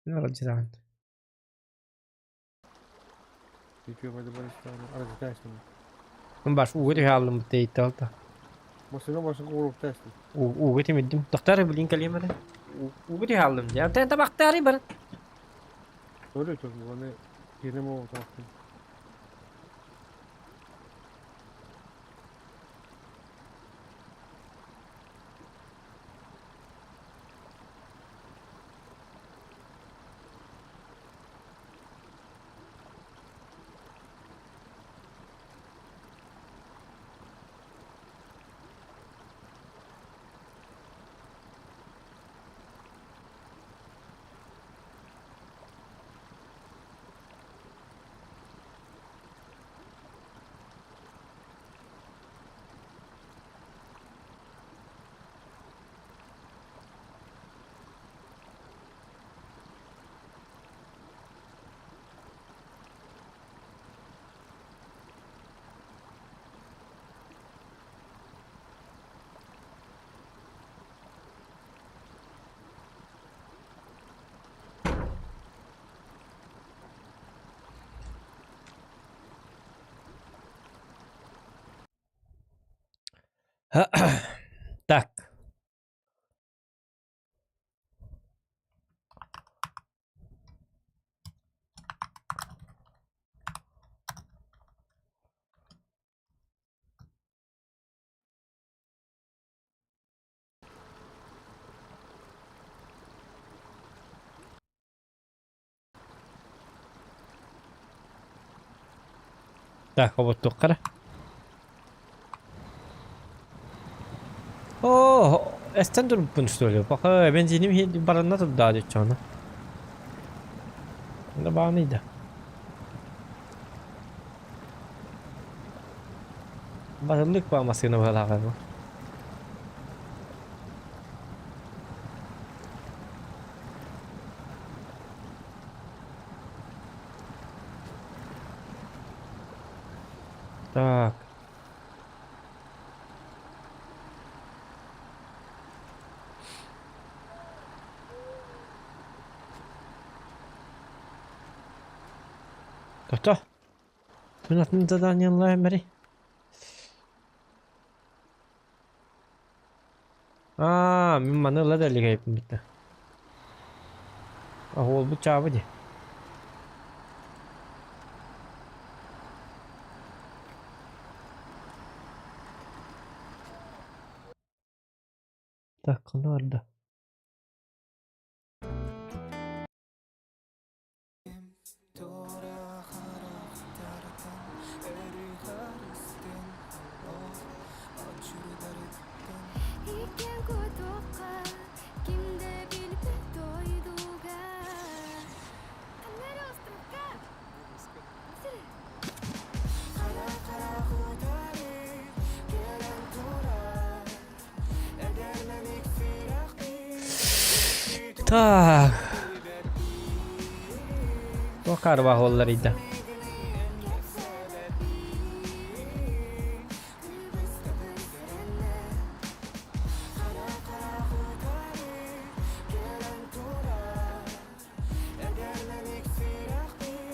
Аралдьытаҕын. Баш ууга түһэ хааллым бытта алта. Ууга тимирдим. Тохтоор билин кэлиэм эрэ. Ууга түһэ хааллым дии. Антон табахтаары бар. Так. Так, оботтуохха эрэ. Оо, эстэн турбуппун что ли? Пока бензиним баранна турда деччону. Да бааный да. Батыллык ба массыына быһалааҕа бу. Так. Тохто. Мин атын заданиелаах бери. Аа, мин маны ыла да илик эбиппин. Оһуолбут чаабы дии. Так, ханна барда? Так. Туох хаарбах буоллар ыйда.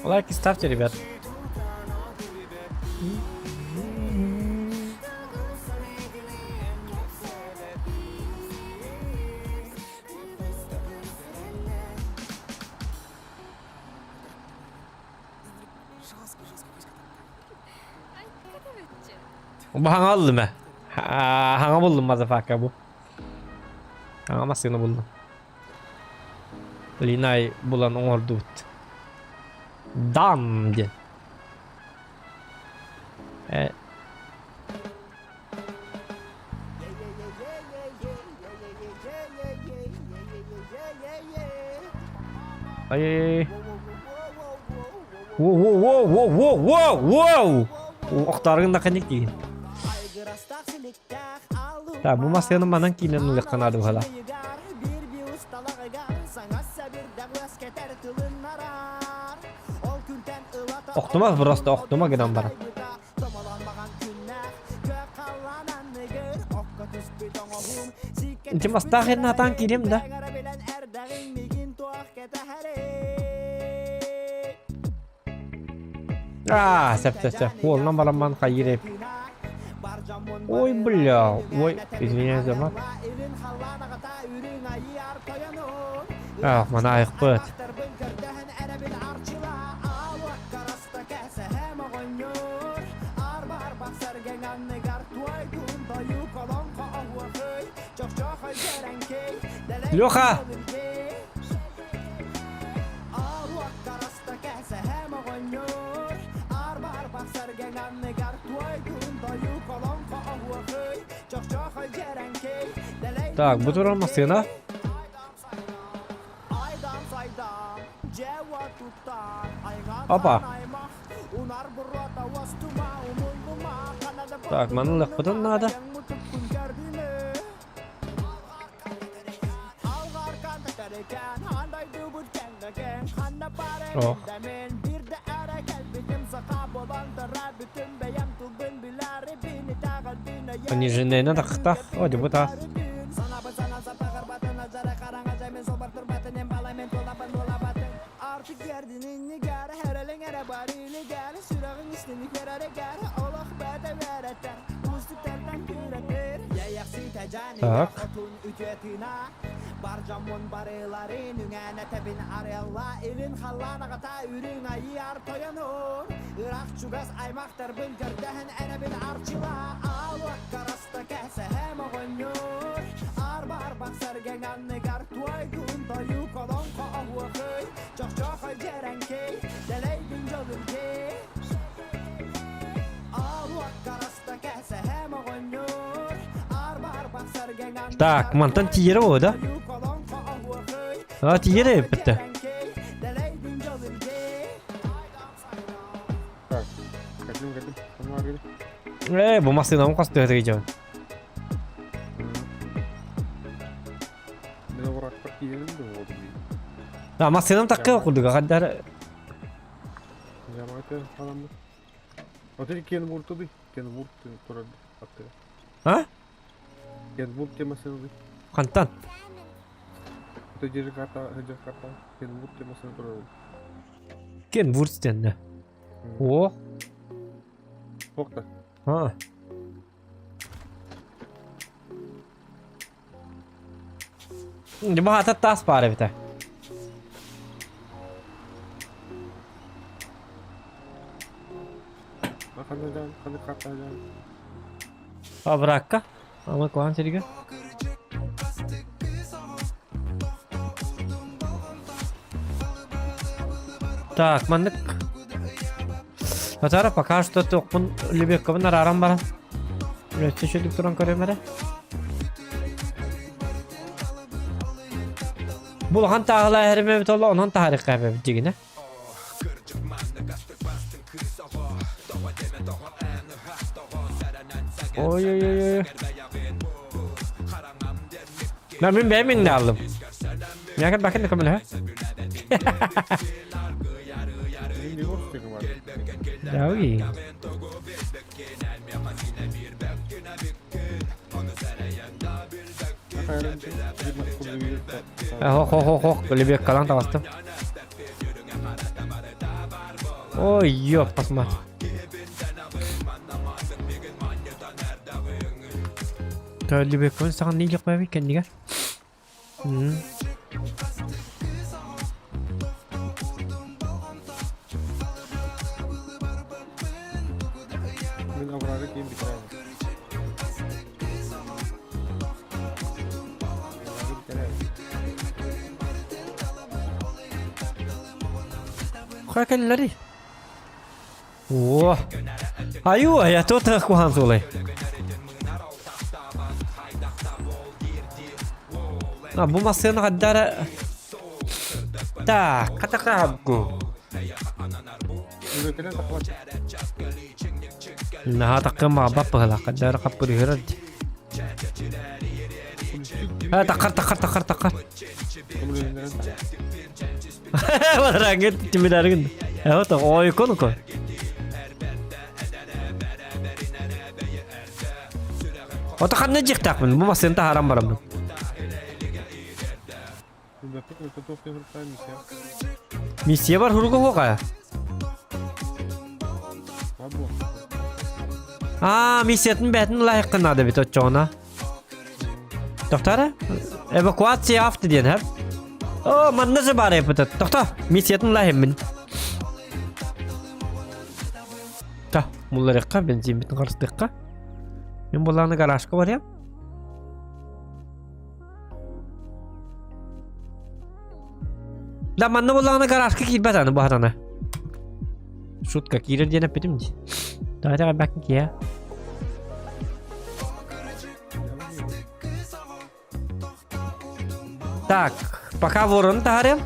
Лайки ставьте, ребят. Хаҥа ыллым ээ. Хаҥа буллум мазафака бу. Хаҥа массыына буллум. Линай булан оҥордубут. Дам диэн. Э. Ай-яй-яй. Воу-воу-воу-воу-воу-воу! Охтарыгын да ханник дии. Так, бу массыына манан киинэн ылыахха наада быһалаах. Охтума просто охтума гынан баран. Ити мастаах иһин атаан киириэм да. Аа, сөп сөп сөп. Уолунан барамман хайыыр эбит. Ой, бля, ой, извиняюсь за мат. Ах, мана айықпыт. Леха! Так, бу турар массыына. Опа. Так, маны ылыахпытын наада. Ох. Пониженная тахтах. О, депутат. Так. Так, мантан тиийэрэ буолуо да? А, тиийэрэ эбиппит да. Так, кэллим кэллим. Ханна баргыды? Ээ, бу массыынабын хостуохтугай дьон. Мен обракпар киирэрим да буолду дии. А, массыынам такка курдуга хаддар Жамаата халаммыт. Отель Кенвуртуды. Кенвурт турар аттыга. А? Кенвурт темасыны. Хантан? Это держи карта, держи карта. Кенвурт темасыны турар. Кенвурт диэн О, Тохта. а. Баһата таас баар эбитэ. Ханна ханна карта Абракка. Ама куһаҕан сиргэ. Так, маннык. Татара пока что туохпун Любеккабын арааран баран. Өссө үчүгдүк туран көрөм эрэ. Бу улахан тааһылаа эһэримэ эбит олла, онон таһаарыахха эбэбит дьигинэ. Ой-ой-ой-ой. Мин мин бэйэм иннэ аллым. Миэхэ бакын да көмөлөһө. Дауи. Хох хох хох Лебеккалан таҕыстым. Ой, ёп, посмотри. Лебеккон саҕан нилик бэби кэннигэр. Мин оврага киин бүтэрээбин. Оврагы бүтэрээбин. Хайа кэллэри? О! Аю, я тут кухан сулай. А, бу массыына хаддара... Так, катакабгу. Үлөтүнэн тахлат. Наһаа таккым маабап быһылаах, хаддара хаппырыһырар. А, таккар, таккар, таккар, таккар. Көмөлөһүннэрэн Бараңгыт тимираргын. Вот ойконко. Ото ханна дьиэхтээхпин, бу массыына таһааран бараммын. Миссия бар хуруга хуоҕа. Аа, миссиятын бээтин лайыққа надо бит оччоҕуна. Тохтара? Эвакуация авто диэн хап. О, манна же бар эппит. Тохто, миссиятын лайыммын. Та, мулларыхха, бензинбитин харыстыахха. Мен булааны гаражка барыам. Да манна буллаҕына гаражка киирбэт аны баһатана. Шутка киирэр диэн эппитим дии. Давайте бакин киэ. Так, пока ворон таһарым.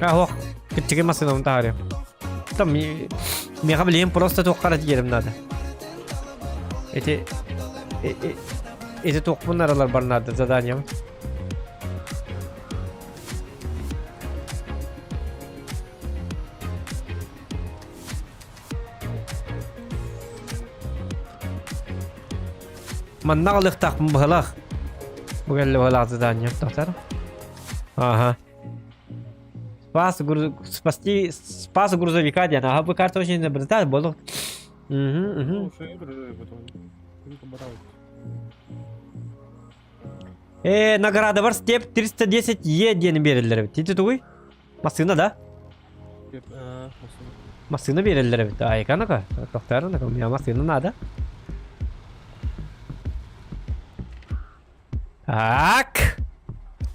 А, ох, кыччыгы массыынабын таһарым. Там миэхэ билигин просто туохха эрэ тиийэрим наада. Эти эти туохпун араларбар наада заданием. Манна аҕалыахтаахпын быһалаах. Бу кэллэ быһалаах задание тахсар. Ага. Спас, груз... спасти... Спас грузовика диэн. Ага, бу карта очень изобретать буолуох. Угу, угу. Э, награда бар степ 310 Е диэни биэрэллэр эбит. Ити тугуй? Массыына да? Массыына биэрэллэр эбит. Айка-нака. Тохтоору-нака. У меня массыына надо. Так.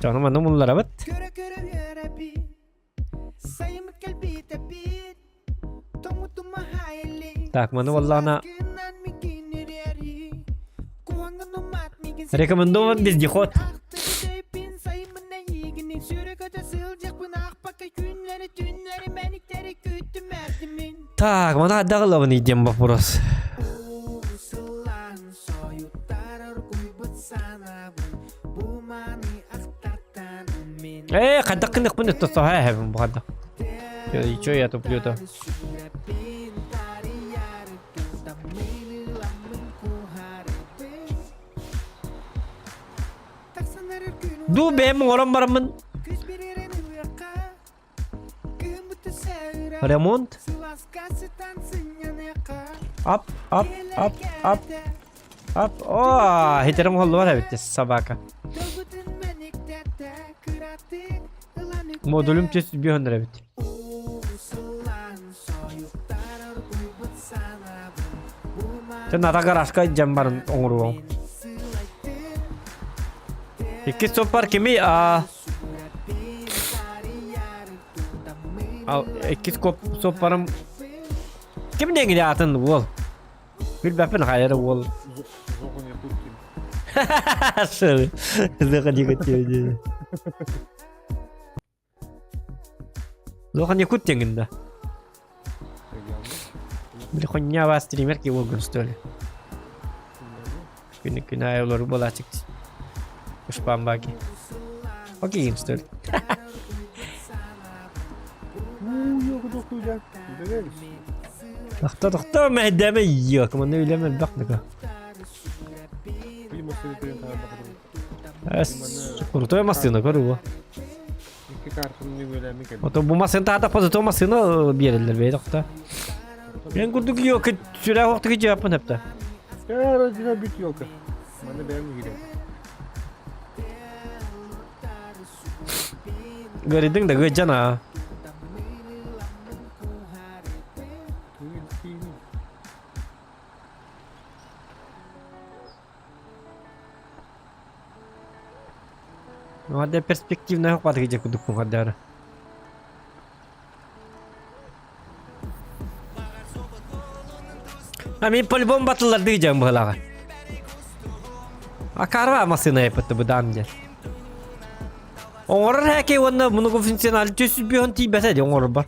Дьону манна мулларабыт. Так, маны буоллаҕына рекомендован вездеход. Так, маны хайдах ылабын диэн вопрос. Ээ, хайдах гыныахпын өттө соһо эһэбин бу хайдах. Чё я туплю-то? Ду бэйэм оҥорон бараммын Ремонт. Ап, ап, ап, ап, ап. О, хитерим холлуар эбит собака. Модулüm төс бүйөндөр эбит. Сен ата гаражка жамбарын оңоруоҥ. Иккис соппар кими а Ал иккис коп соппарым ким диэҥ атын уол? Билбэппин хайара уол. Зохан Якуткин. Зохан Якуткин. Зохан Якут диэҥин да. Били хоння стример ки уолгун что ли? Күнү күн аайы олору буолааччык Успаан баки. Окей, что ли? Тохто, тохто, мэйдэме йок, манна үлэм элбэх дыка. Крутой массыына көрү Ото бу массыына таата позито массыына биэрэллэр бэйэ тохто. Мен курдук ёлка сүрэ охтуги жааппын хепта. Родина бүт ёлка. Маны бэйэм киирэн. Гөридиҥ да гыдьан аа. Ну, перспективная хватит где кудук кудара. А мин по-любому батылларды дьон быһылаҕа. А карва массыына эппитти быдаан диэн. Оҥорор хээкэй уонна многофункциональный 300 тиийбэтэ дии оҥорорбор.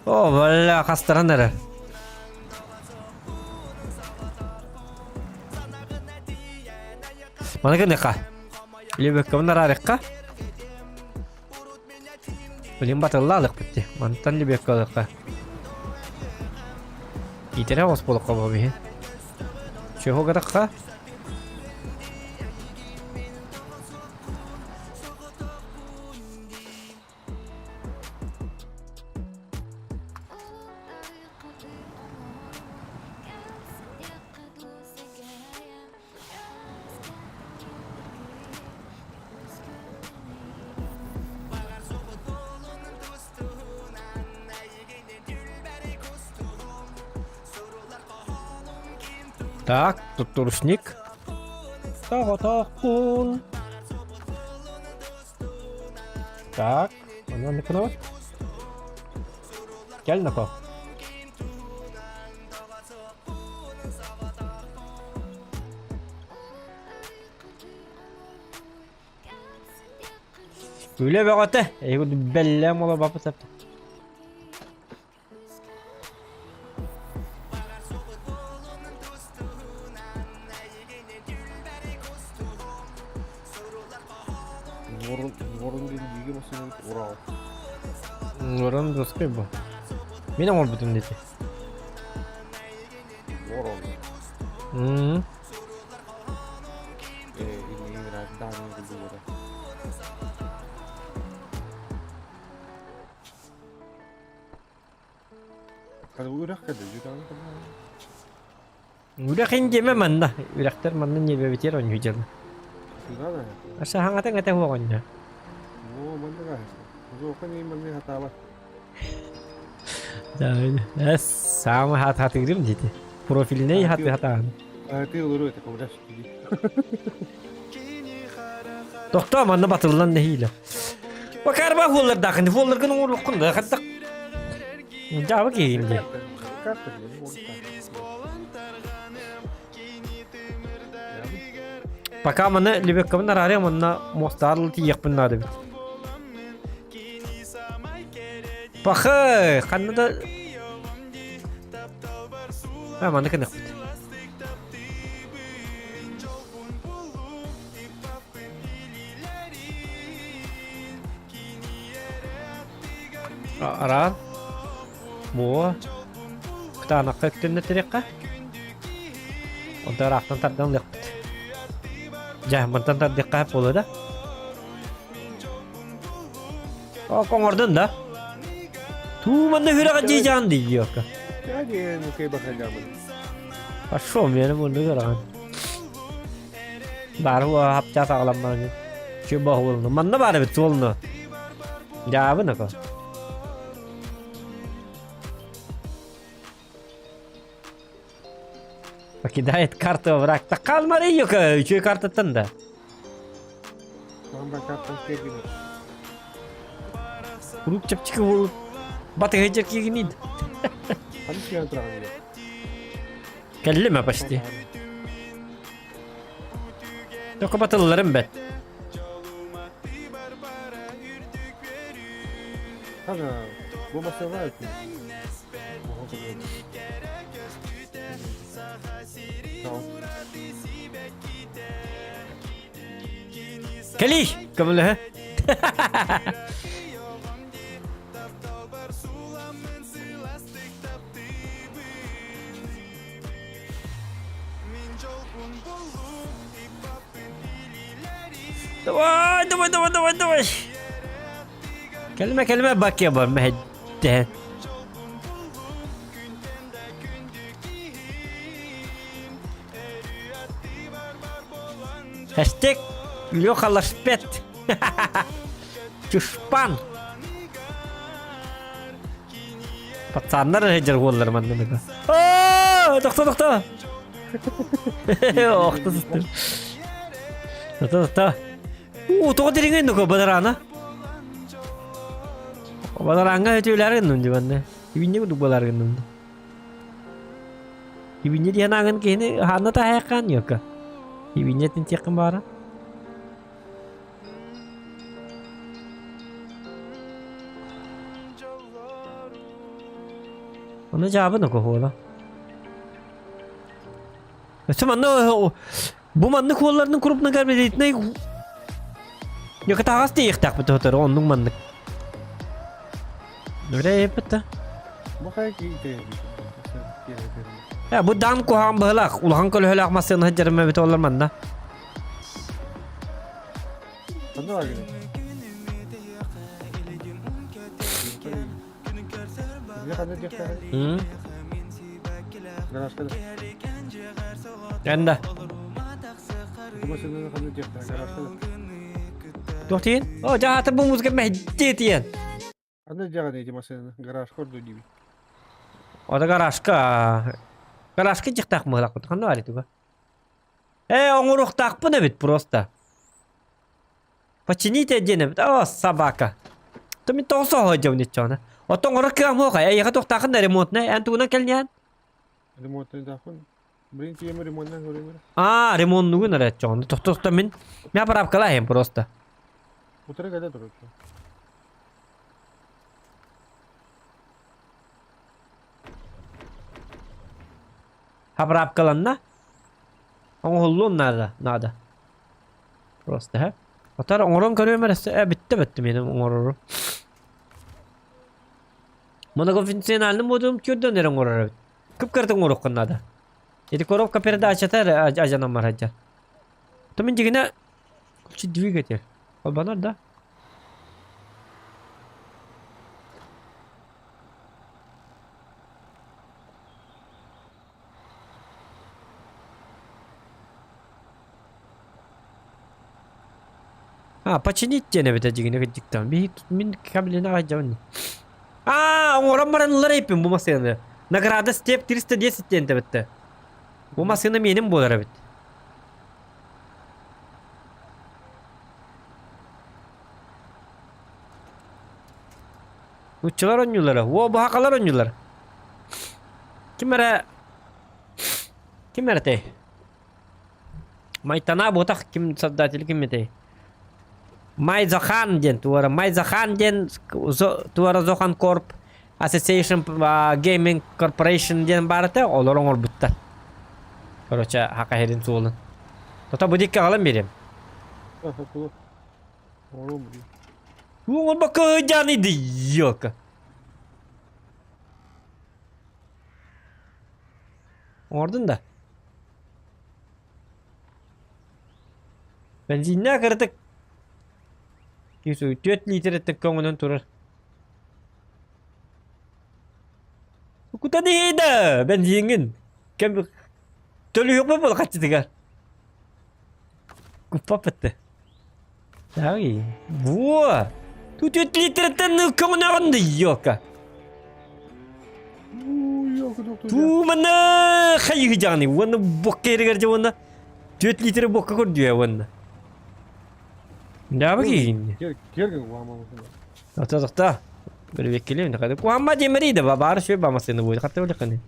О, бля, хастаран эрэр. Маны гыныха. Лебеккабын араарыхха. Билин батылла алыкпыт дии. Мантан лебедка алыкка. Иитэрэ оҕус буолукка бу биһи. Чего гатахха? Так, тут рушник. Тоҕотохпун. Так, онон кынабыт. Кэл нако. Үлэ бөҕөтө. Эйгу бэллэм ола бапы сапта. Ворон, ворон диэн бииги массыынабыт Урал. Ворон доской бу. Мин оҥорбутум дети. Ворон. М. Э, имеет данные культуры. Үрэх индиэмэ манна. Үрэхтэр манна ньиэбэбитигэр оонньуу дьылы. Аса хаҥатан этэ суох оонньоо. Да, самый хат хатыырым диэти. Профильный хаты хатаан. Тохтоо манна батыллан нэһиилэ. Бакарба хуоллардаахын, хуолларгын оҥоруоххун да хаттах. Дьаабы киһигин дии. Пока маны лебеккабын араарыам онно муостаар тиийиэхпин наада эбит. Пахы, ханна да... А, маны кынықпыт. Араан. Буо. Кытаанахха үктэннэтириэххэ. Онто ыраахтан тардан ылыахпыт. Дьэ, мантан тардыахха сөп буолуо да? О, оҥордун да? Туу, манна үрэҕэ дьиэжаан дии диэкка. Пошел, мені мунну көрөҕүн. Баар хапчаас аҕаламмаҥы. Чү боһулну. Манна баар эбит суолну. Дьаабын ако. Покидает карту враг. Так калмары юка, үчү картаттан да. Куруук чэпчэки буолуп батыһыдьар киигинин. Кэллим почти. Только батылларым бэт. Кэлий, көмөлөһө. Давай, давай, давай, давай, давай. Кэлимэ, кэлимэ, бакия бар, мэһэйдэһэн. Хэштег Леха Лашпет. Чушпан. Пацаннар сылдьар уоллар манна. Аа, тохто, тохто. Охто сыстым. Тохто, тохто. Уу, тоҕо дириҥин нуку бадараана? Бадарааҥҥа өтүүлэр гынным дии манна. Ибинньэ курдук буолар гынным. Ибинньэ диэн ааҥын киһини хаанна таһайаххаан ньуокка. Ибинньэ тинтиэххин баара. Ону дьаабы нуку хуола. Өссө манна бу маннык хуолларның крупногабаритнай Ньукатаҕас тиийиэхтээхпит тоһотору оннук маннык. Үрэ Э, бу дан куһаҕан быһылаах, улахан көлөһөлөөх массыына сылдьарым эбит олор манна. Энда. Туох диин? О, дьаһаата бу музыка мэһдиэ тиэн. Аны дьаҕан ити массыынаны гаражка ордуу диибин. Ото гаражка гаражка дьихтаах мыһылахпыт ханна баар итуга? Э, оҥоруохтаахпын эбит просто. Почините диэн эбит. О, собака. То мин тоҕо соһо дьон иччоҕуна. Оттон оҥорор кыаҕым суох. Эйиэхэ туохтаахын да ремонтнай эн тугунан кэлниэн? Ремонтнайдаахпын. Блин, тиэмэ ремонтнан көрүҥ эрэ. А, ремоннугун эрэ чоҕуна. Тохто мин мя поправкалаайым просто. Утары кэлэ турар. Хапыраапкаланна. Оҥоһуллуон наада, наада. Просто һэ. Отар оҥорон көрүөм эрэ э бүттэ бүттэ миэнэ оҥорорум. Многофункциональный модулум түрдөн эрэ оҥорор эбит. Кып-кырата оҥоруоххун наада. Ити коробка передачата эрэ ажанан барар То мин дьигинэ включить двигатель. Холбонор да? А, починить диэн эбитэ дьигинэ кырдьыктаан. Биһи мин кабелина аҕайдьабын. Аа, оҥорон баран ылар эппин бу массыынаны. Награда степ 310 диэн тэбиттэ. Бу массыына миэнин буолар эбит. Нуччалар оонньуулара. Уо, баһакалар оонньуулар. Ким эрэ... Ким эрэ этэй? Майтана буотах ким создатель ким этэй? Майзахан диэн туора. Майзахан диэн туора Зохан Корп Association Gaming Corporation диэн баар этэ. Олор оҥорбуттар. Короче, хака херин суолун. Тото бу дикке аҕалан биэриэм. Оҥорбокко дьаныйды, ёлка. Оҥордун да? Бензиннээх кыратык 4 литр көҥөнөн турар. Кутан иһий да бензиҥҥин. Кэм төлүһүөхпүт буола хаччытыгар. Куппаппыт. Ай, во! Тут 4 литреттен көҥөнөҕүн да ёлка. Туу мана хайыһы уонна бокка эригэр дьэ уонна 4 литр бокка көрдүө уонна. Дабы киһин. Тоқта тоқта. Бір беккелем Куамма демери да баар шөй бамасыны будет. Хатты биликкани.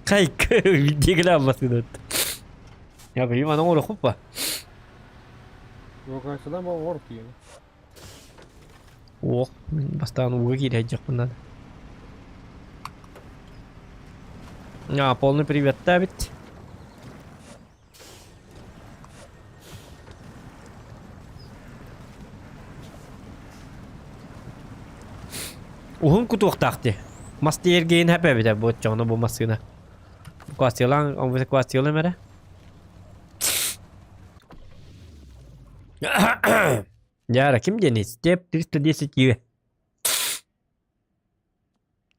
Кайк дегеле амасыны. Я билим аны оҥоро хуппа. Ох, мин бастаан ууга киирэ надо. А, полный привет бит. Уһун кутуохтаах дии. Мас тиэргиин хэпэбитэ бу оччоҕуна бу массыына. Квартиралаан, оҥбута квартиралаам эрэ. Дьара, ким диэний? Степ 310 Е.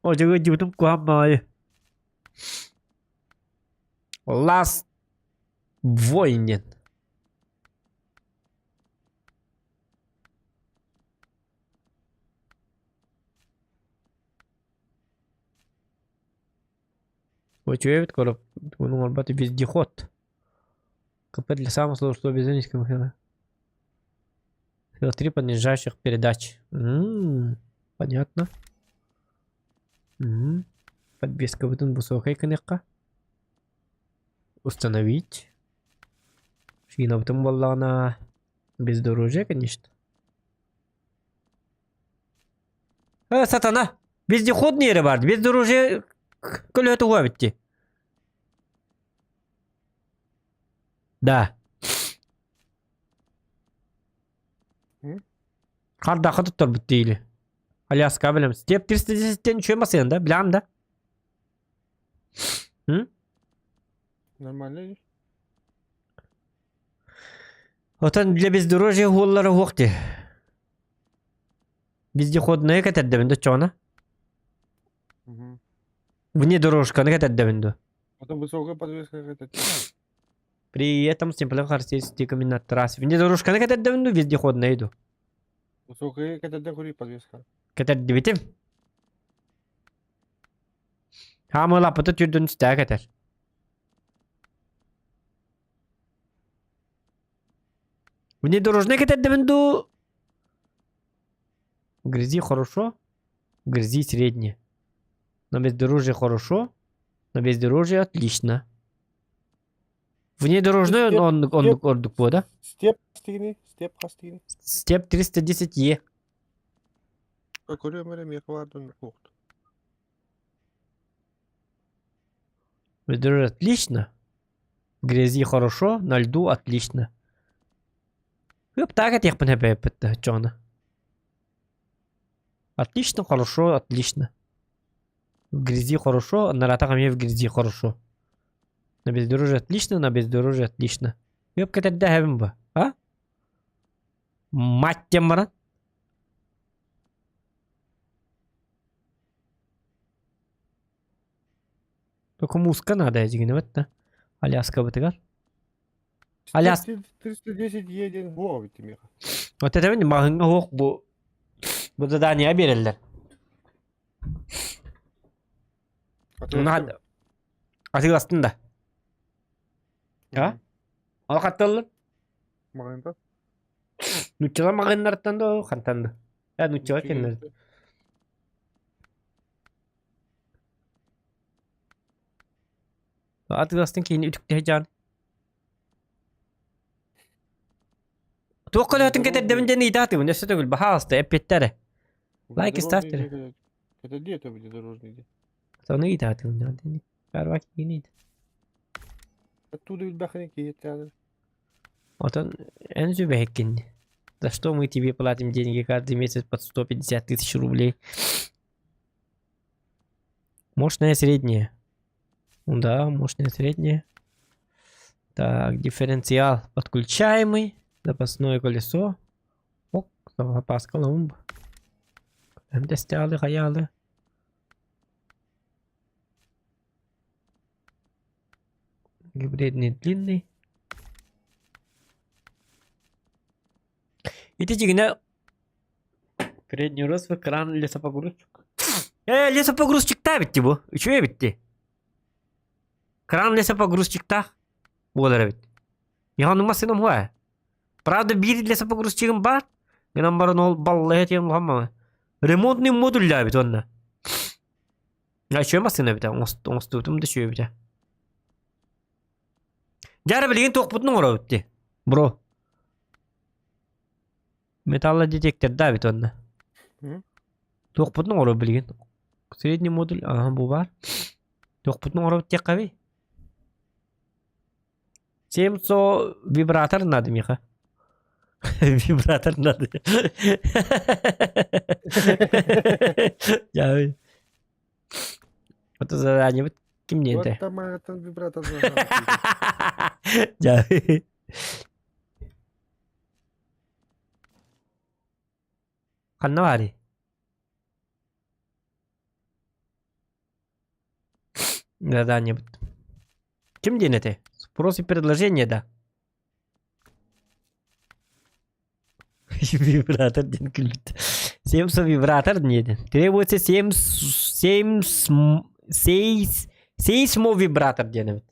О, дьыгы дьыбытым куһаан баҕайы. Last Voin диэн. Үчүгэй эбит короб уну оҥорбот вездеход. КП для самого сложного без Три понижающих передач. М-м, понятно. М-м. Подвескабытын высокай гыныахха. Установить. Шинабытын буоллаҕына бездорожье, конечно. Э, сатана! Вездеходный эрэ баар. Бездорожье көлөһө тугу эбит дии. Да. Хардахха туттарбыт диили. Аляска билем. Степ 310-тен үчүгэй массыына да, билэҕин да? М? Нормально. Отон для бездорожья уоллара уох дии. Вездеходная кэтэрдэбин да чоҕуна. Угу. Внедорожканы кэтэрдэбин дуо? Потом высокая подвеска какая-то. При этом симплем характеристиками на трассе. Внедорожканы кэтэрдэбин дуо, вездеходная иду. Высокая кэтэрдэ кури подвеска. Кэтэрдибитим. Хаамылаппыта түрдүн үстää кэтэр. Внедорожный кэтэрдэбин дуу? Грязи хорошо, грязи средне. На бездорожье хорошо, на бездорожье отлично. Внедорожный Степ, он, он, степ, ордук буо, да? Степ хас степ хас тигини. Степ 310Е. Көрүөм эрэ миэхэ баар уохту. Бездорожье отлично. В грязи хорошо, на льду отлично. Ыптаак этиэхпин эппит чоҕуна. Отлично, хорошо, отлично. В грязи хорошо, на ратах эмиэ в грязи хорошо. На бездорожье отлично, на бездорожье отлично. Үп кэтэрдээһэбин бу, а? Мать диэн баран. Только музыка надо дьигинэбит да. Аляскабытыгар. Аляс... 310 Е диэн буо эбит миэхэ. Вот это маһыҥҥа суох бу бу задание биэрэллэр. Атыыластын да. А? Ол хатталлар? Маҕаһыынтан. Нуччалар маҕаһыыннарыттан да хантан да. Э, нуччалар кэннэр. Атыыластын киһини үтүктэһэ дьаан. Туох көлөһөтүн кэтэрдэбин диэн ыйытаатыбын өссө төгүл баһаалыста эппиэттэр. Лайк ставьте. Это где это внедорожный где? Соны ыйытаатыбын. Карвак киинит. Оттуда билбэхини киһиэттээдэр. Отон эн сүбэһиккин. За что мы тебе платим деньги каждый месяц под 150 тысяч рублей? Мощная средняя. Да, мощная средняя. Так, дифференциал подключаемый. Запасное колесо. Ок, запаска лумб. Эмдэстяалы хаялы. Гибридный длинный. Ити дьиҥинэ передний розовый кран лесопогрузчик. Э, лесопогрузчиктаа эбит бу. Үчүгэй эбит дии. Кран лесопогрузчиктаах буолар эбит. Миэхэ оннук массыынам уһаа. Правда, биир лесопогрузчигым баар. Гынан баран ол баллаһа тиэн улахан Ремонтный модуль эбит уонна. Үчүгэй массыына эбит оҥостубутум да үчүгэй эбит. Дьэ билигин туохпутун оҥоробут дии, бро. Металлодетекторда эбит уонна. Туохпутун оҥоробут билигин? Средний модуль, аха бу баар. Туохпутун оҥоробут диэххэ Семцо вибратор надо, Миха. Вибратор надо. Я Это задание вот ким не это? Вот вибратор. Я Ханна баарый? Задание. Ким диэн этэй? Спрос и предложение да? Вибратор диэн күлбүт. Семсо вибратор диэн. Требуется семь семь сейс сейсмовибратор диэн эбит.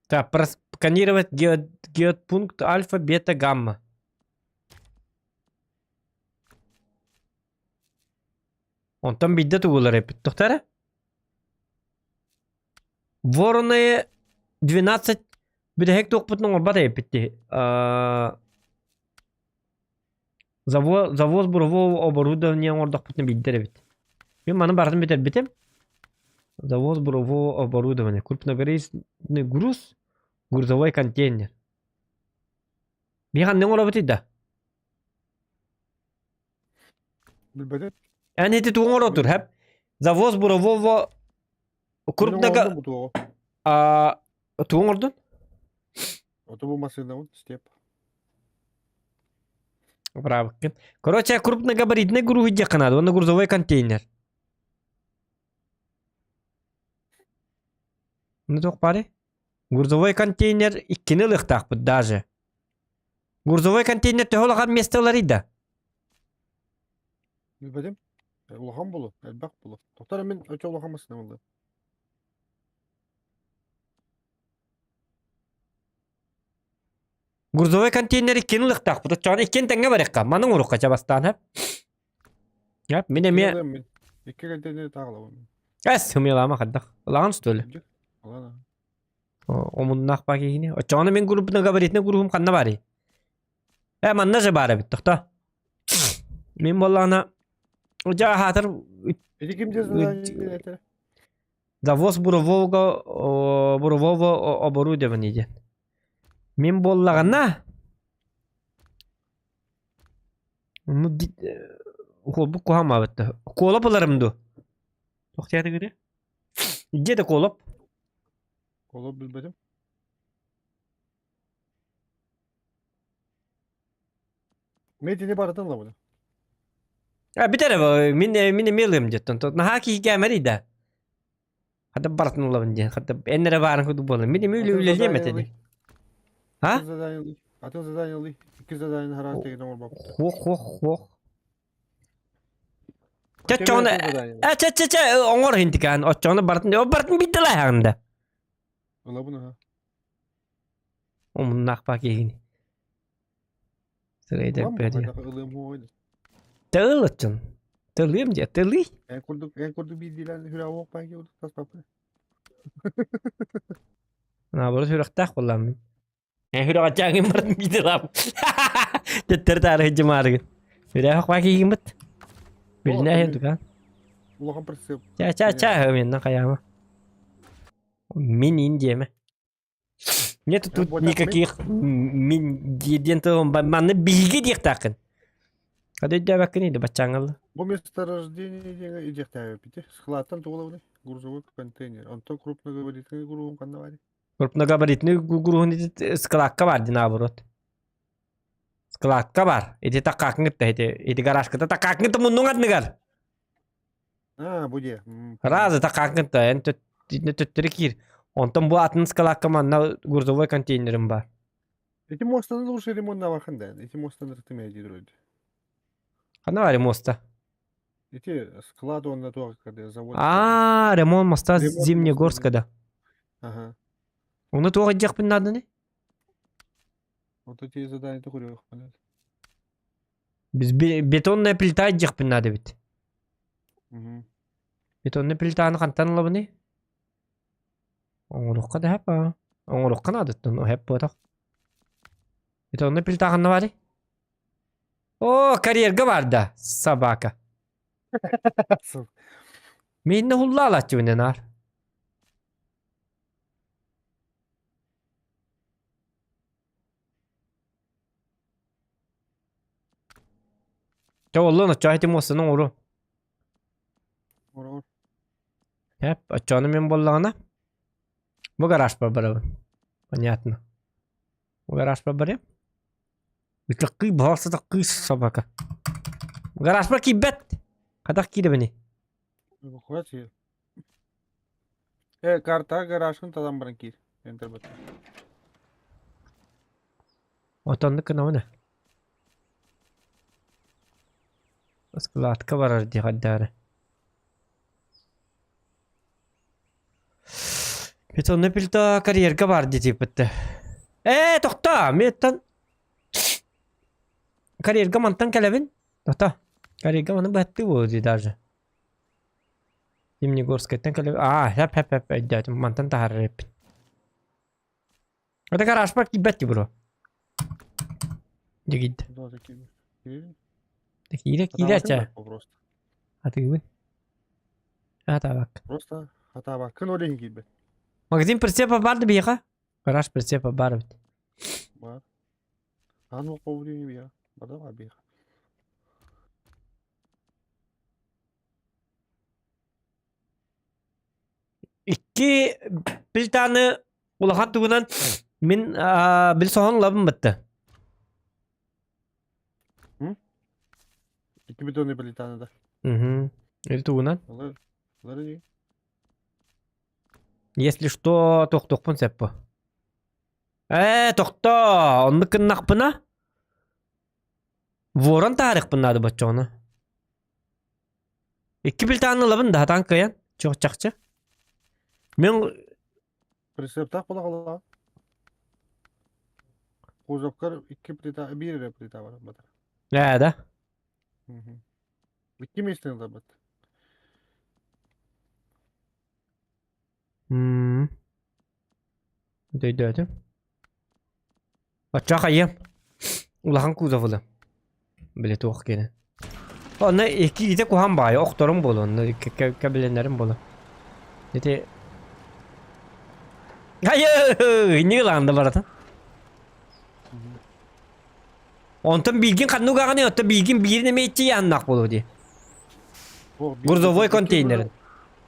Так, просканировать геопункт альфа, бета, гамма. Онтон биирдэ тугулар эппит тохтара? Вороны 12 бүтэһик туохпутун оҥорбот эппит дии. Завоз бурового оборудования оҥордохпутуна биирдэр эбит. Мин маны барытын бүтэрбитим. Завоз бурового оборудования. Крупногабаритный груз, грузовой контейнер. Биһанныҥ оҥоробутуй да? Билбэтим. Эн ити тугу оҥоротур, хэп? Завоз бурового Мин крупного оҥордум бу туоҕу. а, тугу оҥордун? Ото бу массыынабын степ. Браво. Короче, крупногабаритный груз диэххэ наада уонна грузовой контейнер. Ну туох баарый? Грузовой контейнер иккини ылыахтаахпыт даже. Грузовой контейнер төһө улахан миэстэ ыларый да? Билбэтим. Улахан болу, элбэх болу. Тоқтар мин өтө улахан массыына буолла. Грузовой контейнер иккини ылыахтаахпыт. Оччоҕуна иккиэн тэҥҥэ барыахха. Манан урукка чабастаан хэп. Хэп, мин эмиэ Ылыам мин. Икки контейнери таах ылабын. Эс, сымыйалаама хайдах. Ылаҕын что ли? Ылан. Омуннаах баа киһини. Оччоҕуна мин группна габаритный груһум ханна баарый? Э, манна же баар эбит, тохто. Мин буоллаҕына, дьэ аһаатар Ити ким дьэ этэ? Завоз бурового бурового оборудование диэн. Мин буоллаҕына, ну, холбук куһаамаабыт да. Куолап ыларым дуу? Туох диэтигири? Где-то куолап. Куолап билбэтим. Мен итини барытын ылабын. А бүтэр мин мин эмиэ ылыам диэттэн. Наһаа киһи кээмэрий да. Хата барытын ылабын диэн. Хата эн эрэ баарын курдук буолла. Мин эмиэ үлэлиэм этэ дии. А? Атын задание ылый. Атын задание ылый. Икки задание хараан тегин оҥорбоппут. Хуох хуох хуох. Чэ чоҕуна э чэ чэ чэ оҥор хинтикаан оччоҕуна барытын барытын биирдэ лааһаҕын да. Ылабын аха. Омуннаах баа киһини. Сырайдар бэрия. Ылыам хуой. Тыл оччон. Тылыам дьэ, тылый. Эн курдук, эн курдук биирдиилээн сүрэҕэ уох баа киһи тас папы. Наоборот сүрэхтээх буоллааммын. Эн сүрэҕэ чааҥын барын биирдилаам. Төттөрү таары сылдьымаарыгын. Сүрээх баа киһигиммит. Билинэ иһин тукаан. Улахан прицеп. Ча ча ча мен хайаама. Мин ин диэмэ. Нету тут никаких мин диэн тылым манна биһиги диэхтааххын. Хада өйдөөбөккүн иди баччааҥҥалла. Бу месторождение диэҥэ идиэхтээбиппити. Складтан тугулабыный? Грузовой контейнер. Онтон крупногабаритный груһун ханна баарый? Крупногабаритный груһун ити складка бар ди наоборот. Складка бар. Ити таккаакын кытта ити ити гаражкыта таккаакын кытта муннуҥ анныгар. А, бу дьиэ. Разы таккаакын кытта эн төттөрү киир. Онтон бу атын складка манна грузовой контейнерим бар. Эти мостаны лучше ремонтнавахан да. Эти мостаны рытымя дии Ханна бар моста? Эти склад он на то, когда завод. А, ремонт моста Ремонт Зимнегорска да. Ага. Оны туох дьиэхпин нааданы? Вот эти задания ты понятно. Biz бетонная плита дьиэхпин наада эбит. Угу. Бетонная плитаны хантан ылабыный? Оҥоруохха да хэп аа. Оҥоруохха наадаттан хэп буотах. Бетонная плита ханна баарый? О, карьерга бар да, собака. Мииннэ хуллаалааччыбын наар. Чэ оллон оччоо ити муостаны оҥору. Оҥорор. Эп, оччоону мин буоллаҕына бу гаражпар барабын. Понятно. Бу гаражпар барыам. Ытыккый баҕар кыыс собака. Гаражпар киирбэт. Хатах киирэбиний? Эвакуация. Э, карта гаражын талан баран киир. Энтербет. Отоннук гынабын Складка барар дии хайдаары. Бетонный плита карьерга бар дии тииппиттэ. Ээ, тохтоо! Миэттэн карьерга мантан кэлэбин. Тохтоо. Карьерга маны быһаттыы буолуо дии даже. Зимнегорскайтан кэлэбин. Аа, хэп хэп хэп өйдөөтүм. Мантан таһаарар эппин. Это гаражпар киирбэт дии бро. Дьигийдэ. Киирэ киирэ чэ. Просто. Атыгыбын. Атабак. Просто. Хатаабаккын ол иһин киирбэт. Магазин прицепа бар да биһиэхэ? Гараж прицепа бар эбит. Бар. Хаан уоппабытын биһиэхэ. Бада бар биһиэхэ. Икки плитаны улахан тугунан мин бил соһон ылабын бытты. Икки бетонный плитаны да. Угу. Или тугунан? Олар, олар не? Если что, тохтуохпун сөп бу. Ээ, тохтоо, оннук гыннахпына ворон таарыахпын наада боччоҕуна. Икки плитаны ылабын да хатаан кыайан, чох чахчы. Мин Прицептаах була Кузовкар икки плита, биир эрэ плита бар батар. Ээ да. Икки миэстэни ыларбыт. М. Өйдөөтүм. Оччоох айыам. Улахан кузов ылым. Били туох киэнэ. Онно икки ите куһан баайы охторум буолуо, онно кэбилэнэрим буолуо. Ити Айы, инник ылаанда барата. Онтон бииргин ханна угаҕыный, оттон бииргин биирин эмиэ иччи яаннаах буолуо дии. Грузовой контейнерин.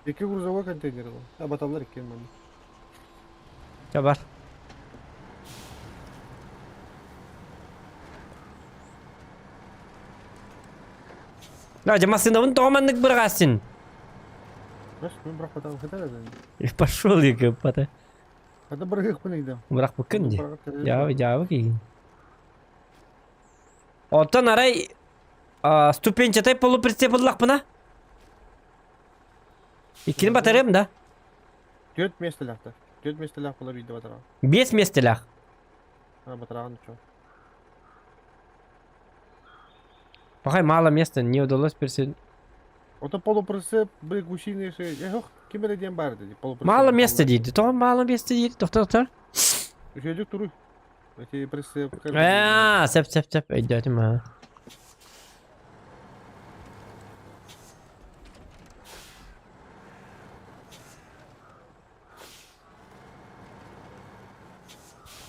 Икки грузовой контейнер ол. Абаталлар иккиэн манна. Чэ бар. Да, дьэ массыынабын тоҕо маннык быраҕассин? И пошел я гопата. Это бырыһыахпын ыйдам. Бырахпыккын дии. Дьаабы дьаабы киһин. Оттон арай ступенчатай полуприцеп ыллахпына? Иккини батарыам да? Төрт миэстэлээхтэр. Төрт миэстэлээх буолар биирдэ батараҕын. Биэс миэстэлээх. Батараҕын чо. Пока мало места, не удалось персен... Ото полуприцеп бы гусиный эх, ким эрэ диэн баар дии полуприцеп. Мало места дейді. Тоҕо мало места дейді. Тоқтар, тоқтар. Үчүгэйдик туруй. Эти прицеп. Аа, сөп, сөп, сөп. Өйдөөтүм аа.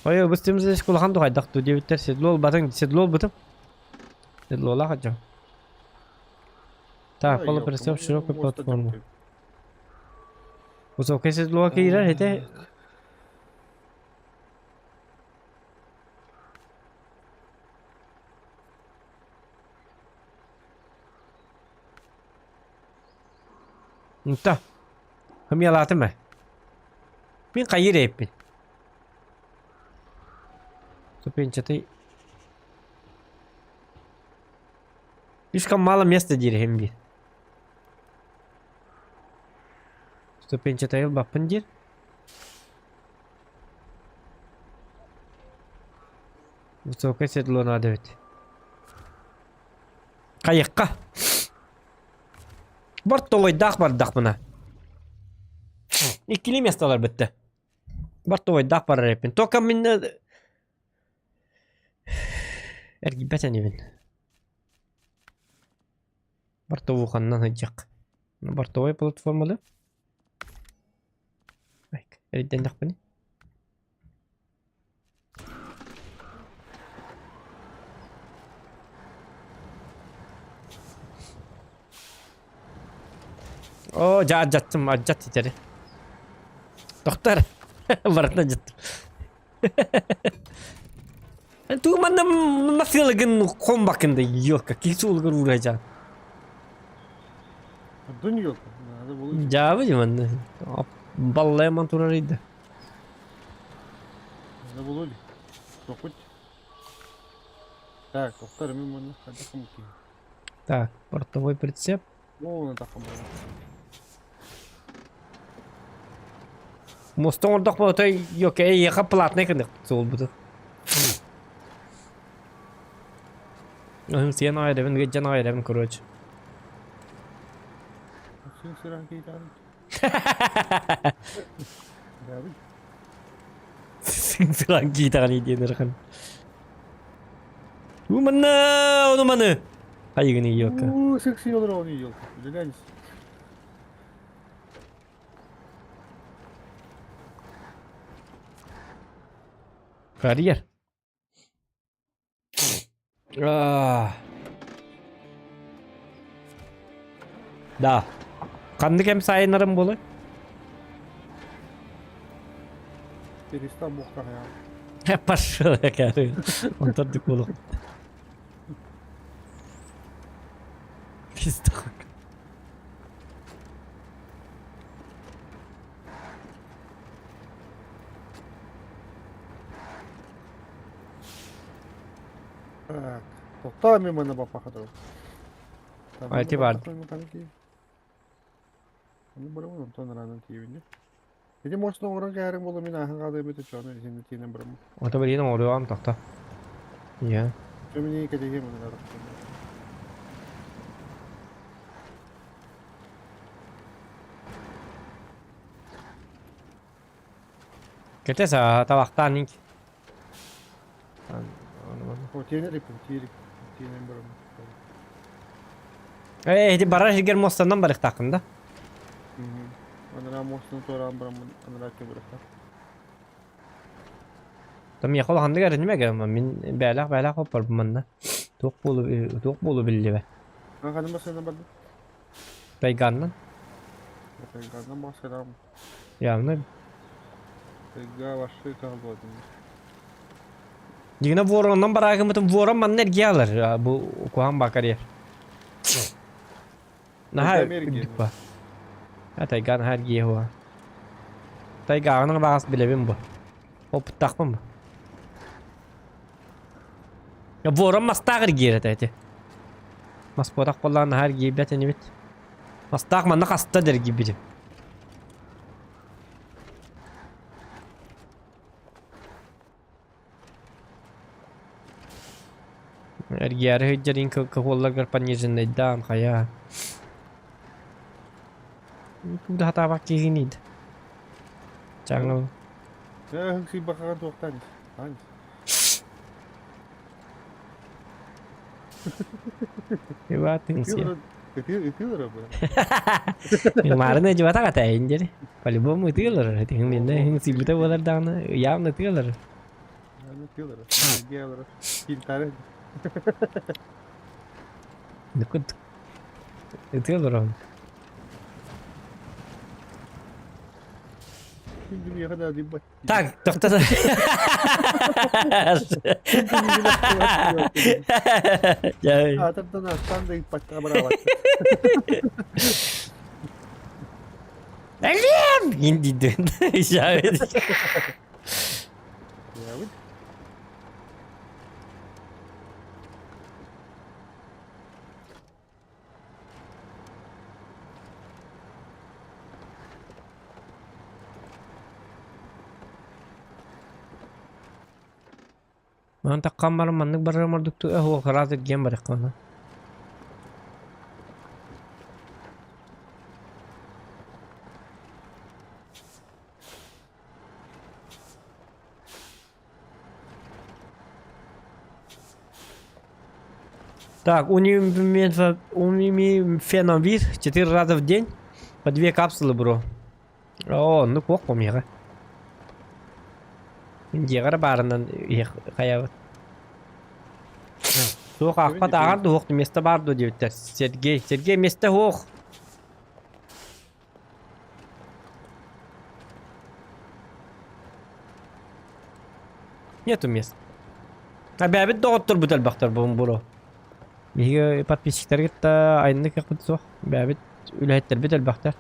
Ой, быстымыз кулахан тухайдах ту диэбиттэр седло ылбатыҥ, седло ылбытым. Седлолаах дьон. Так, полуприцеп широкой платформы. Высокое седло киирэр ити Нта. Хымыялаатым ээ. Мин хайыыр эбиппин. Ступенчатый. Слишком мало места диир иһин биир. Ступенчатый ылбаппын диир. Высокое седло надо эбит. Хайыкка. Бортовойдаах бардахпына. Иккили местолар бүттэ. Бортовойдаах барар эппин. Только мин эргийбэт инибин. Бортовуханнан сылдьыах. Бортовой платформалы. Эрийдэннэхпиний. Оо, дьэ алдьаттым, алдьат ситэри. Тохтор, барытын алдьаттым. Туу манна массыылыгын хомбакын да ёлка, киһи суолугар уурайдьаан. Дун ёлка. Надо было. Дьаабы манна. Баллайман турар ыйда. Надо было ли? Тохуть. Так, тоқтар мен мұны қайда қымки. Так, бортовой прицеп. О, оны тақым. Мостон ордох болотой ёке эйиэхэ платный кынык суолбуту. Сиэн айрабын, гыджан айрабын, короче. Сен сыран кейтарын. Сыҥсыран киитэҕин диэн ырахан. Уманна, ону маны. Хайыгын елка. Секси олор оны елка. Үлеләнис. Карьер. Ah. Да. Ханнык эм сайыннарым буолуой? Перестал бухтах я. Пошел я короче. Он тот буолуох. Пиздак. Так. Тоқтаа мен мана баппахатым. Айти бар. Аны барамын онтон араанан тиийбин. Ити мостун оҥорон кээриҥ буолла мин ааһан хаалыам этэ чону итиннэ тиэнэн бараммын. Ото билигин оҥоруоҕум тохто. Ийэ. Чөмүнү кэтэһиэм аны Кэтэс аа табахтаан ink. О, тиэнэр иппин, тиэрик, тиэнэн бараммын. Ээ, ити барар сиргэр муостанан барыахтааххын да? Анараа муостаны туораан бараммын, анараа өттүн барыахтаах. Миэхэ улаханнык эрэнимэ мин бээлээх бээлээх оппорбун манна. Туох буолу туох буолу биллибэт. Ханан бассыана бардым? Тайганнан. Тайганнан бассыанам. Явно. Тайга ваши калбодым. Дигина вороннан бараагымытын ворон манна эргийэ алар бу куһаҕан бакарьер. Наһаа үрдүк ба. Тайга наһаа эргийэ хуа. Тайгаҕынан баҕас билэбин бу. Опыттаахпын бу. Ворон мастаах эргийэр этэ ити. Мас буотах буоллаҕына наһаа эргийбэт инибит. Мастаах манна хаста да эргийбитим. Эргийээри сылдьарыҥ кыһуолларгар пониженнайдаан хайаа. Куда хатаабак киһиний да. Чаҥыл. Ээ, сыйбакаҕын туохтаан ис. Иватынсия. Ытыылара бу. Маарына дьыбатах атайын диэри. По-любому ытыылар. Тиһин сыйбыта буолар даҕаны явно ытыылар. Ытыылара. Ытыылара. Фильтары. Нукут ытыылар он. Так, тоқтата. Атырдан астан да иппатта быраабат. Әлем! Индиді. Явыт. Манан таххан баран маннык барарым ордукту эһуох ыраас эргиэн барыаххына. Так, унимифеновир 4 раза в день по 2 капсулы, бро. О, ну куох помеха. Дьиэҕэр баарынан хайабыт. Суох аахпат ааҕар да уох место баар дуо диэбиттэр. Сергей, Сергей место уох. Нету мест. Эбээбит доҕотторбут элбэхтэр буолун буро. Биһиги подписчиктаргыт да айаннык кыахпыт суох. Бэйэбит үлэһиттэрбит элбэхтэр.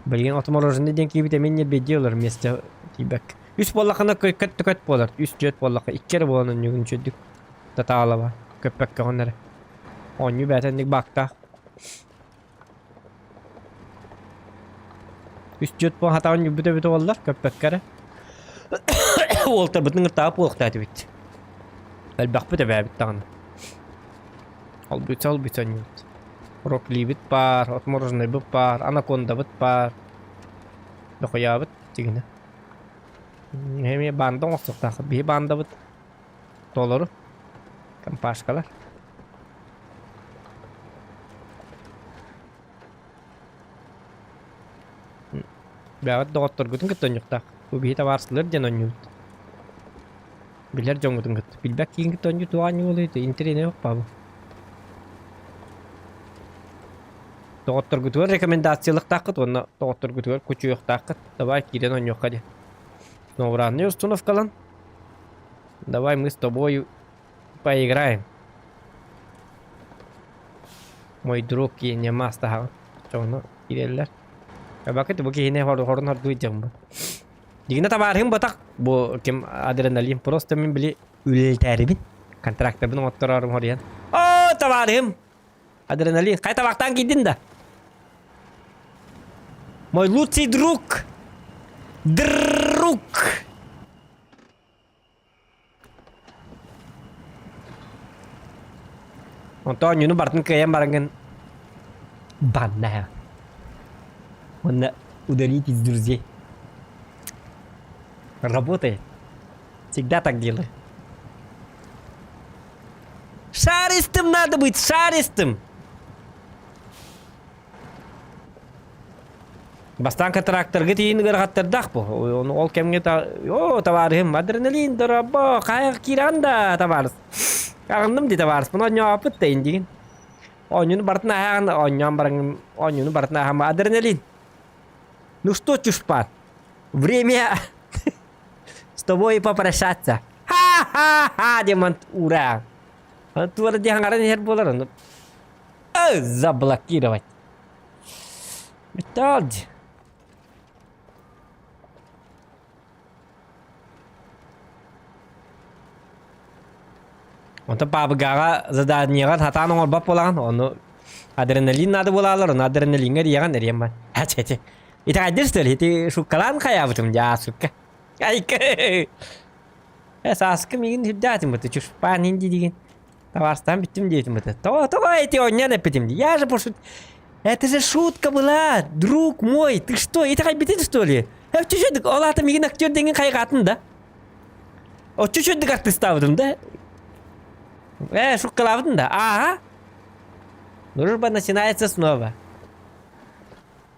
Билигин отмороженный диэн киирбит эмиэ ньирбэйдии олор миэстэ тиийбэккэ. Үс буоллаххына көт да көт буолар. Үс түөрт буоллахха икки эрэ буолан онньугун үчүгдүк татаалаба көппөккөҕүн эрэ. Оонньуу бэйэтэ инник баактаах. Үс түөрт буолан хатаҕын ньурбут эбитэ буоллар, көппөккө эрэ. Уолтарбытын кытта буолуохтаах этибит. Элбэхпит эбээбит даҕаны. Ол бүтсэ онньуубут. Роклибит баар, отмороженнайбыт баар, анакондабыт баар. Дохуйаабыт дигинэ. Эмиэ баанда оҥостуохтаахпыт. Биһи баандабыт толору. Компашкалар. Бэҕэт доҕотторгутун кытта оонньуохтаах. Бу биһи табаарыстылар диэн оонньуубут. Билэр дьоҥҥутун кытта. Билбэт киһиҥ кытта оонньуу туох оонньуу буолуой? Интэриэһинэй баппаа бу. Доҕотторгутугар рекомендациялыахтааххыт уонна доҕотторгутугар кучуйуохтааххыт. Давай киирэн оонньуохха диэн. Новранный установкалан. Давай мы с тобой поиграем. Мой друг киһини маастаһаҕын. Чоҕуну киирэллэр. Бакыт бу киһини хорун хордуу дьон бу. Дигинэ табаарыһым батах бу ким адреналин просто мин били үлэлэтээрибин контрактабын оҥотторорум хоруйан. О, табаарыһым! Адреналин, хай табахтаан киирдин да? Мой лучший друг! Друг! Онтон оонньууну барытын кыайан бараҥҥын банна. Уонна удалить из друзей. Работает. Всегда так делаю. Шаристым надо быть, шаристым! Бастаан контракторга тиийин ыарахаттардаах бу. Ону ол кэмҥэ та о табаарыһым адреналин доробо хайах киирэн да табаарыс. Аҕынным дии табаарыспын оонньооппут да индигин. Оонньууну барытын ааһаҕын оонньоон бараҥын оонньууну барытын ааһама адреналин. Ну что, чушпан, время с тобой попрощаться. Ха-ха-ха, демон ура. Туора диэн хаҥаран иһэр буолар ону заблокировать. Металд. Онтон паабыгаҕа заданиеҕа сатаан оҥорбот буолаҕын, ону адреналин наада буолаалар, ону адреналиҥҥа эрийэҕин, эрийэн бар. Ача-ача. Итэҕэйдир что ли? Ити шуткалаан хайаабытым дьаа, сука. Айка. Э, сааскы миигин үрдээтим быты, чушпаан инди дигин. Табаарыстаан бүттүм диэтим быты. Тоҕо, тоҕо эти оонньоон эппитим дии. Я же пошут... Это же шутка была, друг мой, ты что, итэҕэйбитин что ли? Өччүчүдүк, ол аата миигин актер деңин хайҕаатын да. Оччучудук артыстаабытым да. Э, шуткалаабытым да. Ага. Дружба начинается снова.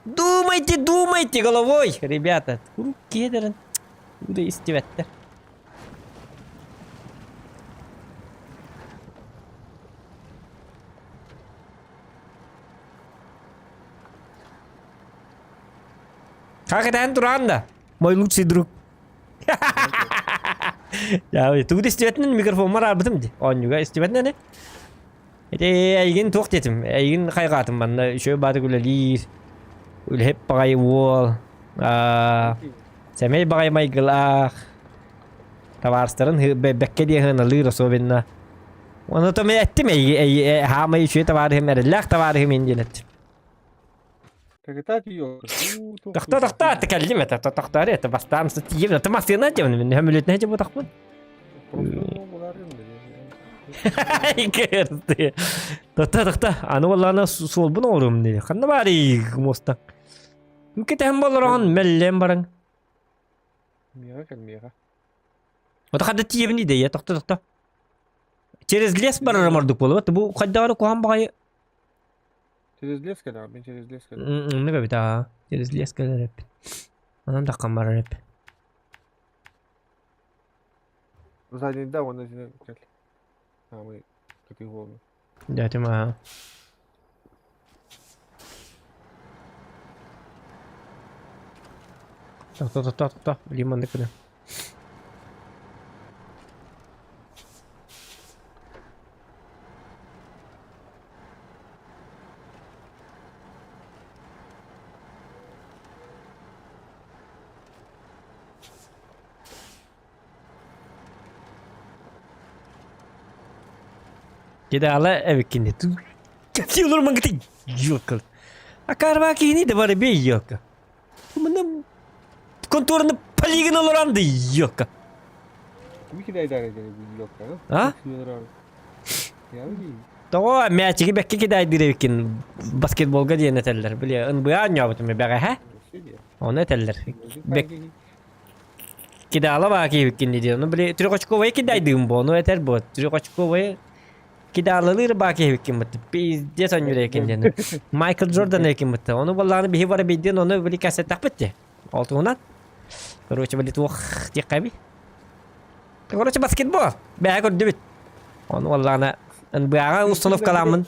Думайте, думайте головой, ребята. Кедерин. Да истибэттэр. Как это туран да? Мой лучший друг. Я тугу истибэтинэн микрофоммар арбытым ди. Оонньууга истибэтинэн Ити эйигин туох диэтим? Эйигин хайҕаатым манна үчүгэй баатык үлэлиир, үлэһит баҕайы уол, аа, сэмэй баҕайы майгылаах, табаарыстарын бэккэ диэн сыаналыыр особенно. Ону то мин эттим эйиги эйи хаамай үчүгэй табаарыһым эрэллээх табаарыһым ин диэн эттим. Когда ее? Тохто тохто кэллим это тохтоору это бастаан тиийем это массыына диэбин мин хөмүлүтүнэ дьэ бутахпын. Кырты. Тохто тохто аны буоллаҕына суолбун оҥоруом дии. Ханна баарый муоста? Кэтэһэн боллороҕун мэллээн бараҥ. Миэхэ кэл миэхэ. Ото хадда тиийэбин идея тохто тохто. Через лес барарым ордук буолуо. Бу хайдаҕары куһаҕан баҕайы Через лес кэлэҕин, мин через лес кэлэҕин. Оннук эбит аа. Через лес кэлэр эппит. Онон таххан барар эппит. Задний уонна синен кэл. Аамый кытыы буолну. Дятим аа. Тохто, тохто, тохто. Блин, маннык гына. Кидала эбиккин Кэпсии олор мангыты ёлка. А карва киһини да бары бей ёлка. Мына конторны полигон олоран да ёлка. А? Тоҕо мээчиги бэккэ кидайдыыр эбиккин баскетболга диэн этэллэр. Били НБА оонньообутум бэҕэһээ. Ону этэллэр. Бэк кидала баа киһибиккин диэн. Ону били трехочковая кидайдыым бу. Ону этэр бу. Трехочковая кидалалыыр баа киһибиккин бытты. Пиздец оонньуур эбиккин диэн. Майкл Джордан эбиккин бытты. Ону баллааны биһи бары бийдин ону били кэсэттэхпит дии. Ол туһунан. Короче, били туох диэххэ эбий. Короче, баскетбол. Бэйэ көрдүбүт. Ону уоллаана НБА-ҕа установкалааммын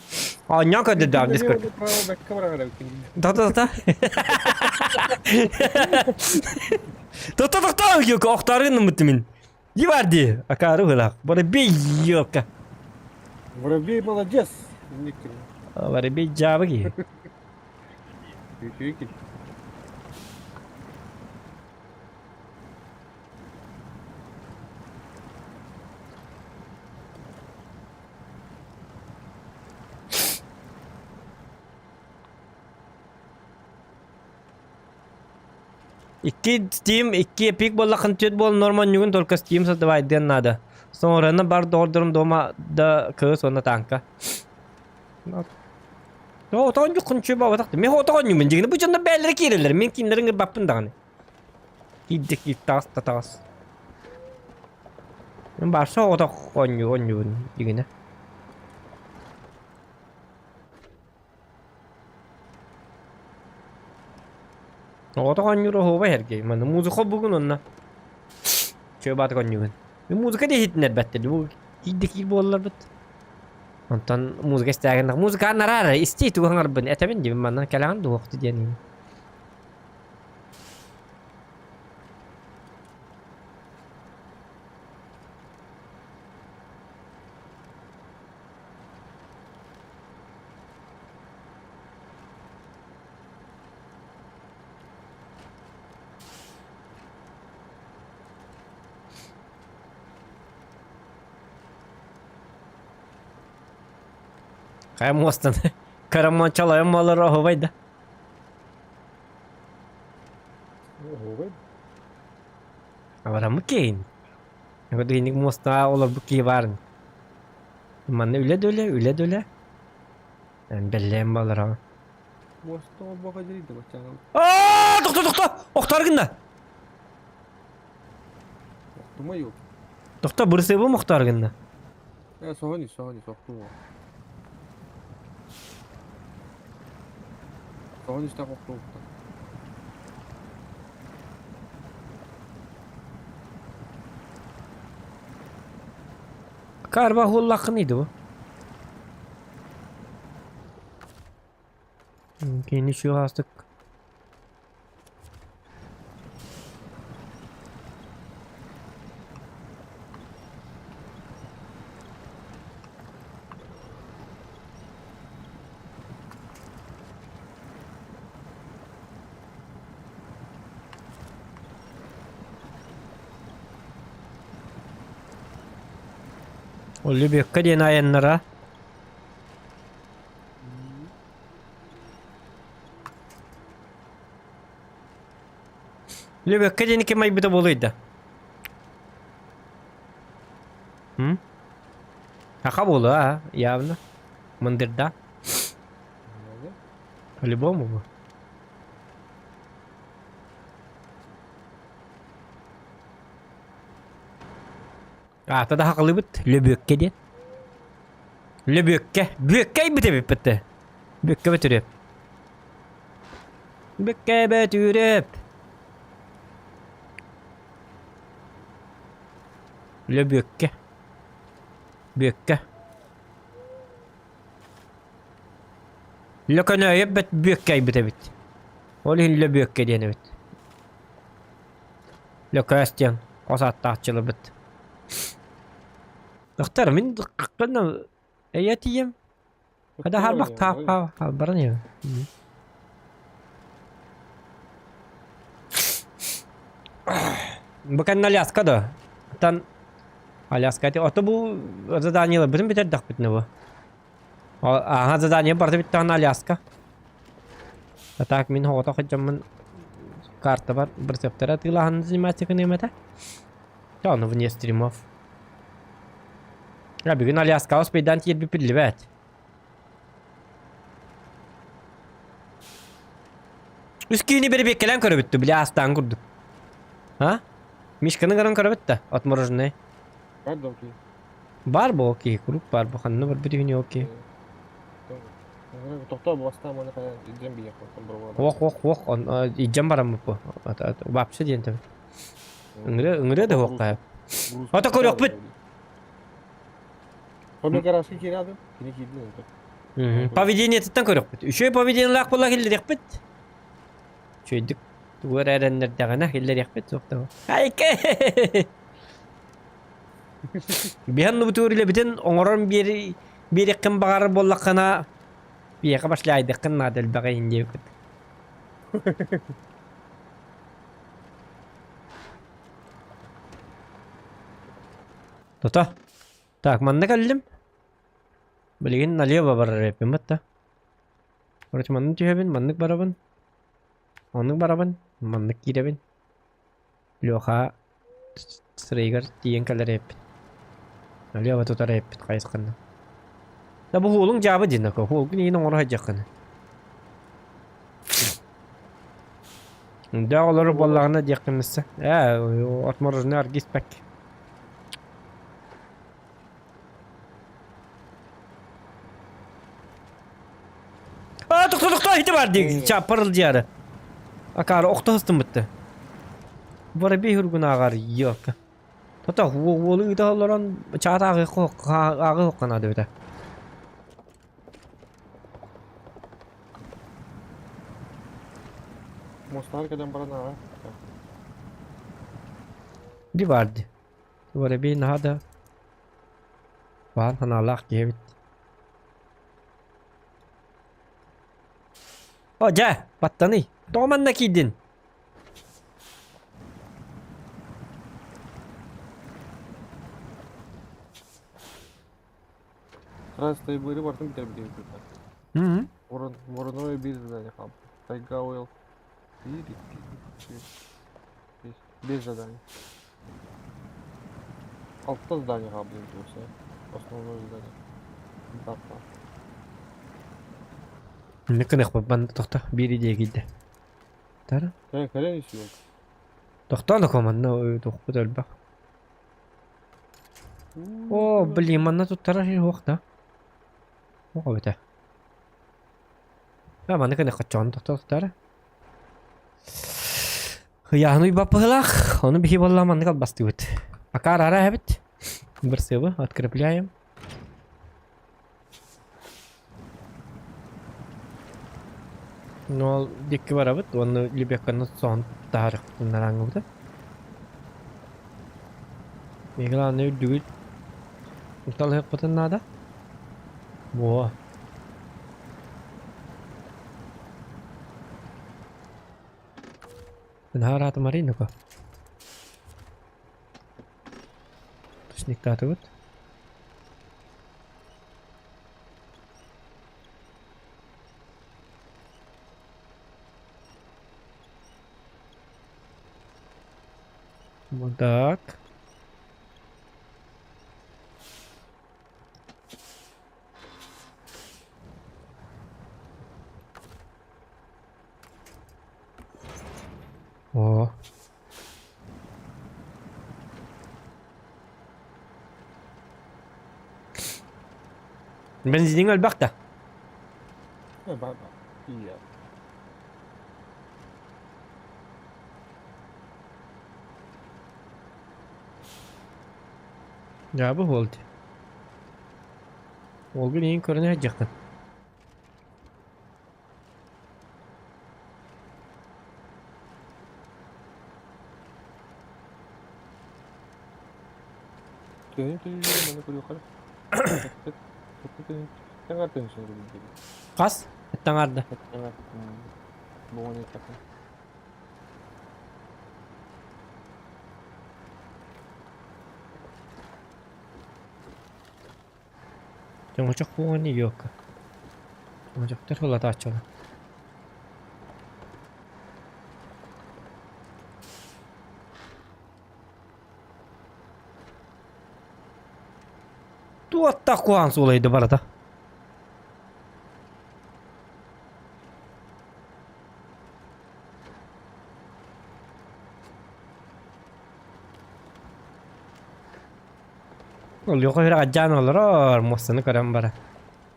оонньоон көрдөрдөҕүм Дискорд. Та-та-та. Та-та-та-та, ёлка, охтарын мин. Не бар дии, акаары быһыылаах. Воробей, ёлка. Воробей молодец. Воробей дьаабы киһи. Икки Steam, икки Epic буоллаххын түөрт буол норманньугун только Steam создавайдыан наада. Соҥорона бар доҕордорум дома да кыыс уонна танка. Отоонньуккун үчүгэй буолбатах дии. Мин отоонньуммун дьиҥинэ бу дьоннор бэйэлэрэ киирэллэр. Мин кинилэри ыҥырбаппын даҕаны. Киирдик киир таҕыс да таҕыс. Мин барса оҕотох оонньуу оонньуубун дьиҥинэ. Оҕотох оонньуур оһуобай эргий. Манна музыка бугун онно. Чүө баатык оонньуугун. Музыка да иһитиннэрбэттэр. Бу киирдик киир буолларбыт. Онтон музыка истээгин музыка нараара истии тугу хаҥарбын этэбин диибин манна кэлэҕин дуохту диэн. Хайа муостан карамончалайым буолар оһубай да. Оһуобай. Абараммыт киһин. Инник муостаҕа олорбут киһи баарын. Манна үлэ да үлэ, үлэ да үлэ. Бэллээн буолар Муоста олбоҕо дьэрийдэ баччаҕа. Аа, тохто, тохто! Охтор гынна. Охтума yok. Тохто, бырсыыбым охтор гынна. Э, соһон соһон охтума. Соһон истэх охтума. Карба хуллаххын иди бу. Кини чугастык. Оллүбүөккэ диэн айаннара. Лүбүөккэ диэн ким айбыта буолуой да? М? Саха буолуо, а, явно. Мындырда. По-любому бу. Аата да хакылыбыт Лөбүөккэ диэн. Лөбүөккэ. Бүөккэ айбыт эбиппит да. Бүөккэ бөтүрүөп. Бүөккэ бөтүрүөп. Лөбүөккэ. Бүөккэ. Лөкөнөөйөп бөт бүөккэ айбыт эбит. Ол иһин Лөбүөккэ диэн эбит. Лөкөөс диэн хос ааттаахчыларбыт. Дохтор, мин ханна эйэ тиийэм. Хада харбах таап баран иһэбин. Бу кэннэ Аляска да. Тан Аляска ати ото бу заданиелар бүтүн бүтэрдэхпитинэ бу. Ааһа задание барыта бүттэҕинэ Аляска. А так мин оҕото сылдьаммын картабар бырсыаптары атыылаһан заниматься гыныам этэ. Да, ону вне стримов. А бүгүн Аляскаҕа успейдаан тиийэрбит биллибэт. Үс киһини бэрэбиэккэлээн көрөбүт били аастаан курдук. А? Мишканы көрөн көрөбүт да, отмороженный. Бар да окей. Бар бу окей, круг бар бу ханна барбыт үһүнү окей. Тохтоо бастаан маны хайа илдьэн биһиэхэ бробуола. Ох ох ох, илдьэн бараммыт бу. Вообще диэн тэбит. Ыҥырыа ыҥырыа да уохха. Ото көрүөхпүт. Онно гаражка киирээдим. Кини киирдин это. Поведениетыттан көрүөхпүт. Үчүгэй поведениелаах буолла киллэриэхпит. Үчүгэйдик тугу эрэ эрэннэрдэҕинэ киллэриэхпит суох да. Айка! Биһэн нубутугар үлэбитин оҥорон биэри биэриэххин баҕарар буоллаххына биһиэхэ башляйдыххын наада элбэҕи иһин диэбиккит. Тута. Так, манна кэллим. Билигин налево барар эппин батта. Короче, маннык түһэбин, маннык барабын. Оннук барабын, маннык киирэбин. Леха сырайыгар тиийэн кэлэр эппит. Налево тутар эппит хайысханна. Да бу хуолуҥ дьаабы диэн ака, хуолгун иин оҥоро сылдьаххына. Дээх олору буоллаҕына диэххин миссе. Ээ, отмороженный аргис пэк. А, тохто, тохто, ити бар дии, чаппарыл диары. Акаары охто хыстыммытты. Воробей хургунааҕар ёка. Тото уолу ыыта олорон чаат ааҕы ааҕы хокканаады бita. Мостар кэлэн баран ааҕа. Ди бар ди. Воробей наһаа да баар санаалаах киһи эбит. О, дьэ, баттаный. Тоҕо манна киирдин? Раз быыры бартын бүтэрбит эбит. Мм. Ворон, вороной биир задание хаалбыт. Тайга ойл. Биир, икки, үс, биэс. Биэс задание. Алта задание хаалбыт эбит Основное задание. Этапта. Ныкыныхпыт манна тохто биир идея киирдэ. Тара. Кэлэн кэлэн ис Тохтоон око манна тохпут элбэх. О, блин, манна туттарар суох да. Оҕо эбитэ. А, манна кэнэ хаччоҕун тохтоохтара. Ыйааһын уйбаппыһылаах, ону биһи буолла маннык албастыыбыт. Пока арара эбит. Бырсыабы открепляем. Ну, ол дикки барабыт, уонна Лебекканы соһон таһаарыахпытын Главное үрдүгүт талыһыахпытын наада. Во. Наһаа Маринука. Тушниктаатыбыт. Вот так. О. Бензиниҥ элбэх да? Iya. Дьаабы уол дии. Уолгун иһин көрүнэ сылдьыаххын. Төһөнү төлүүллэр маны көрүөххэ. Тэҥар тыһыынча Хас? Таҥарда. Бугун эттэххэ. Чоҥочох буолан Йока. Чоҥочохтор улатааччылар. Туоттах куһаҕан суолайда барыта. Леха үһүрэ адьаан олорор, муостаны көрөн баран.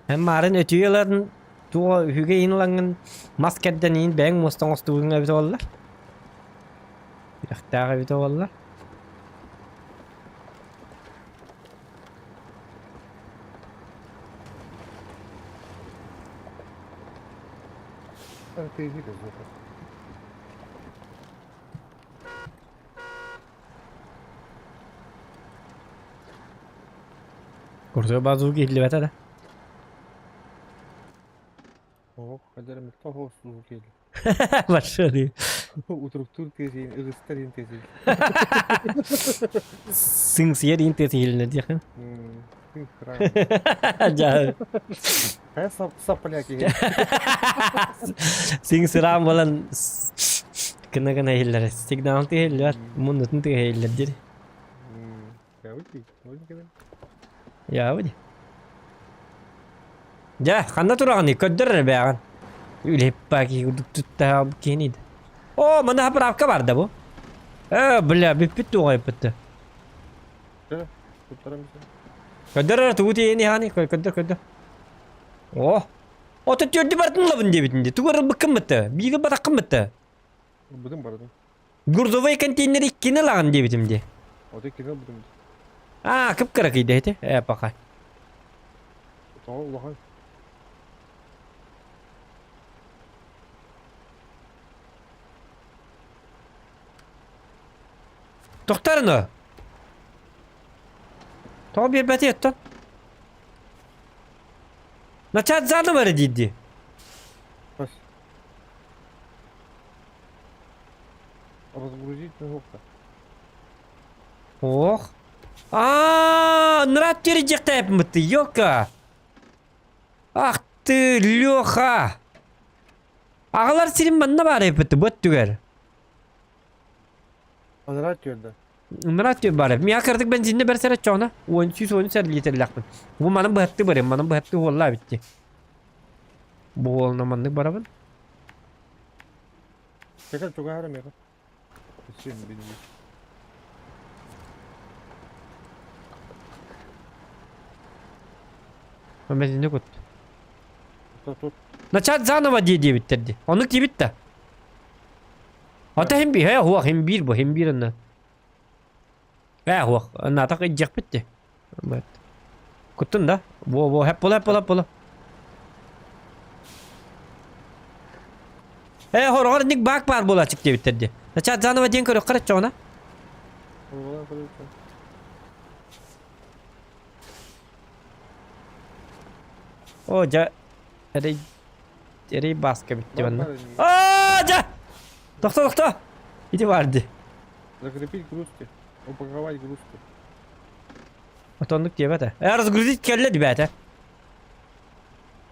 Эн маарын өтүйэ ылан туо үһүгэ иин ылаҥҥын мас кэрдэн иин бэйэҥ муоста оҥостубуҥ эбитэ буолла. Үрэхтээх эбитэ буолла. Тыаһы звука. Курдук базук иһиллибэтэ да. Оһох, хадара мөттө оһох звук иһиллэр. Баршады. Утуруктуур тыас иһин, ыгыстар иһин тыас иһин. Сыҥсыйар иһин тыас иһилинэ диэхин. Дьа. Хайа саппаля киһи. Сиҥ сыраан буолан гына-гына иһиллэр. Сигнал тыаһиллэр, муннутун тыаһиллэр диир. Яабыт. Дьэ, ханна тураҕыный? Көрдөр эрэ бээҕин. Үлэһиппаа киһи курдук туттаһа киһиний да. О, манна заправка бар да бу. Э, бля, бүппүт туоҕайпыт да. Көрдөр эрэ тугу тиийэн иһаный? Көрдөр, көрдөр. О, ото түөрдү бартын ылабын диэбитин дии. Тугу ылбыккын бытта? Бииги батаххын бытта. Ылбытым барытын. Грузовой контейнер иккини ылаҕын диэбитим дии. Ото иккини ылбытым дии. Аа, кып-кыракый да ити. Ээ, пока. Тоҕо улахан. Тохтор Тоҕо биэрбэтий оттон? Начать заново эрэ диирдии. Бас. Разгрузить ногу-то. Ох. А, нрат ты, ёлка. Ах ты, Леха. Аҕалар сирин манна баар эппит быт түгэр. Анараа түөрдэ. Анараа түөр баар. Миа кырдык бензинне бэрсэрэ чоҕуна. 10 110 литрэлээхпин. Бу манан быһатты барым, манан быһатты уоллаа битти. Бу уолна маннык барабын. Чекер чугаһара миэхэ. Син бензин. Бензинне кут. Тут Начать заново дии диэбиттэр дии. Оннук диэбит да. Ата хим биир, э, хуах, хим биир бу, хим биир онно. Э, хуах, натах иддьэхпит дии. Куттун да? Во, во, хэп була, була, була. Э, хороҕор ник баак баар буолааччык диэбиттэр дии. Начать заново диэн көрүөххэ эрэ чоҕуна. О, дьэ, эрэй, эрэй бааска бүттэ манна. Аа, дьэ! Тохто, тохто! Ити баар дии. Закрепить грузки. Упаковать грузки. Отоннук диэбэтэ. Э, разгрузить кэллэ дибээтэ.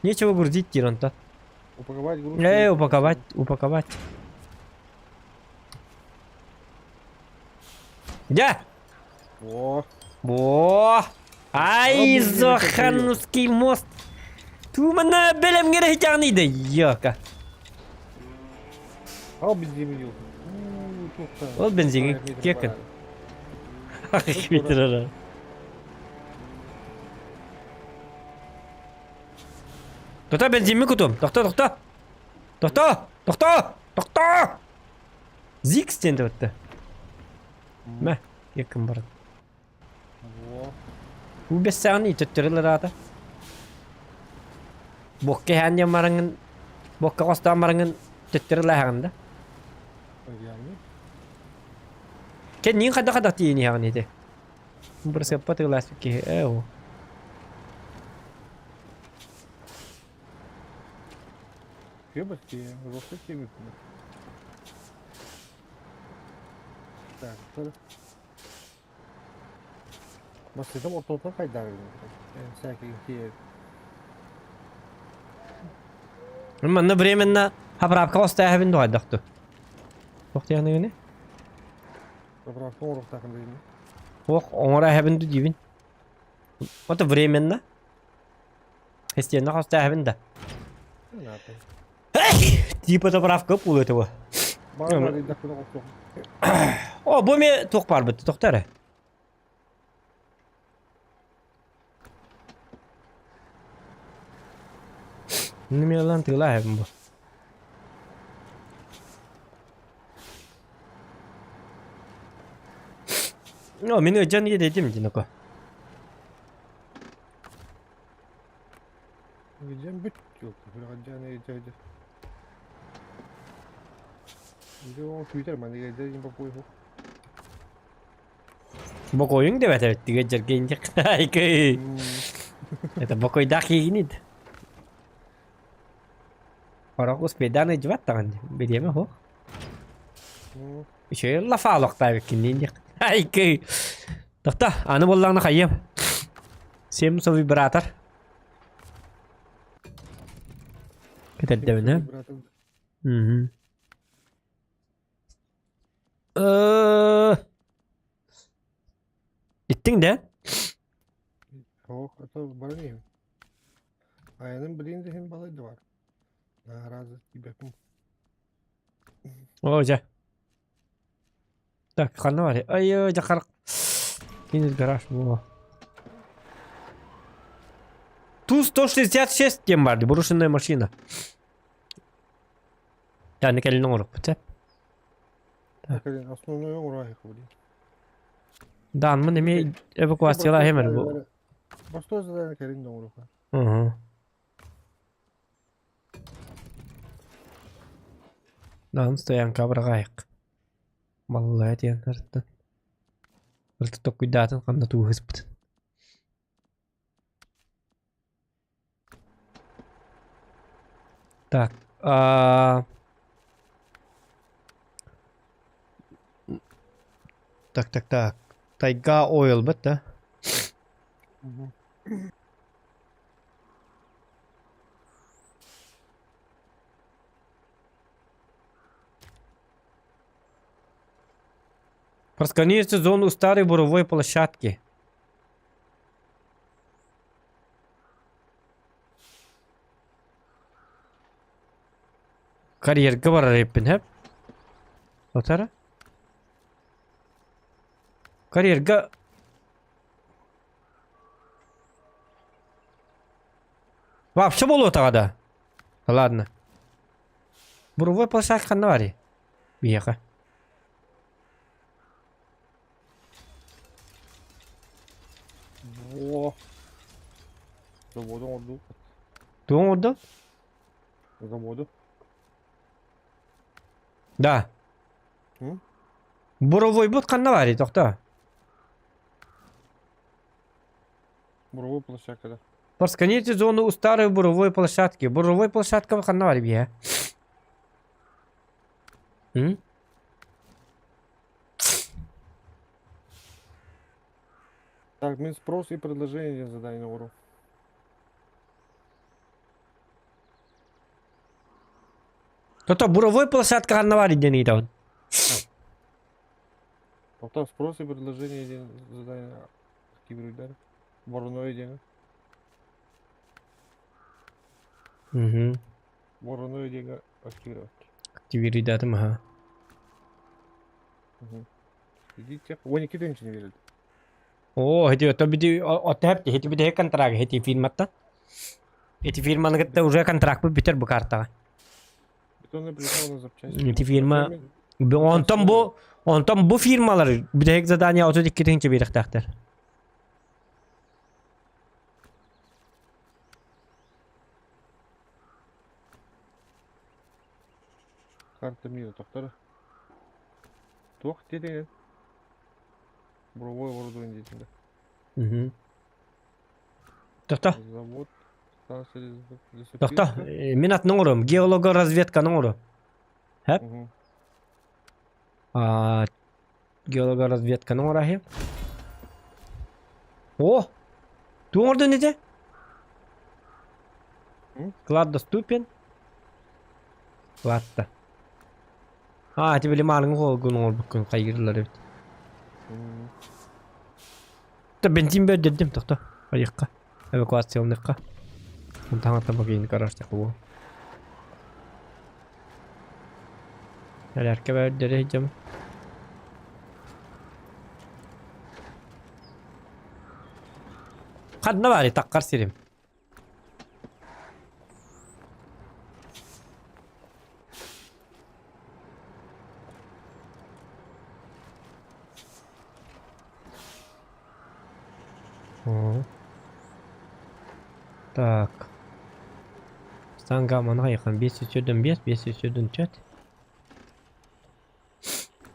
Нечего грузить диир онтон. Упаковать грузки. Э, упаковать, упаковать. Дьэ! О! О! Ай, Зоханский мост! Тумана бэлэмҥэ эрэ да ёка. Ал бензин Ол бензиҥи киэккин. Метр Тохто бензимми кутум. Тохто, тохто. Тохто, тохто, тохто. Зикс диэн төбөттө. Мэ, киэккин баран. Уу бэссэҕин төттөрү ыраата. Буокка иһээн диэн бараҥҥын, буокка хостоон бараҥҥын төттөрү ылааһаҕын да? Кэнниин хайдах-хайдах тиийэн иһэҕин ити? Бырысыаппа тыылааспыт киһи ээ оо. Так, Массыынам ортотунан хайдаарыгын всякий тиэ Манна временно заправка оставим дуһайдахту. Туох диэхнигини? Заправка оҥоруохтаахын дии Туох оҥоро эһэбин ду диибин. Вот временно. Христианна хостааһабын да. Типа заправка буолуо этого. О, бу эмиэ туох баарбыт, тохто эрэ. Нэмиэлэн тыылааһабын бу. О, мин ыдьан иэдэйдим диноко. Видим бүт. Күүтэр манныга дьэ бокуой Бокуойуҥ да эбэтэ тигэ дьэргэйдик. Айкы. Это бокуойдаах киигинит. Хорох успейдаан ыйдьыбат даҕаны. Бириэмэ суох. Үчүгэй лафаалохтаабыккин диэн Айкы. Тохто, аны буоллаҕына хайыам. Семсо вибратор. Кэтэрдэбинэ. Мгм. Иттиҥ да? Суох, это баран иһин. Айаным билин да иһин балай да бар. Наразы тиийбэппин. Оо, дьэ. Так, ханна барый? Ай, дьэ харах. Кинес гараж буо. Ту-166 диэн баар дии, брошенная машина. Аны кэлин оҥорукпут ээ. Кэлин основной оҥорооху дии. Даанмын эмиэ эвакуациялаа иһэмэр бу. Простой задание кэлин да оҥоруха. Уһу. Даан стоянка быраҕаайык. Баллая диэн ырыттан. Ырыты токкуйдаатын ханна тууһуспутун. Так, а... Так, так, так. Тайга ойл бит да? Просканируйте зону старой буровой площадки. Карьерга барар эбиппин һэп. Отара. Карьерга Вообще болуотаҕа да? Ладно. Буровой площадка ханна барый? Биһиэхэ. Во. Заводу оҥордубут. Тугу оҥордуҥ? Заводу. Да. М? Буровойбут ханна баарый, тохтоо. Буровой площадка, да. Просканируйте зону у старой буровой площадки. Буровой площадка ханна баар биһэ? М? Так, мин спрос и предложение задание оҥору. То-то буровой площадка ханна баар диэн ыйытабын. Потом спрос и предложение диэн задание активируйдар. Вороной диэн. Угу. Вороной диэҥҥэ активировать. Активируйдаатым аха. Угу. Идите. 12 тысяч берет. Оо, ити ото бити отто хэпти, ити бити контракт, ити фирматтан. Ити фирманы кытта уже контракт бүтэр бу картаҕа. Бетонный плита на запчасти. Ити фирма онтон бу онтон бу фирмалар бүтэһик задание 32 тыһыынча биэриэхтээхтэр. Карта мира тохтор. Туох диэтиҥ Буровой оборудование диэтиҥ да. Угу. Тохто. Завод, станция Тохто. Мин атын оҥоруом. Геологоразведканы оҥоруом. Хэп? А, геологоразведканы оҥораһыам. О! Тугу оҥордун ити? Клад доступен. Кладта. А, ити били маарыҥы хоолгун оҥорбуккун хайгыыллар эбит. Та бензин бэрдэрдим тохто. Айыкка. Эвакуацияланыахха. Онтон бакыйын караштах буо. Элэркэ бэрдэрэ сылдьабын. Ханна баарый таккар сирим? О. Так. Станга манайхан 504 5, 504 4.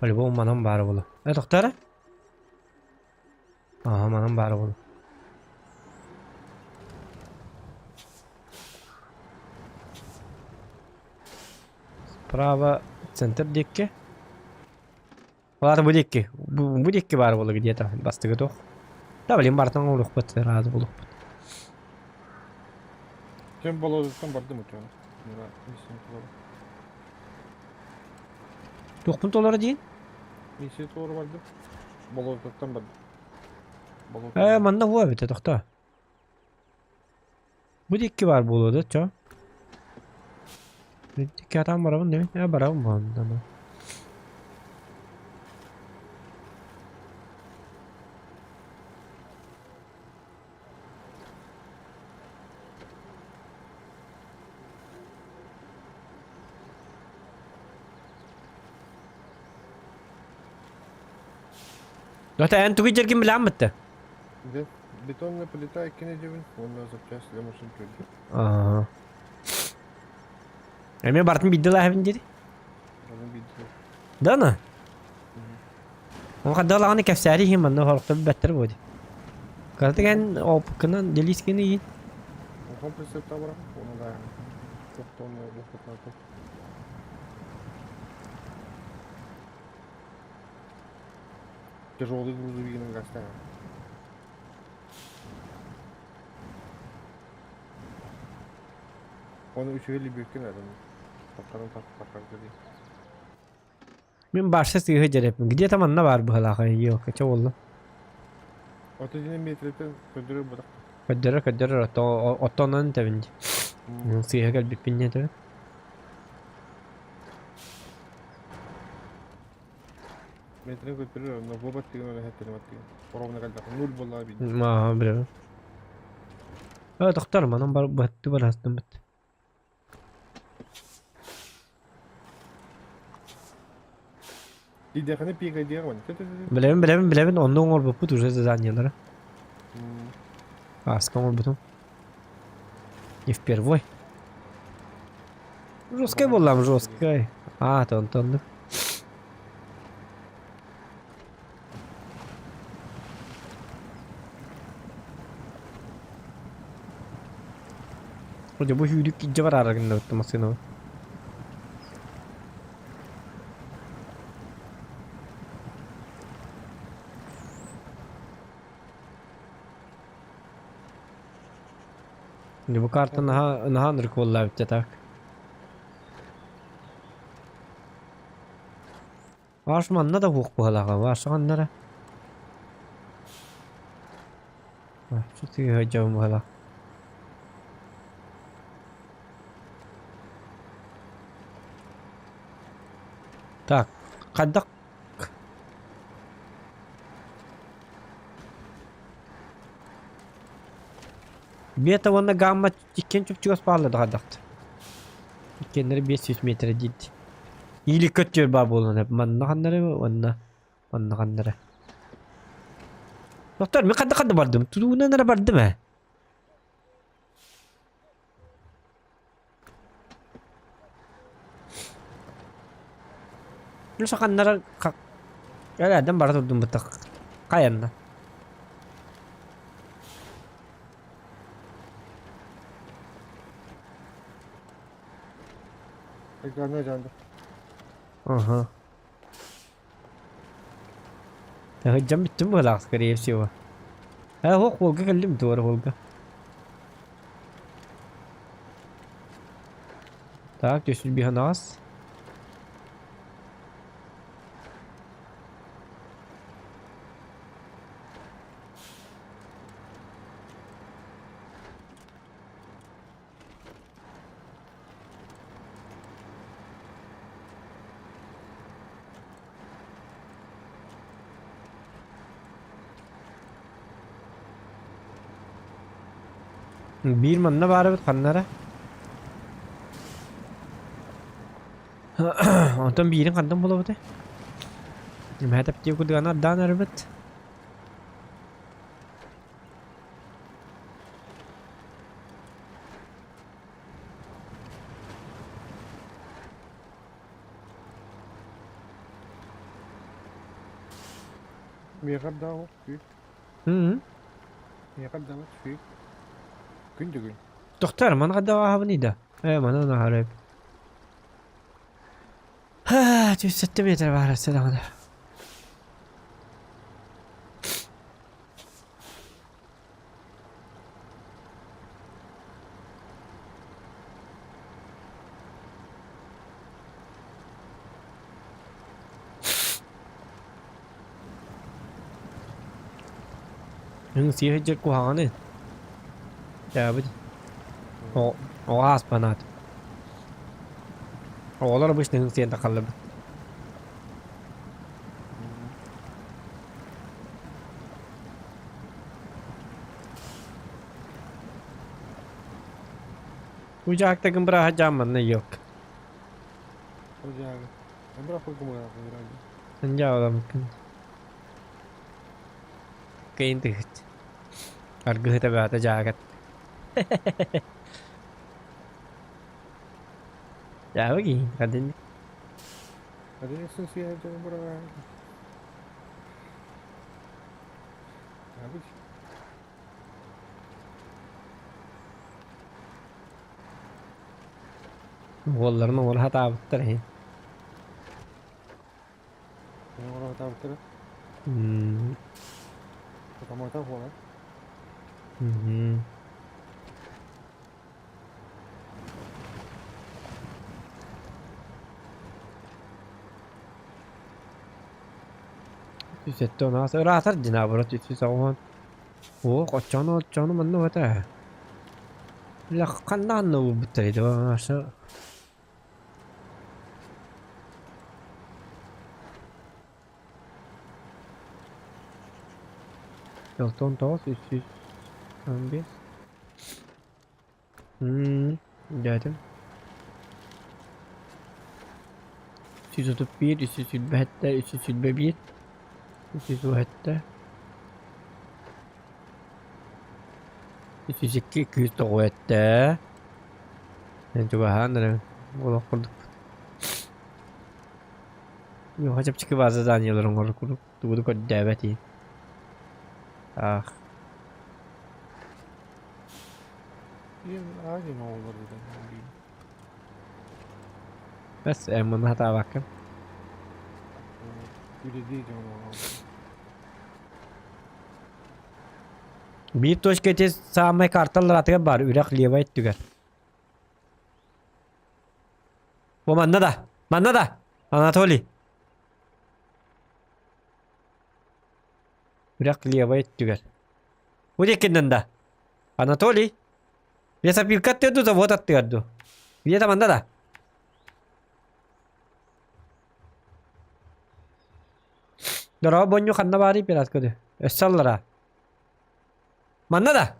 По-любому манан баара буолуо. Э, тохтоо эрэ. Ага, манан баара буолуо. Справа центр диэки. Ладно, бу диэки. Бу диэки баар буолуо где-то. Бастыгы туох. Да, блин, бартан оҥоруохпут, сразу булуохпут. Кем болоруттан бардым утуйан. Миссия толору. Туохпун толоро диин? Миссия толору бардым. Болоруттан бардым. Э, манна буо эбитэ, тохтоо. Бу диэки баар буолуо да, чо? Икки атаан барабын дии. Э, барабын буолан. Дота эн тугу дьэргин билэҕин бытта? Дьэ, бетонная плита иккини дьэбин уонна запчасть для машин түрдү. Аа. Эмиэ бартын биирдэ лааһыбын дири. Аны биирдэ. Да на? Ол хадалаҕаны кэпсээри иһин манна хорохтор билбэттэр буо дии. Кыратык эн опыккынан делискини иһин. Улахан прицепта баран, оны да тохтоон лохотнаатым. Тяжелый грузовигинен гастаан. Оны үчүгэй либүөккэ наадам. Тахханан таххарга дии. Мин барса сыыһа дьэрэппин. Где-то манна баар быһалаах ёлка, чэ буолла. Ото дьиҥэ миэтэрэтэ көрдөрөр бадах. Көрдөрөр, көрдөрөр, оттонон тэбин дии. Сыыһа кэлбиппин диэн этэбин. Миэтэрэ көрдөрөр, но буобат тыгын өлө хэттэрим аттыгын. Ровно кэлбэх. Нуль буоллаҕа биир. Маа, билэбин. Э, тохтор, манан бар быһатты барастыммыт. Тиийдэххинэ пиэкэйдиэҕин. Билэбин, билэбин, билэбин, онно оҥорбуппут уже заданиелары. Ааска оҥорбутум. Не впервой. Жесткай буоллаҕым, жесткай. Аа, онтоннук. Вроде бу сүүрүк илдьэ бараары гынныбыт массыынабын. Дьэ бу карта наһаа наһаа ынырык буолла эбит так. Аш манна да суох быһалаҕа, Ваша ханна эрэ? Сытыы сылдьабын быһалаах. Так, хайдах Бета уонна гамма иккиэн чуп-чугас бааллар да хайдахт. Иккиэннэри 500 метрэ диирди. Или көттүөр баар буолан манна ханнары уонна манна ханнары. Доктор, мен ханна ханна бардым? Тутуунан эрэ бардым ээ. Ну саханнара Эрээден бара турдум бытах. Хайанна. Экрана жанды. Ага. Сылдьан бүттүм быһыылаах, скорее всего. Ээ, суох Волга кэллим туора Волга. Так, түс биһанаас. Биир манна баар эбит ханна эрэ. Онтон биирин хантан булабытай? Мэ таптыы кудуганы ардаан эрбит. Миэхэ даҕа үчүгэй. Миэхэ даҕа үчүгэй. Күн да күн. Тохтор, маны хайдах ааһабыный да? Ээ, маны аһарай. 107 метр баар өссө даҕаны. Сиэһэ дьэ куһаҕаны. Дьаабыт. Оҕо ааспанаат. Оҕолор обычно сиэн тахаллыбыт. Бу дьаактагын бырааһа дьаамманна yok. Бу дьааҕы. Дьаабыламмыккын. Кыйын тыһыт. Аргыһыта баата дьаагат. Дьаабы киһи хадын. Уолларын оҥоро сатаабыттар иһин. Үс 76 ыраатар дьин наоборот 390. Оо, оччону оччону манна уһата. Бля, ханна ханна булбуттар ити 69 315. Дьээтим. 331, 327, 321, 317, 302, 297. Эн чугаһаан эрэ олох курдукпут. Йоха чэпчэки баар заданиеларын оҥорор курдук тугу да көрдөөбөт иһин. Аах. Бэс эн муну сатаабаккын. Биир точка ити саамай карталар атыгар баар үрэх левай өттүгэр. Бу манна да! Манна да! Анатолий! Үрэх левай өттүгэр. Бу диэкиннэн да! Анатолий! Лесопилка аттыгар дуу, завод аттыгар дуу? Где-то манна да? Дороо бонньу ханна баарый пират көдү? Өссө аллара. Манна да?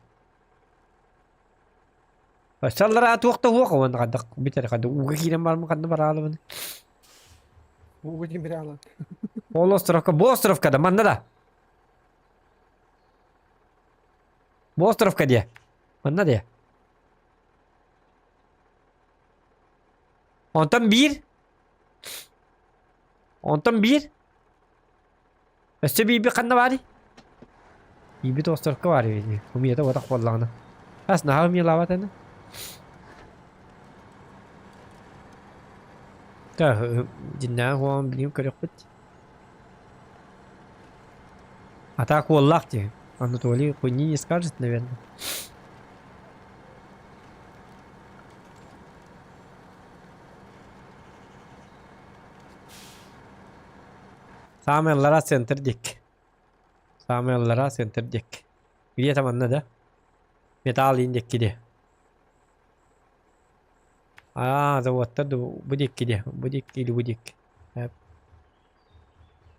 Өссө аллара туох да уох уонна хаддах бүтэр хадда ууга киирэн бармын ханна бараалыбын. Ууга киирэн бараалан. Ол островка, бу островка да манна да. Бу островка диэ. Манна диэ. Онтон биир. Онтон биир. Өссө биирбит ханна баарый? Биирбит островка баар эбит. Умията уотах буоллаҕына. Ас наһаа умиялаабат аны. Та дьиннээх уоҕун билигин көрүөхпүт. А так уоллаах дии. Анатолий хуйни не скажет, наверное. Саамай аллараа центр диэки. Саамай аллараа центр диэки. Где-то манна да? Металл иин диэки диэ. Аа, заводтар да бу диэки диэ. Бу диэки или бу диэки.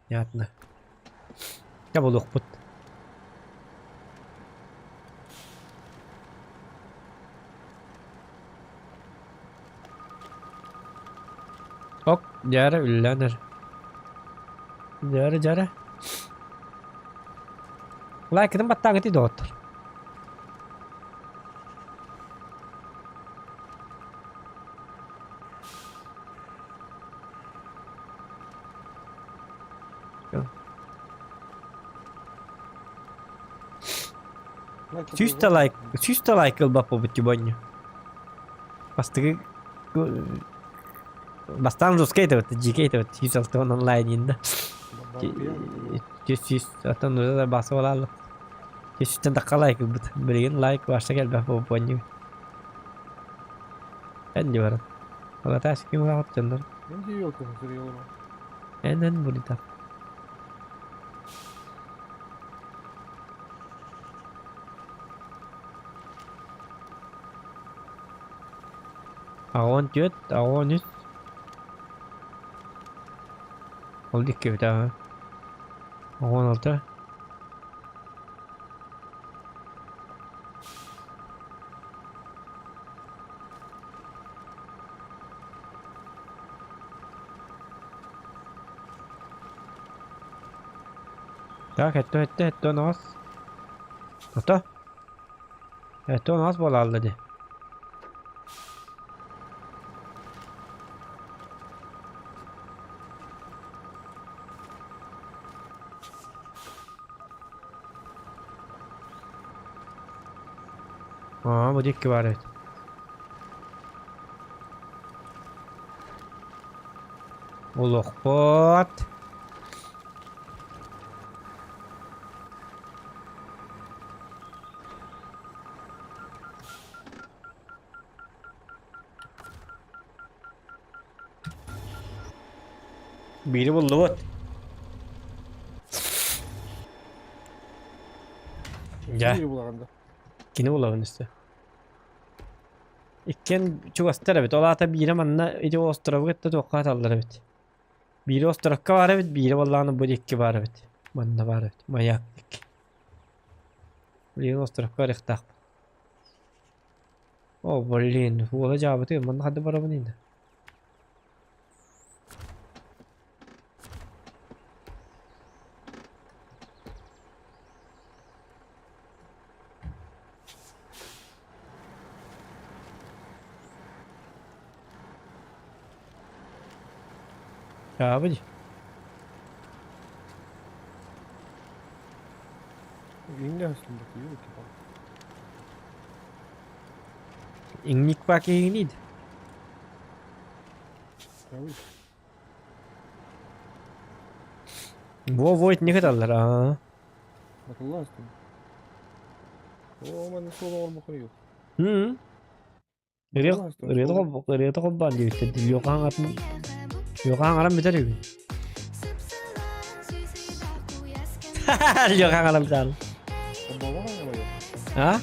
Понятно. Дьэ булуохпут. Ок, дьээрэ үллээн эр. Дьээрэ, дьээрэ. Лайкытын баттааҥыт доҕоттор. Сүүс да лайк, 100 да лайк ылбаппыт тибонню. Бастакы бастаан русскай этебит, дьиикэй этебит, 106 онлайн инна. 100 оттон уже баса болаллы. 100-тен такка лайк ылбыт. Билигин лайк барса келбэх бу. Эн не баран. Алата ким улаҕат дьоннор. Мен де елка сырыялыма. Эн бурита. Аҕон түөрт, аҕон үс. Ол иккибит аҕа. Аҕон алта. Так, этто, этто, этто, нос. Ото. Этто нос буолаалла дии. Аа, бу диэки баар эбит. Олохпот. Биири буллубут. Дьэ, Биири булаҕын да. кини булабын өссө. Иккиэн чугастар эбит. Ол аата биирэ манна ити островы кытта туохха аталлар эбит. Биирэ островка баар эбит, биирэ буоллаҕына бу диэки баар эбит. Манна баар эбит. Маяк диэки. Билигин островка барыахтаахпын. О, блин, уола дьаабытый, манна ханна барабын инде? Дьаабы дии. Иҥнэ астыммыт елки-палки. Иҥник баки иҥниид. Давай. Во во итинник ыталлар аа. Батылла астым. О, манна суол оҥорбокко yok. М. Ырыа ырыата холбоон диэбиттэр дии. Лёха аҥарын Лёха аҥаран бүтэр үһү. Лёха аҥаран бүтэр. Холбообох аҥара yok. А?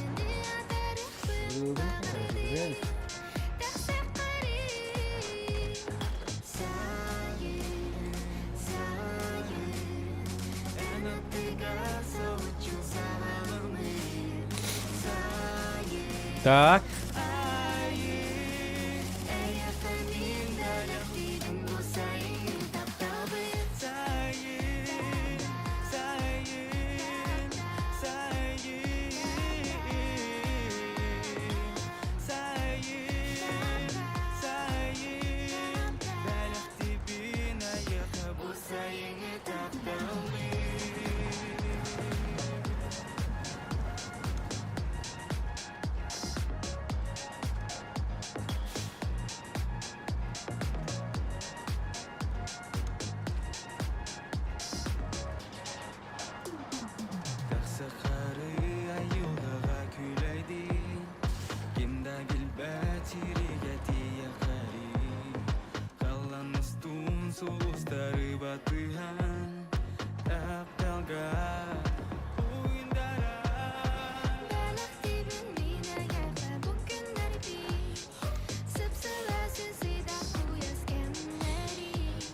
Так.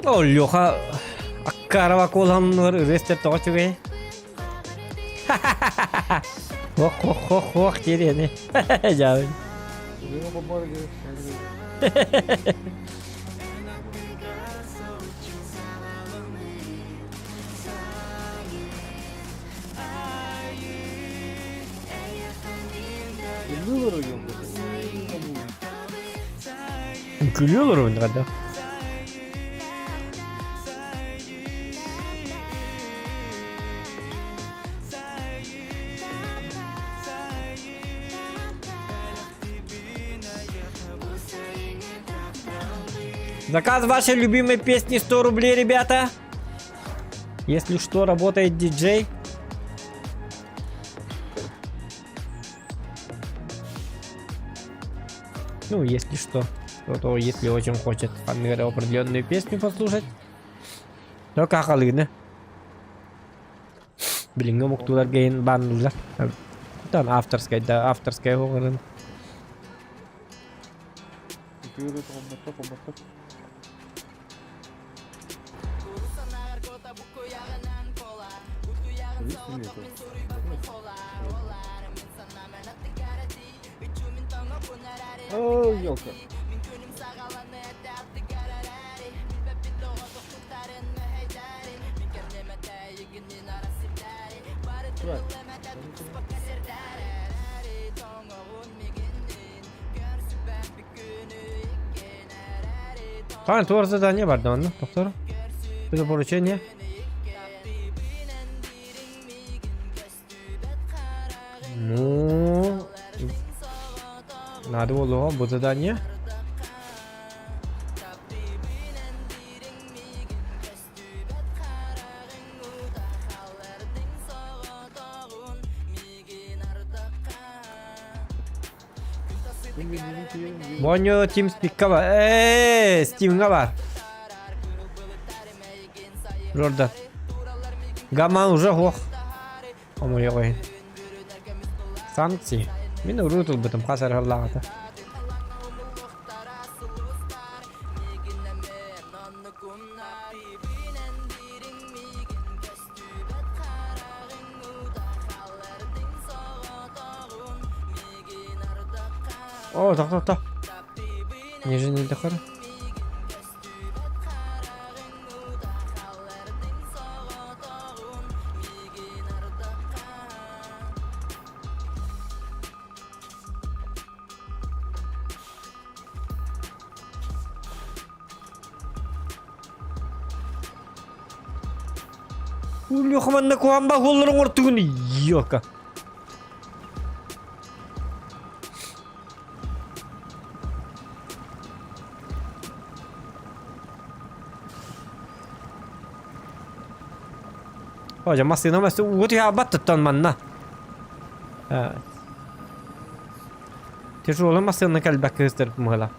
О, Леха Аккарова куолаһыннар ырыа истэр тоҕо үчүгэй. Ох, ох, ох, ох, диэни. Дьаабын. Ырыаны холбоон Күлүү олоробун хадда. Заказ вашей любимой песни 100 рублей, ребята. Если что, работает диджей. Ну, если что. То, если очень хочет Памира определенную песню послушать, то кахалыны. Билиҥҥи омуктууларга иһин баанныллар. Там авторская, да, авторская оҕорун. Үтүөрү тоҕоммоттор, хоммоттор. О, елка. Хаан туор задание бар да онно, доктор? Это поручение. Ну, надо было бу задание. Монио TeamSpeak-ка бар. Ээ, Steam-ҥа бар. Жордан. Гаман уже ох. Омойоҕой. Санкции. Мин уруу тылбытым хас араллаҕата. О, тохто, тохто. Нижний дохор. Улюха манна куһаан баһуоллар оҥортугун ёка. О, массыына массы ууга түһэ туттан манна. Тяжелый массыына кэлбэккэ кыстырып мыһыла.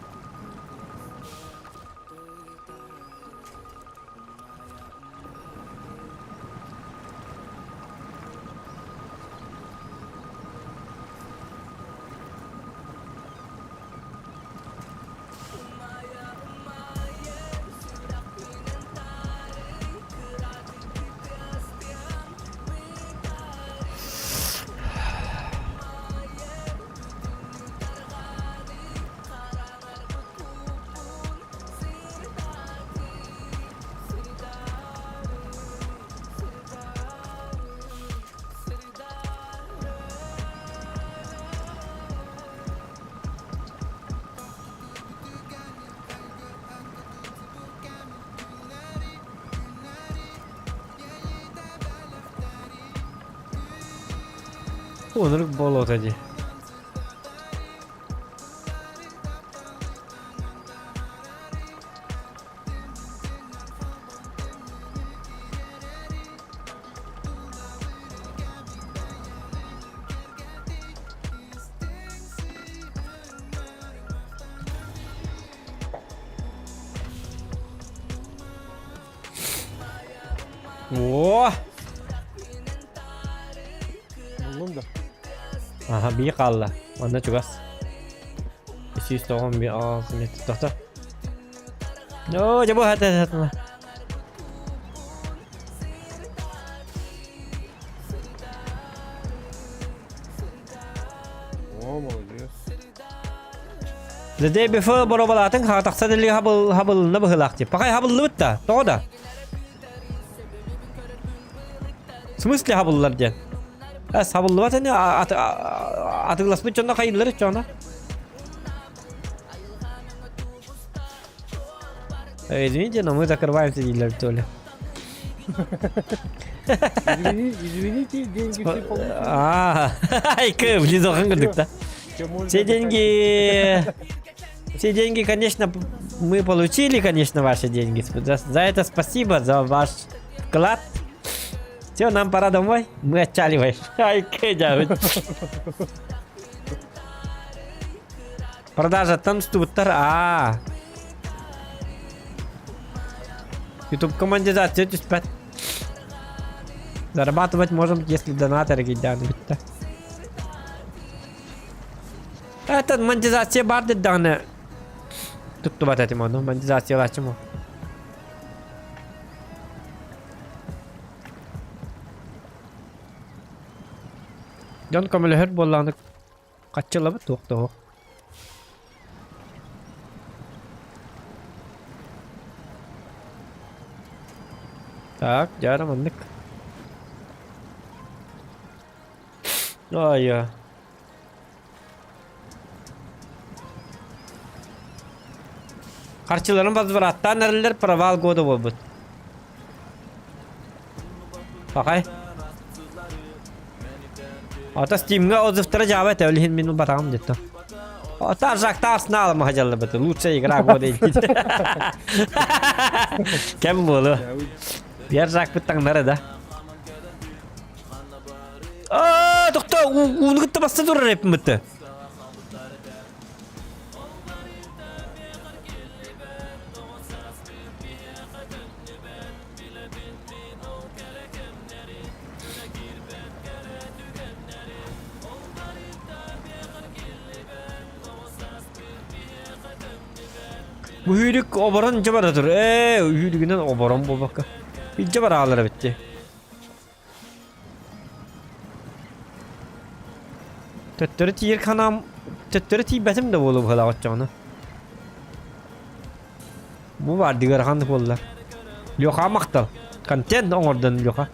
Оннук буолуо дии. О! Буллум да. Аха, бии хаалла. Манна чугас. 291 6 метр тохто. Оо, дьэ бу хата хата. О, молодец. The day before боробалаатын хаатахса дэли хабыл хабылына быһылаах дип. Пахай хабыллыбыт да, тоҕо да? В смысле хабыллар диэн? Э, сабыллыбат ини атыыласпыт дьонно хайыыллар дьоно. Извините, но мы закрываемся дииллэр Толя. Извини, извините, деньги все получили. А, айкы, влизохан курдук да. Все можно Все отдыхать. деньги... Все деньги, конечно... Мы получили, конечно, ваши деньги. За это спасибо, за ваш вклад. Все, нам пора домой. Мы отчаливаем. Ай, кэдя. Продажа устубуттар. А. Ютуб командизация түспэт. Зарабатывать можем, если донаторы киирдэҕинэ бүттэ. Это монетизация баар даҕаны туттубат этим ону монетизациялааччым ол. Дьон көмөлөһөр буоллаҕына хаччылабыт туох да суох. Так, дьара маннык. Ой, Харчыларын возвраттаан эрэллэр провал года буолбут. Пахай. Ата Steam'га отзывтара жаба этэ, ол иһин мин ылбатаҕым диттэ. Ата Аржакта Арсенал махадьаллыбыт. Лучшая игра года Кем буолу? Пьер Жакпыт таҥнары да. Аа, тохто, ууну кытта баста турар эппин Бу hүүрүк оборон дьэ бара тур. Ээ, hүүрүгүнэн оборон буолбакка. Илдьэ бараалар эбит Төттөрү тиийэр ханаам төттөрү тиийбэтим да буолуо быһыылаах оччоҕуна. Бу баар дыгырахан буолла. Леха махтал. Контент оҥордон Леха.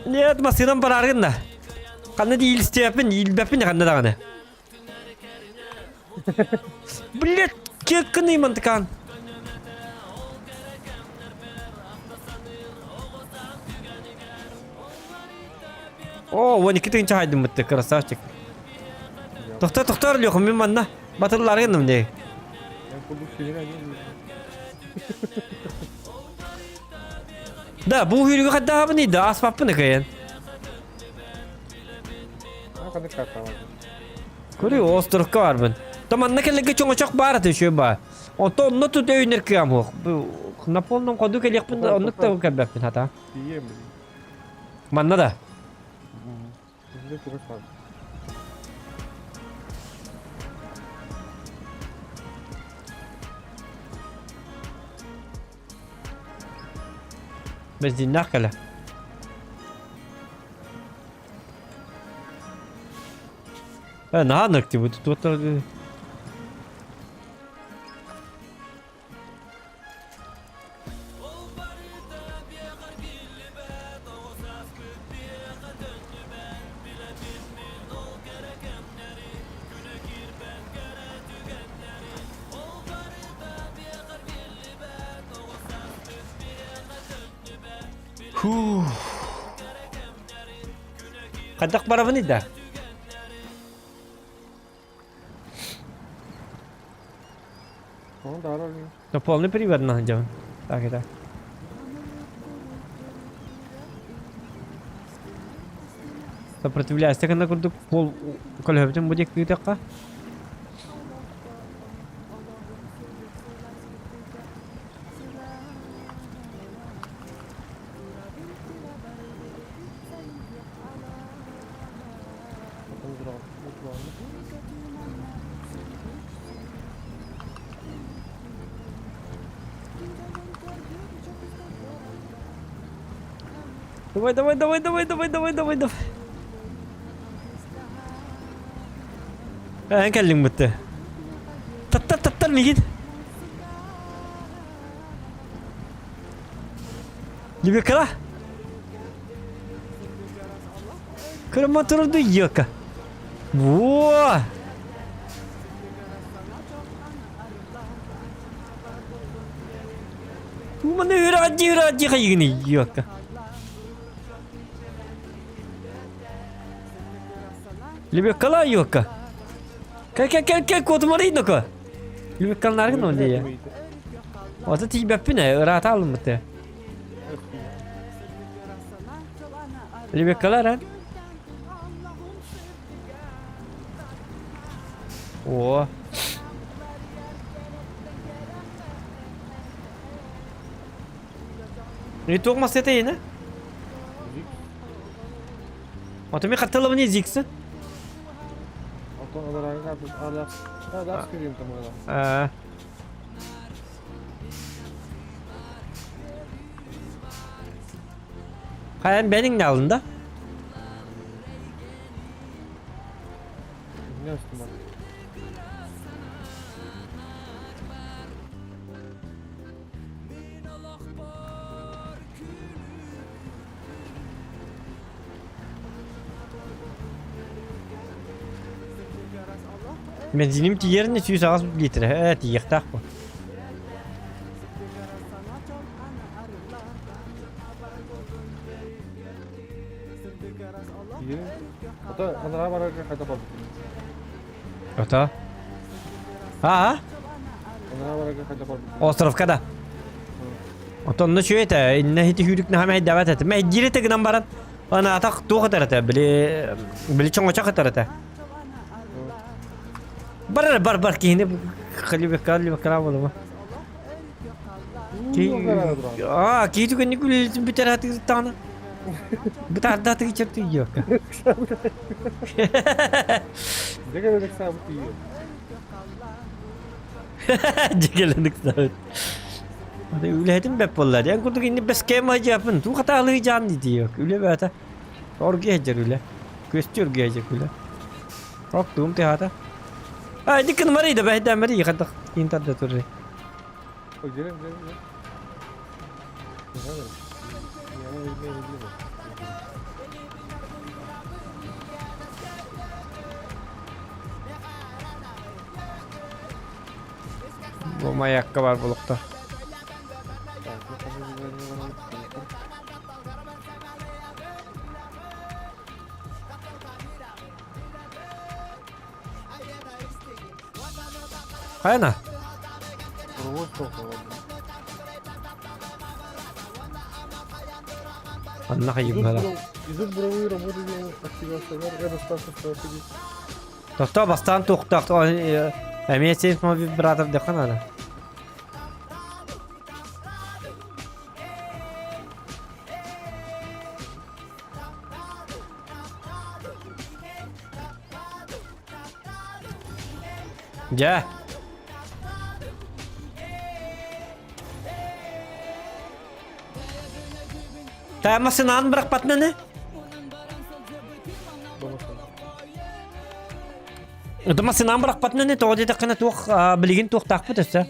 Нет, массыынам барааргын да. Ханна диилистиэппин, иилбэппин ханна даҕаны. Блядь, кеккыный мантыкаан. О, 12 тыһыынча хайдыммытты, красавчик. Тохтор, тохтор, Леха, мин манна батылларгыным дии. Да, бу hүүрүгү хайдаабын да, аспаппын кыйын. Көрү, островка барбын. То манна кэллэргэ чоҥочох баар этэ үчүгэй баа. Онто онно тут өйүнэр кыам суох. На полном ходу кэлиэхпин да оннук да кэлбэппин хата. Манна да. Бензиннээх кэлэ. Э, наһаа ныктыбыт. Туоттар Фух. Хайдах барабыный да? На полный привод надо. Так, это. Сопротивляйся на курдук пол көлөһөбүтүн бу диэки ыытыахха. Давай, давай, давай, давай, давай, давай, давай, давай. Эн кэллиҥ бытты. Таттар, таттар мигин. Лебекала. Кырма турду йока. Во! Маны үради үради хайыгыны йока. Лебекала йока. Кэл кэл кэл кэл куотумарый доко. Любеккалнаргын ол дии. Ото тиийбэппин ээ, ыраата алыммыты. Любеккалар эн. О. Не туох масета ини? Ото ми хаттылабыны зиксы. Ото аларага алас. Алас кирин тамала. Аа. Хайан бэниң не алында? Не астыма. Бензиним тиийэрин 108 литр. Ээ, тиийиэхтээх бу. Ото анараа барарга хайда барбытын. Ото. Аа? Анараа барарга хайда барбытын. Островка да. Оттон онно үчүгэй этэ, иннэ ити сүүрүк наһаа мэһэйдээбэт этэ. Мэһэйдиир этэ гынан баран, анаатах туох этэр этэ, били били чоҥочох этэр этэ. Бар эрэ бар бар киһини халибекка халибекка буолума. Аа, киһи түгэнник үлэлитин бүтэр атыыртаҕына. Бытаардаатыгы черту идиотка. Дьэгэлэник саабыт тиийиэ. Дьэгэлэник саабыт. Үлэһитим бэп буолла. Диэн курдук инни бэскэм ажапын. Туу хатаалыы жаан дии Үлэ бээтэ. Оргия дьэр үлэ. Көстү оргия дьэр үлэ. Ок туум тыһаата. А, диккин марый да бэйдэ марый хадах интарда турри. Дьэрэн дьэрэн. Бу маякка бар булуктар. Хайана? Анна хайыбыла. Идут буровые работы делают, я достаточно Тохтоо бастаан туохтаах эмиэ сейсмовибратор диэххэ наада. Дьэ. Тайма сынаан бырахпатынан ээ? Ытыма сынаан бырахпатынан ээ, тоҕо диэтэххинэ туох билигин туохтаахпыт өссө?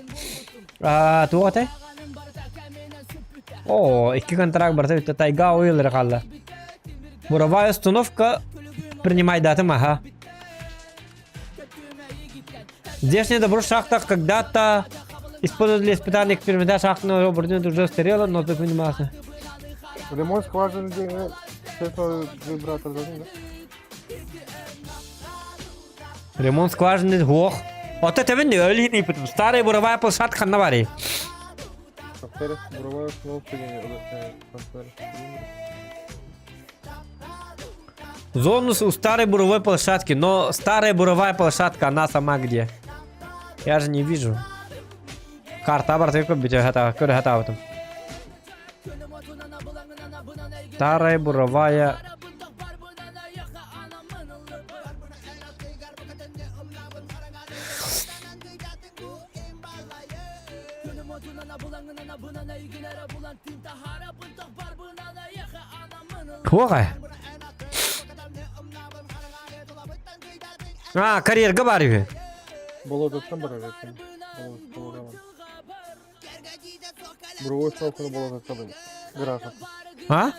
Туох этэй? О, икки контракт барыта бүттэ тайга ойылары хаалла. Буровая установка принимайдатым аха. Здешняя добро шахтах когда-то использовали для испытаний эксперимента шахтного оборудования уже устарело, но тут понимался. Ремонт скважины деген вибратор да? Ремонт скважины ох. Вот это мен өлін Старая буровая площадка ханна барый. Буровая установка деген Зону у старой буровой площадки, но старая буровая площадка, она сама где? Я же не вижу. Карта барты там. Старая буровая... Туох А, карьерга бар үһү. Болототтан барар этим. Буровой установканы болототтан График. А?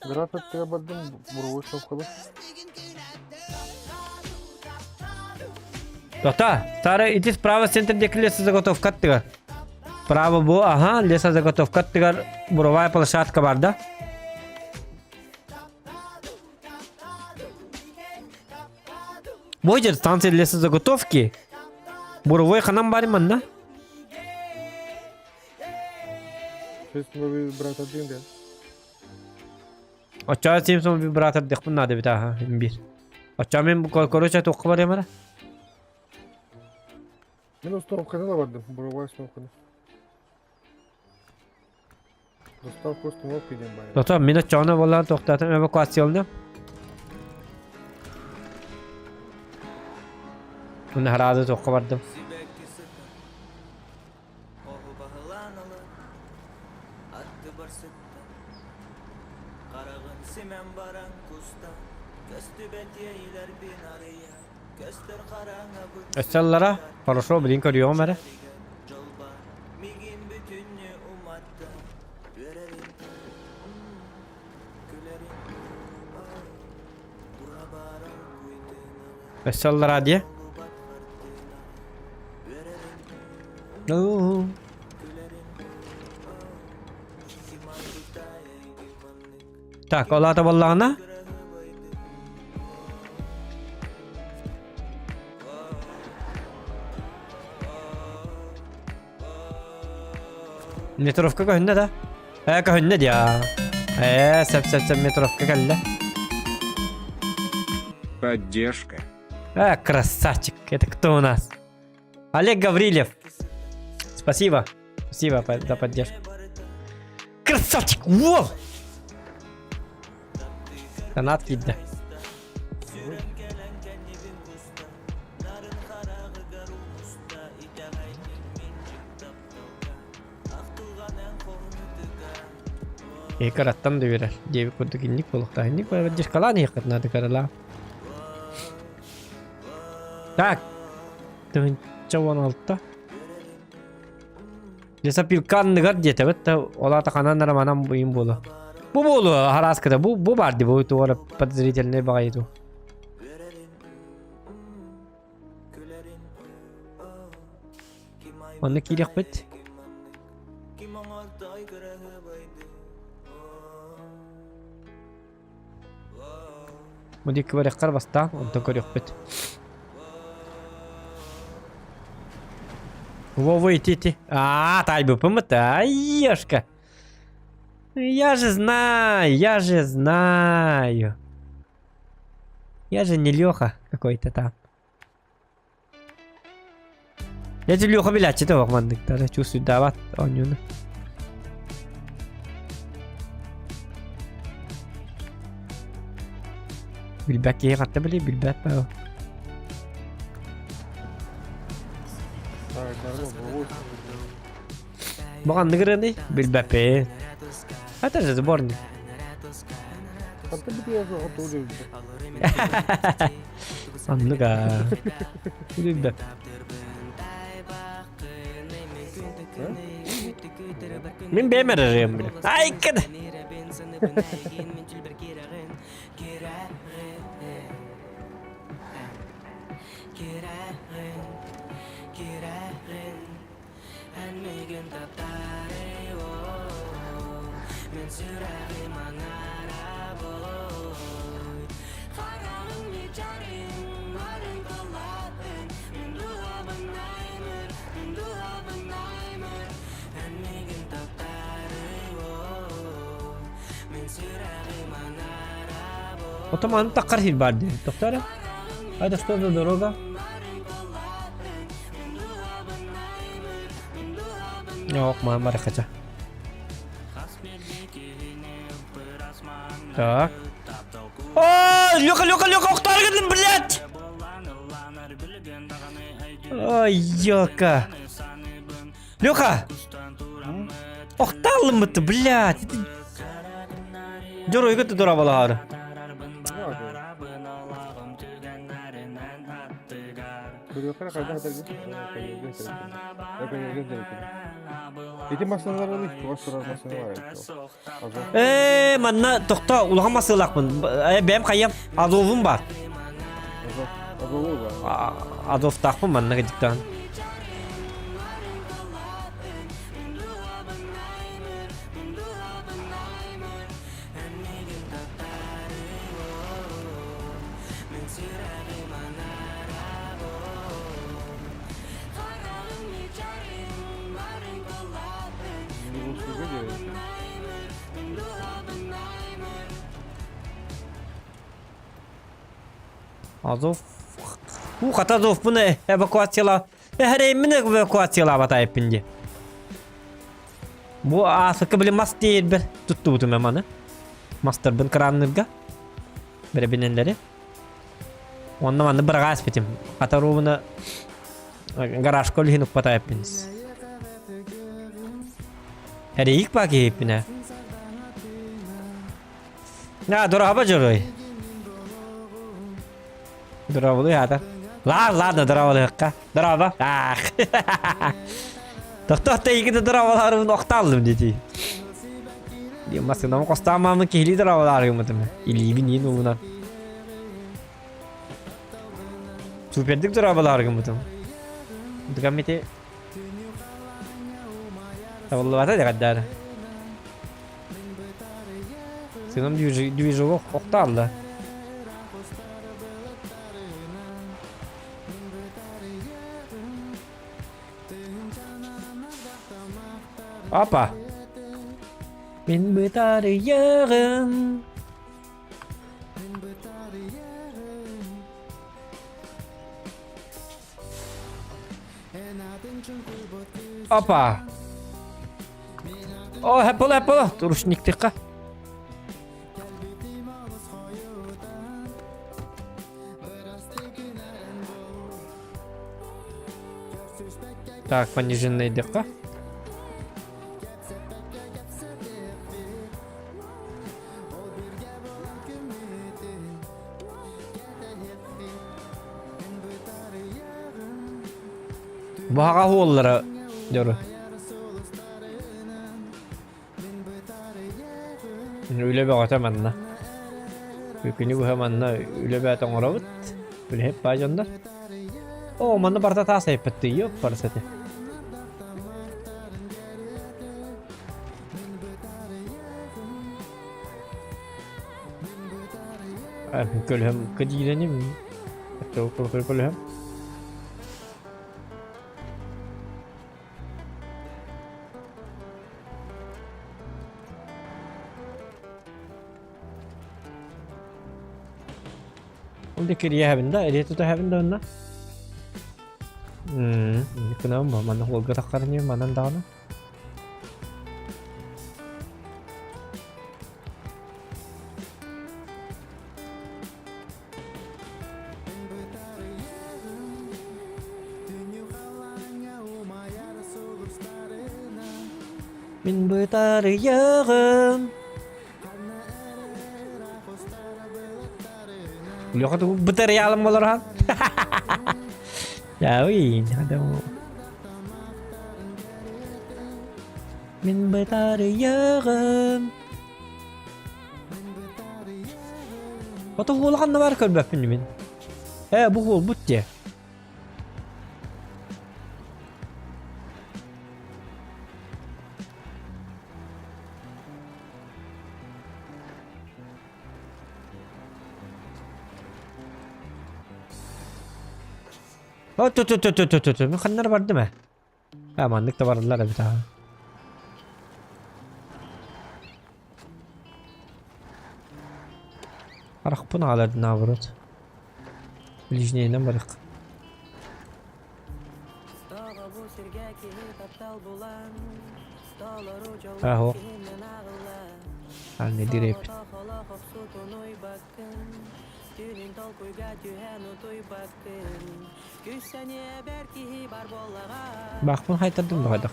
График тыга бардым буровой установканы. Тота, старый ити справа центр диэки лесозаготовка аттыгар. Право бу, ага, лесозаготовка аттыгар буровая площадка бар да? Бу станция лесозаготовки. Буровой ханан баар манна? Сейсмовый брат один ден. Оччоҕо Симсон вибратор диэхпин наада эбит ааха биир. Оччоҕо мин короче туохха барыам эрэ? Мин установканы да бардым, буровая установканы. Доставка установки диэн баар. Тото мин оччоҕуна буоллаан туохтаатым эвакуацияланым. Уна хараады туохха бардым. Өссө ыллара, хорошо, билин көрүөҕүм эрэ. Өссө ыллара диэ. Так, ол аата буоллаҕына Метровка көһүннэ да? Ээ, көһүннэ дия. Ээ, сөп сөп сөп метровка кэллэ. Поддержка. Э, красавчик. Это кто у нас? Олег Гаврилев. Спасибо. Спасибо за поддержку. Красавчик! Во! Донат киирдэ. Кыраттан да үөрэр диэбит курдук инник буолуохтаах. Инник поддержкалаан иһиэххит наада кыралаан. Так. 1016. Лесопилка анныгар диэтэбит да, ол аата ханан эрэ манан буйун буолуо. Бу буолуо хараскыта, бу бу баар дии, бу туора подозрительный баҕайы дуу. Онно киириэхпит. Бу диэки барыаххар бастаан, онтон көрүөхпүт. Во-во, ити, ити. А, таайбыппын Ешка. Я же знаю, я же знаю. Я же не Леха какой-то там. Дьэ Леха билээччитэ суох манныктары чувствуйдаабат оонньууну. Билбэт киһи хатта билий, билбэт баа. Бу ханнык ырыаный? Билбэппин. Это же сборник. Хатта битиэ суох тугу Оннук аа. Билбэт. Мин бэйэм эрэ ырыам билэр. Айкын! Потом аны таххар сир баар диэн. Тохтоо эрэ. Это что за дорога? Ок, мама барахача. Так. О, Лёха, Лёха, Лёха, охтаргын, блядь! Ой, ёка. Лёха! Охталымыт, блядь! Дьоруойга тудурабалаары. Ити массыыналар тугас турар массыына бар Ээ, манна тохто улахан массыылаахпын. Бэйэм хайам Азовум бар. Азову бар. Азовтаахпын манна кыдьыктаан. Азов. Уу хата Азовпун эвакуацияла. Эһэрэймин эвакуациялаабата эппин дии. Бу аасыкка били мас тиэйэрбэр туттубутум маны. Мастарбын кырааннырга. Бэрэбинэллэри. Онно манны быраҕа испитим. Хата ровно гаражка үлүһүн укпата эппин. Эрийик ба киһиппинэ. На, дорога дьоруй. Дорабылый аата. Ла, ладно, дорабылыахха. Дораба. Ах. Тохтоо тэйгите дорабаларыбын охтааллым дии. Диэн массыынам хостаамаамын киһилии дорабалаарыгыммытым. Илиибин иин уунан. Супердик дорабалаарыгыммытым. Дыгам ити табыллыбата дэгэрдээр. Сыном движок охтаалла. Опа! Мин бытарыйыгым. Опа! О, хэппол, хэппол! Рушниктыхха. Так, пониженный дыхха. Баҕа уоллара дьору. Үлэ бөҕөтө манна. Күнү быһа манна үлэ бөҕөтө оҥоробут. Үлэһит баа дьоннор. Оо, манна барыта таас айыппыттыы, ёп, барыта. Көлөһөм кыдиилэним. Көлөһөм. Ол да кириэһэбин да, эрийэ тутаһабын да онно. Мм, кынам манна хуолга таххарыньым манан даҕаны. Мин бытарыйыаҕым. Леха тугу бытарыйаалым болорхан. Яуин, адам. Мин бытарыйыаҕым. Ото улахан да бар көрбөппүн мин. Э, бу уолбут дии. О, ту ту ту ту ту ту ту. Мин ханнары бардым ээ. А, маннык да бараллар эбит аа. Арахпын аалар наоборот. Ближнейинэн барык. Аһо. Анне дирэпит. Баахпын хайтардым да хайдах.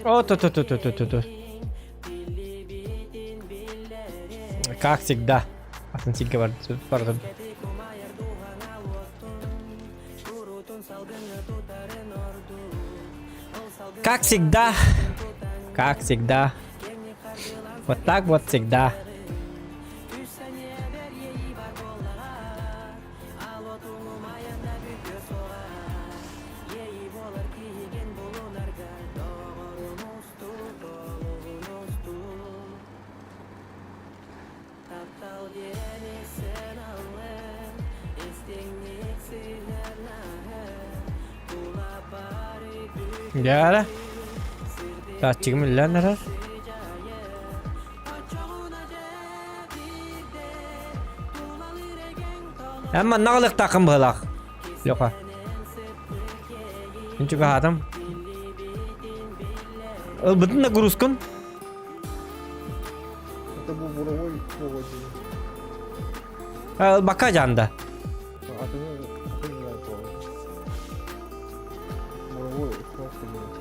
О, ту ту ту ту ту ту ту. Как всегда. Атын сиргэ бардым. Как всегда. Как всегда. Вот так вот всегда. Дьэ, Тааччыгым үллээн эрэр. Эн манна аҕалыахтааххын быһыылаах, Леха. Мин чугаһаатым. Ылбытын да грузкун. Это был буровой повод. Ылбакка дьаанда. Атыны атын знаю повод. Буровой установка делать.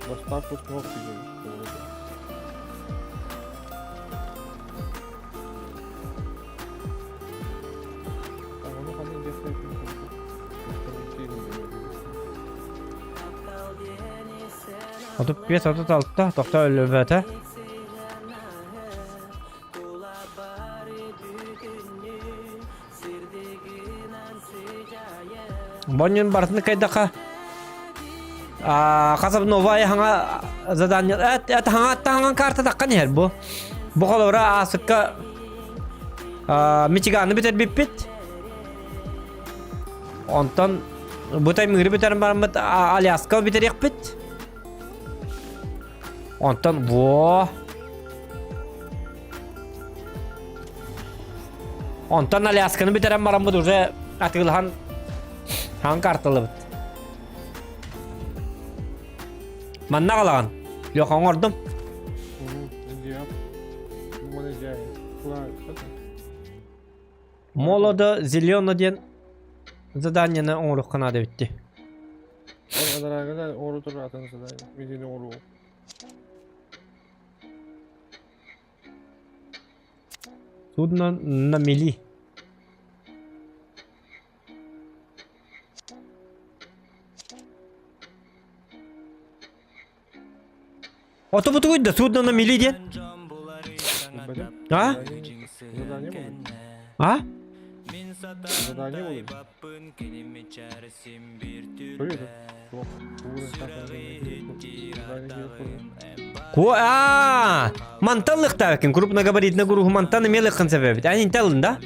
Доставку установки делать. 35 36 тохтоо өлбөтө. Бонньун барытын кайдаха хасаб новая хаҥа задание эт хаҥа таҥан карта таххан иһэр бу. Бу холобура аасыкка Мичиганы бүтэрбиппит. Онтон бу таймыыры бүтэрэн бараммыт Аляска бүтэриэхпит. Онтон во Онтон Алясканы бүтэрэн бараммыт уже атыылаһан хаҥ карталыбыт. Манна аҕалаҕын. Леха оҥордум. Молодо зелено диэн заданиены оҥоруохха наада эбитти. Адараагына оҥору турар атын задание. Мидини оҥоруу. Судно на мели. Отобутугуй да судно на мели диэн? А? Задание будет? А? Задание будет? Привет. Ку а мантан лыхтаабыккын крупногабаритный гуруһу мантан эмиэ лыххын сэбэбит. Эн интеллин да?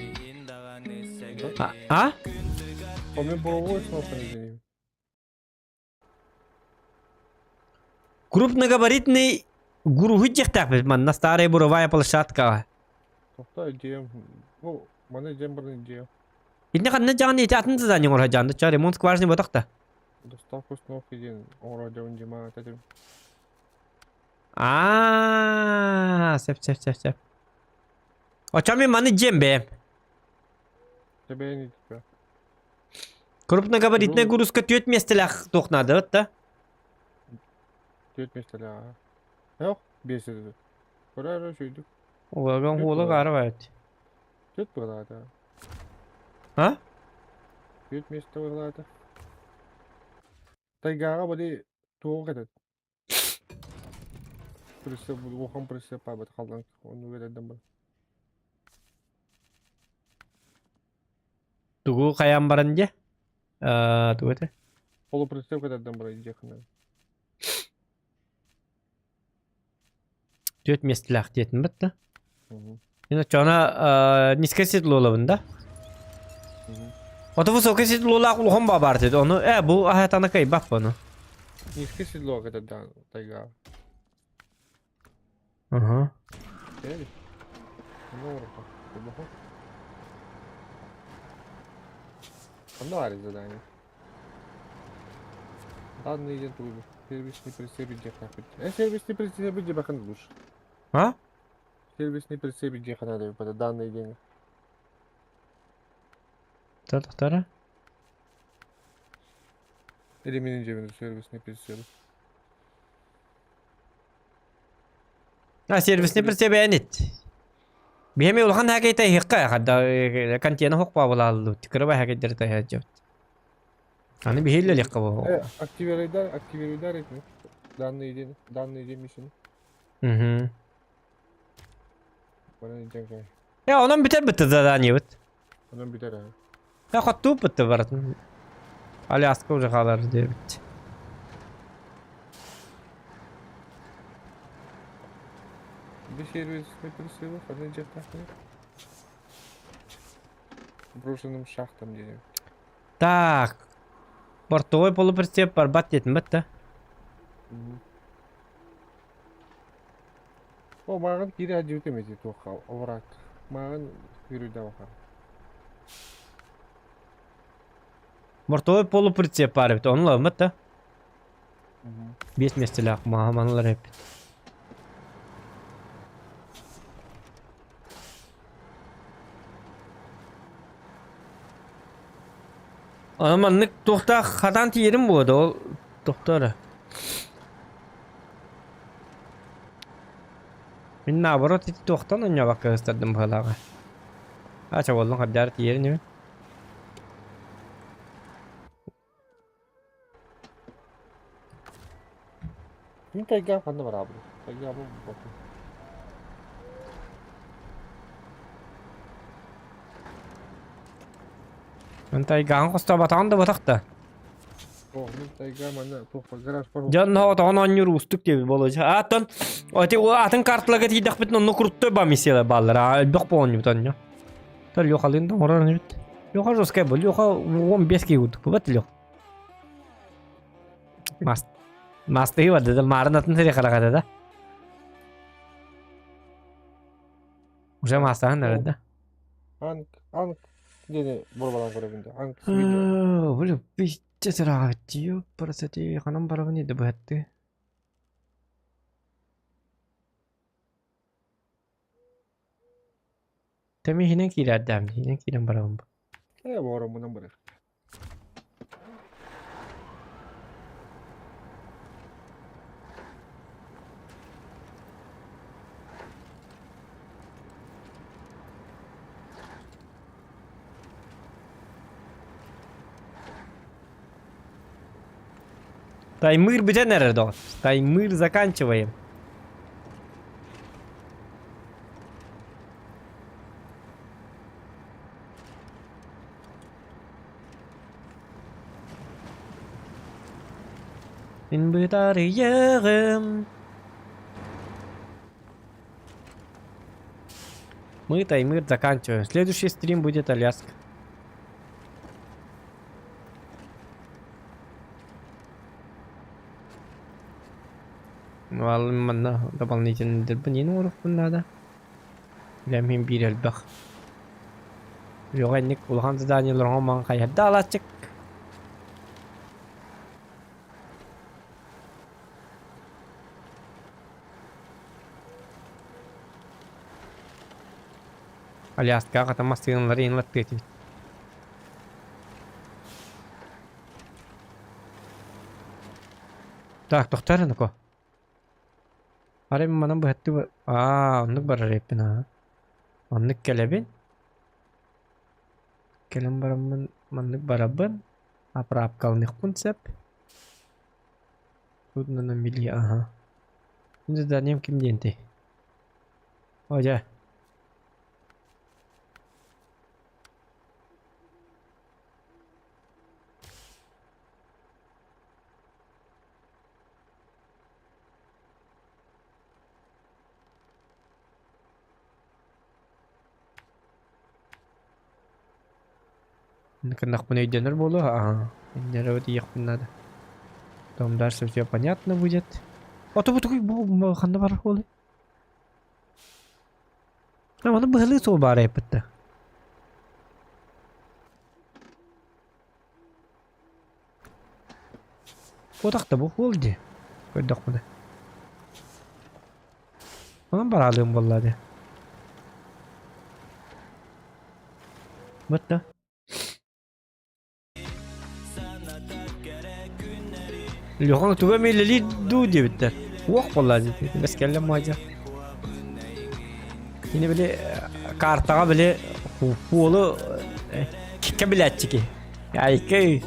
А? Крупногабаритный гуруһу диэхтээхпит манна старая буровая площадка. Тохто идеям. Ну, маны идеям барын идея. Итини ханна дьаҕан ити атын задание оҥоро дьаанда ча ремонт скважины ботах да. Доставка установки диэн оҥоро дьон дьима этим. Аа, сеп сеп сеп сеп. Оччо мин маны дьиэм бэйэм. Тебэйин итиппэ. Крупногабаритная грузка түөрт миэстэлээх туох наада да? Түөрт миэстэлээх. Yok, биэс этэ. Көрө сүйдүк. Улаган хуола каара баайт. Түөрт быһылаата. А? Түөрт миэстэ быһылаата. Тайгаҕа били туох этэ? Прицеп, улахан прицеп паабыт халлан оннук этэрдэн бар. Тугу хайаан баран дьэ? Тугу этэ? Полуприцеп этэрдэн бар диэххинэ. Түөрт миэстэлээх диэтин бытта. Мин оччоҕуна низкое седлолабын да? Ото высокое седлолаах улахан баа баар деді. Ону бу аһатана кыайбат ону. Низкое седло это тайга. Ага. Онно баар задание. Данные идет выбор. Сервисный прицеп диэхтээхпит. Сервисный прицеп диэбэхин лучше. А? Сервисный прицеп диэхэ наада эбит данные диэн. Тохтора. Или минин дьиэбин сервисный прицеп. А сервисный прицеп энит. Биһэми улахан хакейта иһикка хадда контейнер хокпа булааллы тикырба хакейдер тайхаджабыт. Аны биһилле ликка бу. Активируйдар, активируйдар этми. Данные ден, данные ден мисин. Мгм. Баран ден Я онон бүтэр бытты задание быт. Онон бүтэр аа. Я хоттуу бытты баратын. Аляска уже хаалар диэбит. Бу сервисный прицелов, аны дьахтахны. Брошенным шахтам диэн. Так. Портовой полуприцеп барбат диэтим бат да. О, мааҕын киирэ сылдьыбытым ити туохха овраг. Мааҕын күүрүйдэ Бортовой полуприцеп баар эбит, ону ылабын да. Биэс миэстэлээх мааманалар эппит. Аны маннык туохтаах хатаан тиийэрим буолуо да ол тохтоо Мин наоборот ити туохтан онньообокко ыстардым быһыылааҕа. Ача буоллун хардаар тиийэрин үһү. Мин тайгаам ханна бараабын? Тайгаабын булбаппын. Мин тайгаан хостоботоҕун да ботах да. О, мин тайга манна туох гараж бар. Дьон оҕотоҕун оонньуур уустук диэбит буолуо. Аттан ити атын карталарга тиийдэхпитин онно крутой ба миссиялар бааллар. Элбэх оонньуубут онньо. То Лехалыын да оҥорор эбит. Леха жесткай был. Леха 15 киһи курдук бат Лех. Мас Мастыгы бар да марын атын сири харахата да. Уже мастаһын да да. Анк, анк диэни борбалаан көрөбүн да. Анк Блин, пиздец ыраахтиё, парасати ханан барабын иде быһатты. Тэми иһинэн киирэрдэм, иһинэн киирэн барабын. Э, боромунан барар. Таймыр бүтэн эрэр доҕор. Таймыр заканчиваем. Мин бытарыйыгым. Мы таймыр заканчиваем. Следующий стрим будет Аляска. Ну, манна дополнительный дырбын оҥоруохпун наада. Билэммин биир элбэх. Үөҕэнник улахан заданиелар оҥомон хайарда алааччык. Аляскаҕа хата массыыналары иһин этибит. Так, тохтоо эрэ Ноко. Арай манан быһаттыы Аа, оннук барар эбиппин аа. Оннук кэлэбин. Кэлэн бараммын маннык барабын. Оправкаланыахпын сөп. Тут на мили, ага. Заданием ким диэнтэй? О, дьэ. Гыннахпын өйдөнөр буолуо, аа, инньэ тиийиэхпин наада. Потом дальше все понятно будет. Ото бу тугуй бу ханна барар буолуй? Ону быһалыы суол баар эппит Куотах да бу уол дии. Көрдөхпүнэ. Онон бараалыым буолла дии. Бытта. Лехан туга мелели дуу диэбиттэр. Уох буолла дии. Бэс кэллэм муодьа. Кини били картаҕа били уолу кэбилээччики. Айкэй.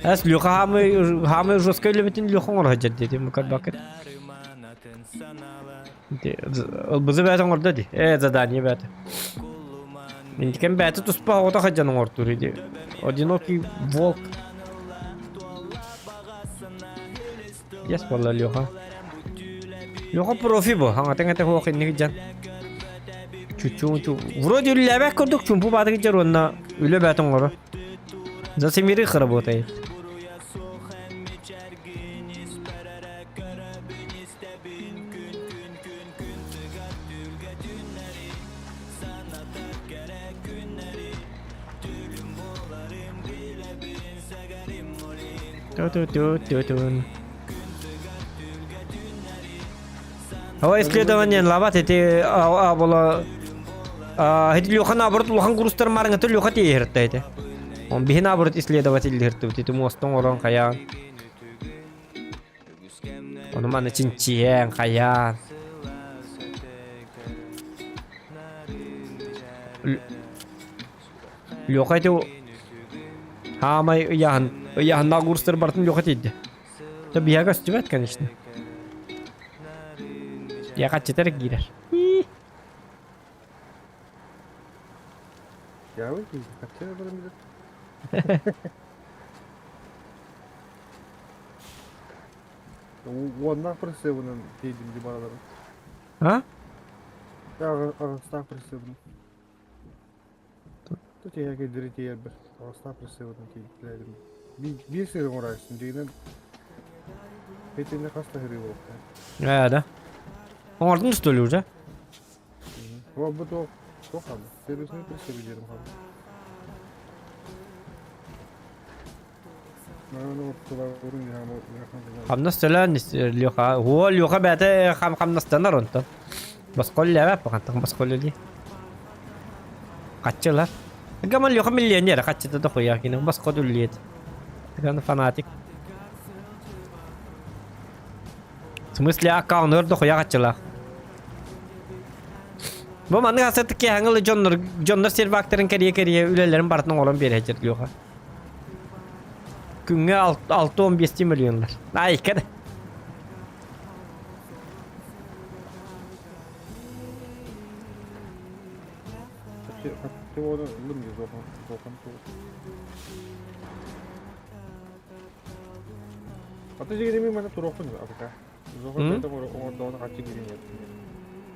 Эс Леха хаамый хаамый жестко үлэбитин Леха оҥоро сылдьар диэтим мукарбаккыт. Ылбызы бэйэтэ оҥордо дии. Ээ задание бэйэтэ. Интикен бэйэтэ туспа оҕото сылдьан оҥортуур ди. Одинокий волк. Yes буолла Леха. Леха профи бу. Хаҥатыҥ этэ суох инник дьан. Чучу Вроде үлэлээбэт курдук чумпу баатыгы дьэр уонна үлэ бэт оҥоро. За семерых работает. Ту-ту-ту-ту-тун. О, исследование лабат эти а было эти Леха наоборот улахан курстар марыңыты Леха тиэһиртэ эти. Он биһи наоборот исследователь диртибит ити мостон орон хайаан. Ону маны чинчийэн хайаан. Леха ити хаамай ыйаһын ыйаһыннаах курстар бартын Леха тиийдэ. Да биһиэхэ көстүбэт, конечно. Я хаччытар киирэр. Явы хаччы баран билэр. Уоннаах прицебынан тиийдим ди бараларын. А? Аҕыстаах прицебынан. Тиһэ кэлдири тиийэрбэр аҕыстаах прицебынан тиийдим. Биир сири оҥорааччын дьиҥинэн итиннэ хас да сырыы буолуохтаах. Ээ да. Оҥордун что ли уже? Буолбут туох туох хаалла? Сервисный прицеп диэрим хаалла. Хамнас төлөөн Леха. О, Леха бэйэтэ хам хамнастанар онтон. Босхо үлэлээбэт баҕантан босхо үлэлиир. Хаччылар. Гаман Леха миллионер, хаччыта дохуя кини босхо үлэлиэт. Ган фанатик. В смысле аккаунтугар дохуя хаччылаах. Бу маннык асыттык киэһэҥҥэ дьоннор дьоннор сервактарын кэрийэ-кэрийэ үлэлэрин барытын оҥорон биэрэ Леха. Күҥҥэ 6-15 миллионнар. Айка да.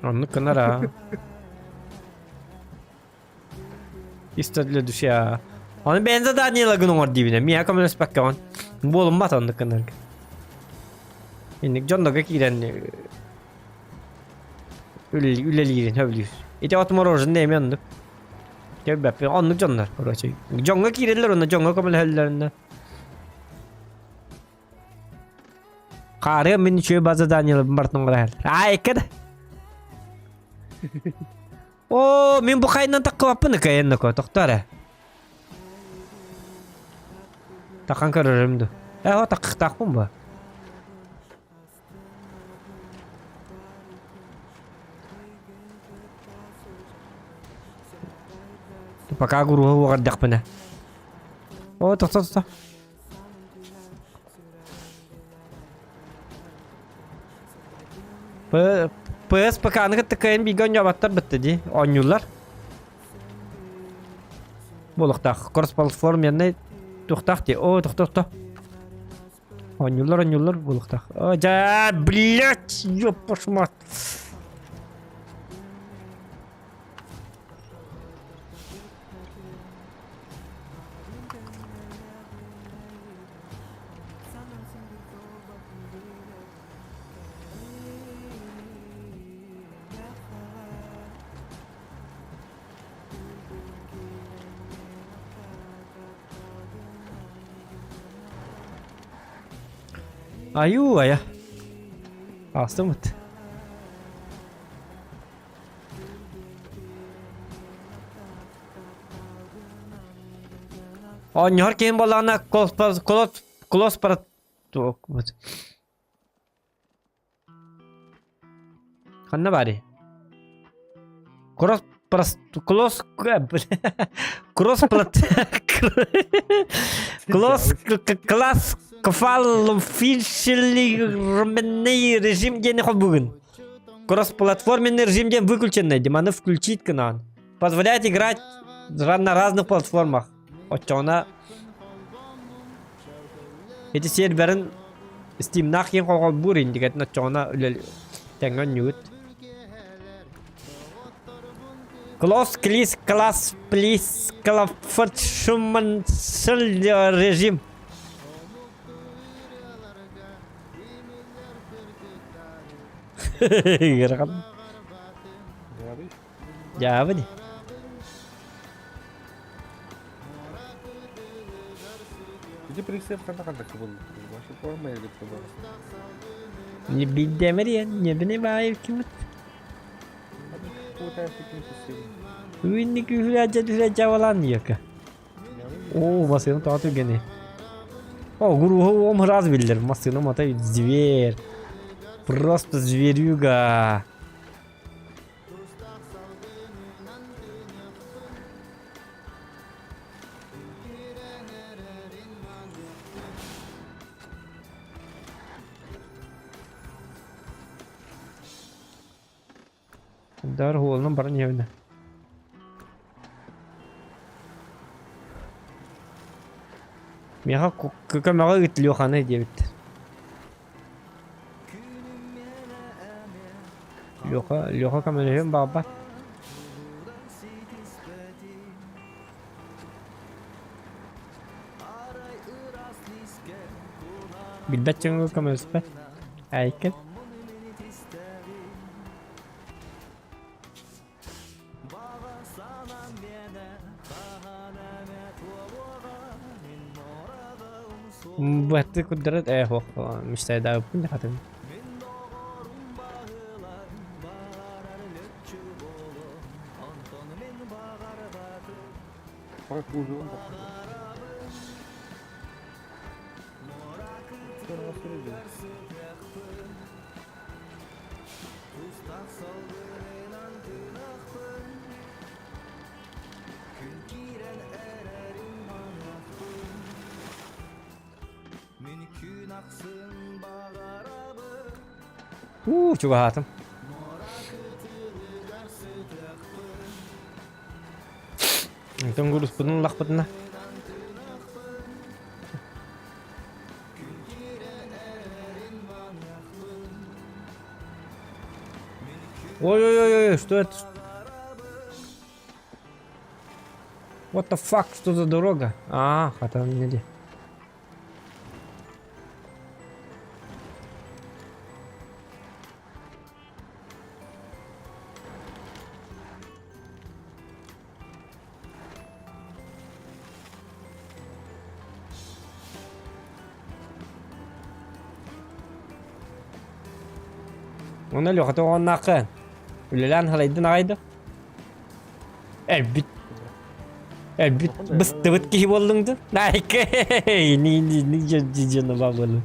Оннук гынар аа. Чисто для души аа. Оны бэйэн заданиелагын оҥор диибинэ. Миэхэ көмөлөспөккөҕүн. Буолуммат оннук гынарга. Инник дьоннорго киирэн үлэлиирин сөбүлүүр. Ити отмороженный эмиэ оннук. Көрбөппүн. Оннук дьоннор, короче. Дьоҥҥо киирэллэр уонна дьоҥҥо көмөлөһөллөр Хаарыа мин үчүгэй база заданиеларбын барытын оҥоро иһэллэр. Аайка да. Оо, мин бу хайынан таххыбаппын ыкайан ноко, тохтоо эрэ. Тахан көрөрүм ду. Э, о, таххыктаахпын бу. Пока гуруһу уоҕардахпына. О, тохто, тохто. PS ПК-ны кытта кыайан бииргэ оонньообаттар бытта дии. Оонньууллар. Буолуохтаах. Кросс-платформенный туохтаах дии. О, тохто, тохто. Оонньууллар, оонньууллар буолуохтаах. О, дьа, блядь, ёппаш мать. Айуу айа. Астымыт. Оонньоһор киһим буоллаҕына колос колос Ханна баарый? Кросс клосс кросс клосс класс кфалфильшили режим диэни холбугун. Кроссплатформенный режим диэн выключенный, маны включить гынан. Позволяет играть на разных платформах. Оччоҕуна ити серверин Steamнаах киэн холбуур индикатын оччоҕуна үлэ тэҥҥэ онньугут. Клосс, клис, класс, плис, клаффорд, шуман, режим. Ыарахан. Дьаабы дии. Ити прицеп ханна ханна кыбыллар? Ваша форма или Не биддемер не бини баайы кимит. Үүнник үһүрээдьэ түһүрээдьэ балаан диэкэ. Оо, массыына тоҕо түргэний? О, груһу уом раз биллэр. Массыына мотой зверь. Просто зверюга. Дар уолунан баран иһэбинэ. Миэхэ көмөҕө ыыт Леханы диэбиттэр. Леха, Леха көмөлөһүөн баҕарбат. Билбэт дьоҥҥо көмөлөспөт. Айкын. Быһаттыы курдары ээ суох мечтайдаабыппын да хатын. Уу, чугаһаатым. Онтон куруспутун ыллахпытына Ой-ой-ой, что это? What the fuck, что за дорога? А, хата не Онно Леха тоҕоннааххын. Үлэлээн халайдын аҕай да. Элбит. Элбит быстыбыт киһи буоллуҥ да. Найка. Ни ни ни дьон бабылы.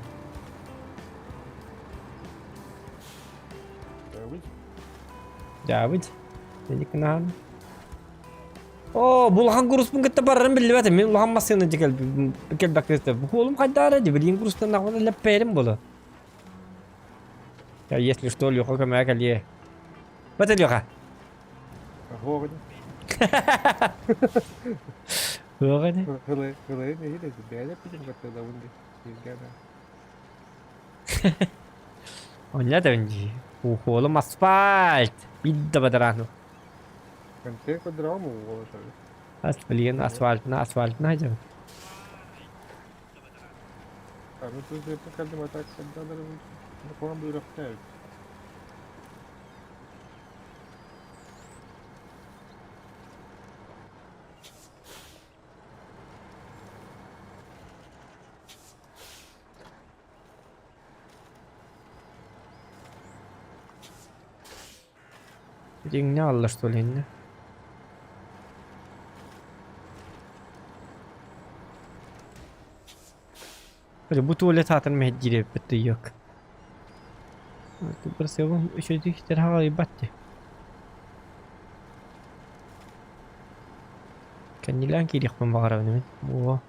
Дьаабыт. Эникнаан. Оо, бу улахан куруспун кытта барарым биллибэт. Мин улахан массыына дьэ кэлбэккэ Бу уолум хайдаара дии, билигин курустан ахпын лэппээрим буолуо. Если что, Леха көмөҕө кэлиэ. Бат Леха. Оһуоҕун. Оһуоҕун. Хылайын иһин бэйэ питин кытта да унди. Оння да унди. Уолум асфальт. Бидда бадарану. Контейнер квадрам уолу. Ас билигин асфальтына асфальтына сылдьабын. Аны тузеппин кэллим а так куһаҕан быырахтаа эбит. Дьиҥнэ алла что ли иннэ? Бу туалет аатын мэһэйдиир эбиппит тыйыак. Бырсыабым үчүгэй хаҕалыйбат дии. Кэннилээн киириэхпин баҕарабын мин. О.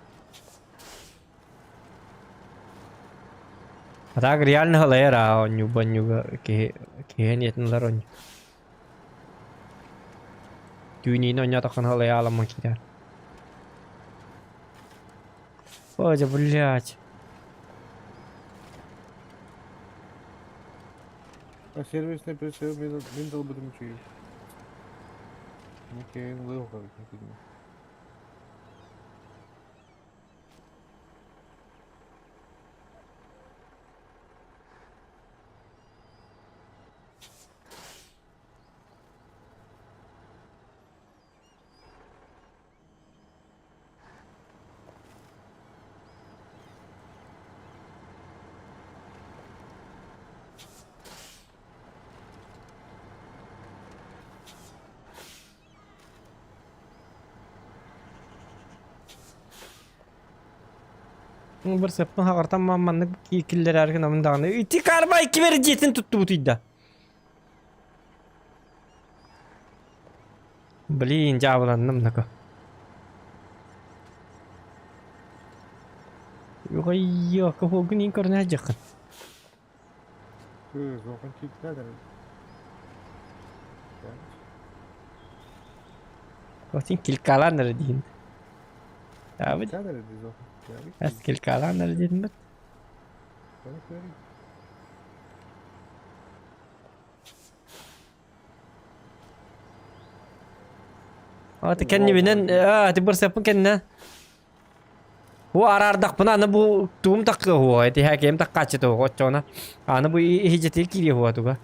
А так реально халайар аа оонньуу оонньууга киһи киһи эниэтин ылар оонньуу. Түүнүн оонньоотоххуна халайа аламмын киирэр. Ой, да блядь. А сервисный прицел мин талбытым үчүгэй. Бір сыппын хаҕартан маннык киллэрээргин амын даҕаны ити карма икки бери дьиэтин туттубутуйда. Блин, дьаабыланным нака. Йо, кохугун ин көрүнэ дьахын. Хотин килкалаан эрэ диин. Таабыт. Эс килкалаан эрэ диин бит. Аты кэннибинэн ати бырсыаппын кэннэ Бу араардахпына аны бу тугум таккыа уһуо ити ким таккааччыта уһуо оччоҕуна аны бу иһдьэтигэр киириэ уһуо туга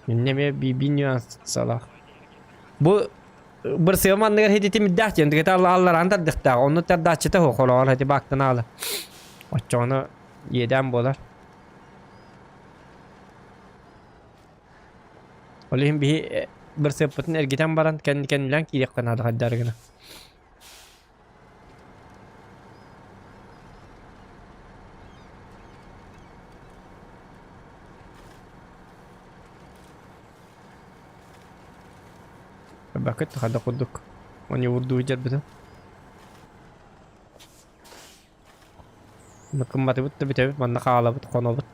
Иннэ эмиэ би нюанс салах Бу бырсыам анныгар хититим ирдээх диэн тигэтэ аллараан тардыхтаах онну тардааччыта уһуо холоҕор хати баактан аала оччоҕуна иэдээн буолар Ол иһин биһи бырсыаппытын эргитэн баран кэннилээн киириэххэ наада хайдары гына. Бакыт хада курдук. Они урдуу дьарбытын. Кымматыбыт да бүтэбит, манна хаалабыт, хонобут.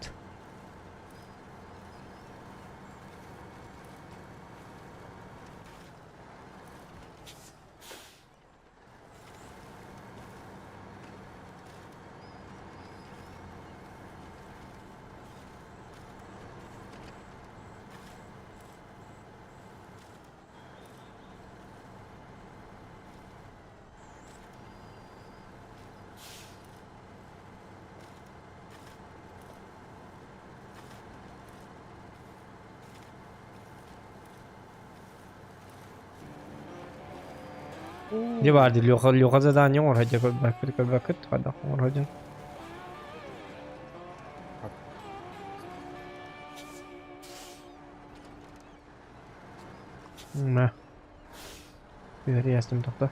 Дьэ баар дии Леха Леха задание оҥоро сылдьар көрбөккүт көрбөккүт хайдах оҥоро сылдьан Мэ. Түһэриэстим тохто.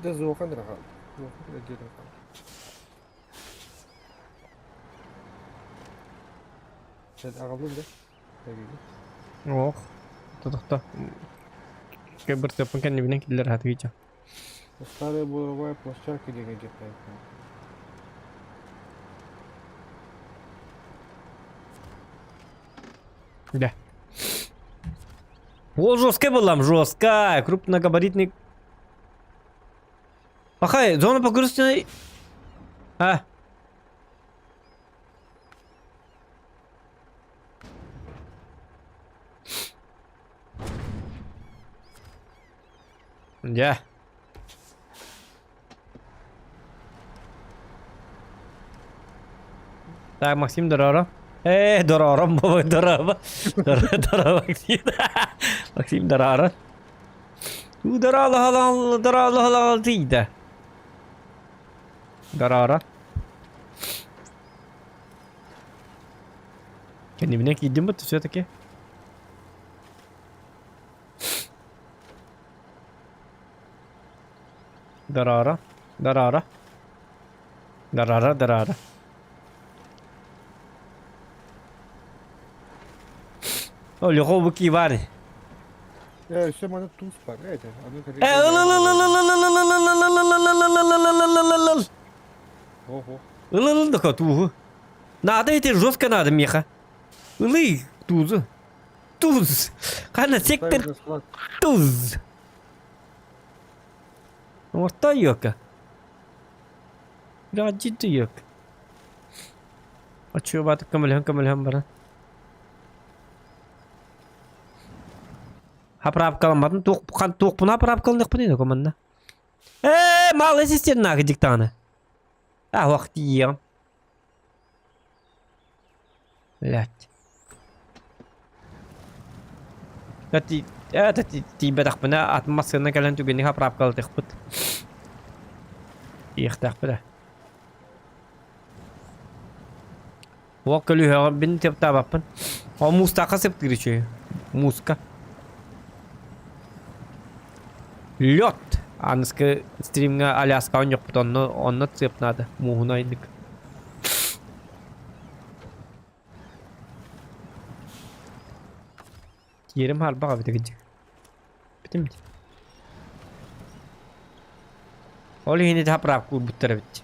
Да зохан эрэ хаалла. Зохан эрэ дьиэтин хаалла. Sen аҕаллын да? Эбиги. Ох, тохто. Быртыаппын кэннибинэн киллэр хатыгыча. Старая буровая площадка диэҥҥэ дьиэхтээхпин. Да. О, жесткая была, жесткая, крупногабаритный. Пахай, зона погрузки... А. Дьэ. Так, Максим дороро. Э, дорором, дороро. Дороро, Максим. Максим дороро. Дороро, дороро, тиийдэ. Дороро. Кэннибинэн киирдим бут все-таки. Дарара, дарара. Дарара, дарара. О, Лехо буки бар. Э, өссө маны туус бар, эти. Э, ыл-ыл-ыл-ыл-ыл-ыл-ыл-ыл-ыл-ыл-ыл-ыл-ыл-ыл-ыл-ыл. Ого. Ыл-ыл да тууһу. Надо эти жестко надо, меха. Ылый, тузу. Туз. Хана сектор туз. Орто йока. Гаджиты йок. Очуобаатык көмөлөһөн көмөлөһөн баран. Хаправкаламматын туох туохпуна хаправкалыныахпыный ну манна. Ээ, малый системнаах диктаны. А, ох, тиийэҕим. Блядь. Тиийбэтэхпинэ атын массыына кэлэн түгэни хаправкалатыахпыт. Тиийиэхтээхпит ээ. Уол көлүөһэҕин таптаабаппын. Ол муустаахха сыптыыр үчүгэй. Мууска. Лед! Аныскы стримҥа Аляска оонньуохпут онно онно сыап наада. Мууһунайдык. Тиэрим харбах эбит кырдьык. Бүтүм дии. Ол иһин ити хаправка уурбуттар эбит.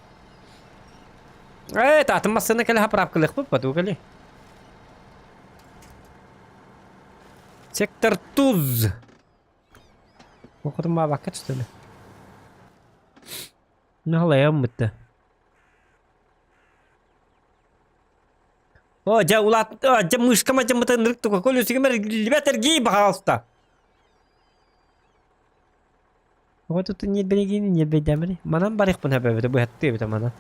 Ээ, таатын массыына кэлэ хаправкалыахпыт батуу кэлиэ. Сектор туз. Окутун баабакка түстүлэ. Наһалайам бытта. О, дьэ улаат, дьэ мышкам дьэ мытын тука колесигым эргиллибэт эргий, пожалуйста. Оҕо тут ньиэрбэнигиини ньиэрбэйдээмэри. Манан барыахпын сөп эбитэ, быһаттыы эбитэ манан.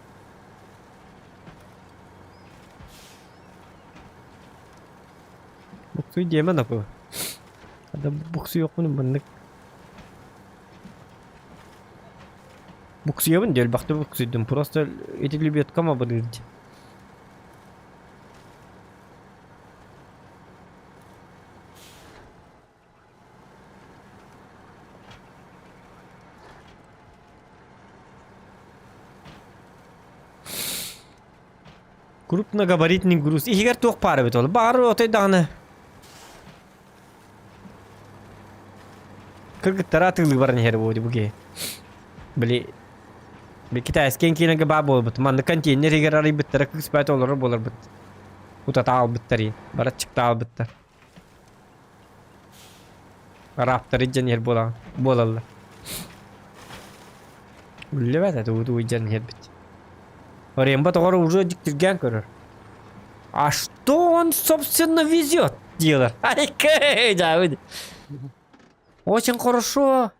Буксуй диэмэ ноку. Ада буксуйуохпун маннык. Буксуйабын диэ, элбэхтэ буксуйдум. Просто ити лебедкам абырыыр дии. Крупногабаритный груз. Иһигэр туох баар эбит ол? Баҕар отой даҕаны. Кыргыттара атыылыы баран иһэр буолуо бу киһи. Били били китайскай киинэгэ баа буолбут. Маннык контейнер иһигэр арыйбыттара кыыс баайта олорор буоларбыт. Утата аалбыттар иин. Бараччыкта аалбыттар. Араптары дьэн иһэр буолаҕын буолаллар. Үллэбэт этэ уу дьэн иһэрбит. Рембо тоҕор уже дьиктиргээн көрөр. А что он, собственно, везет? Диэлэр. Ай, да, Очень хорошо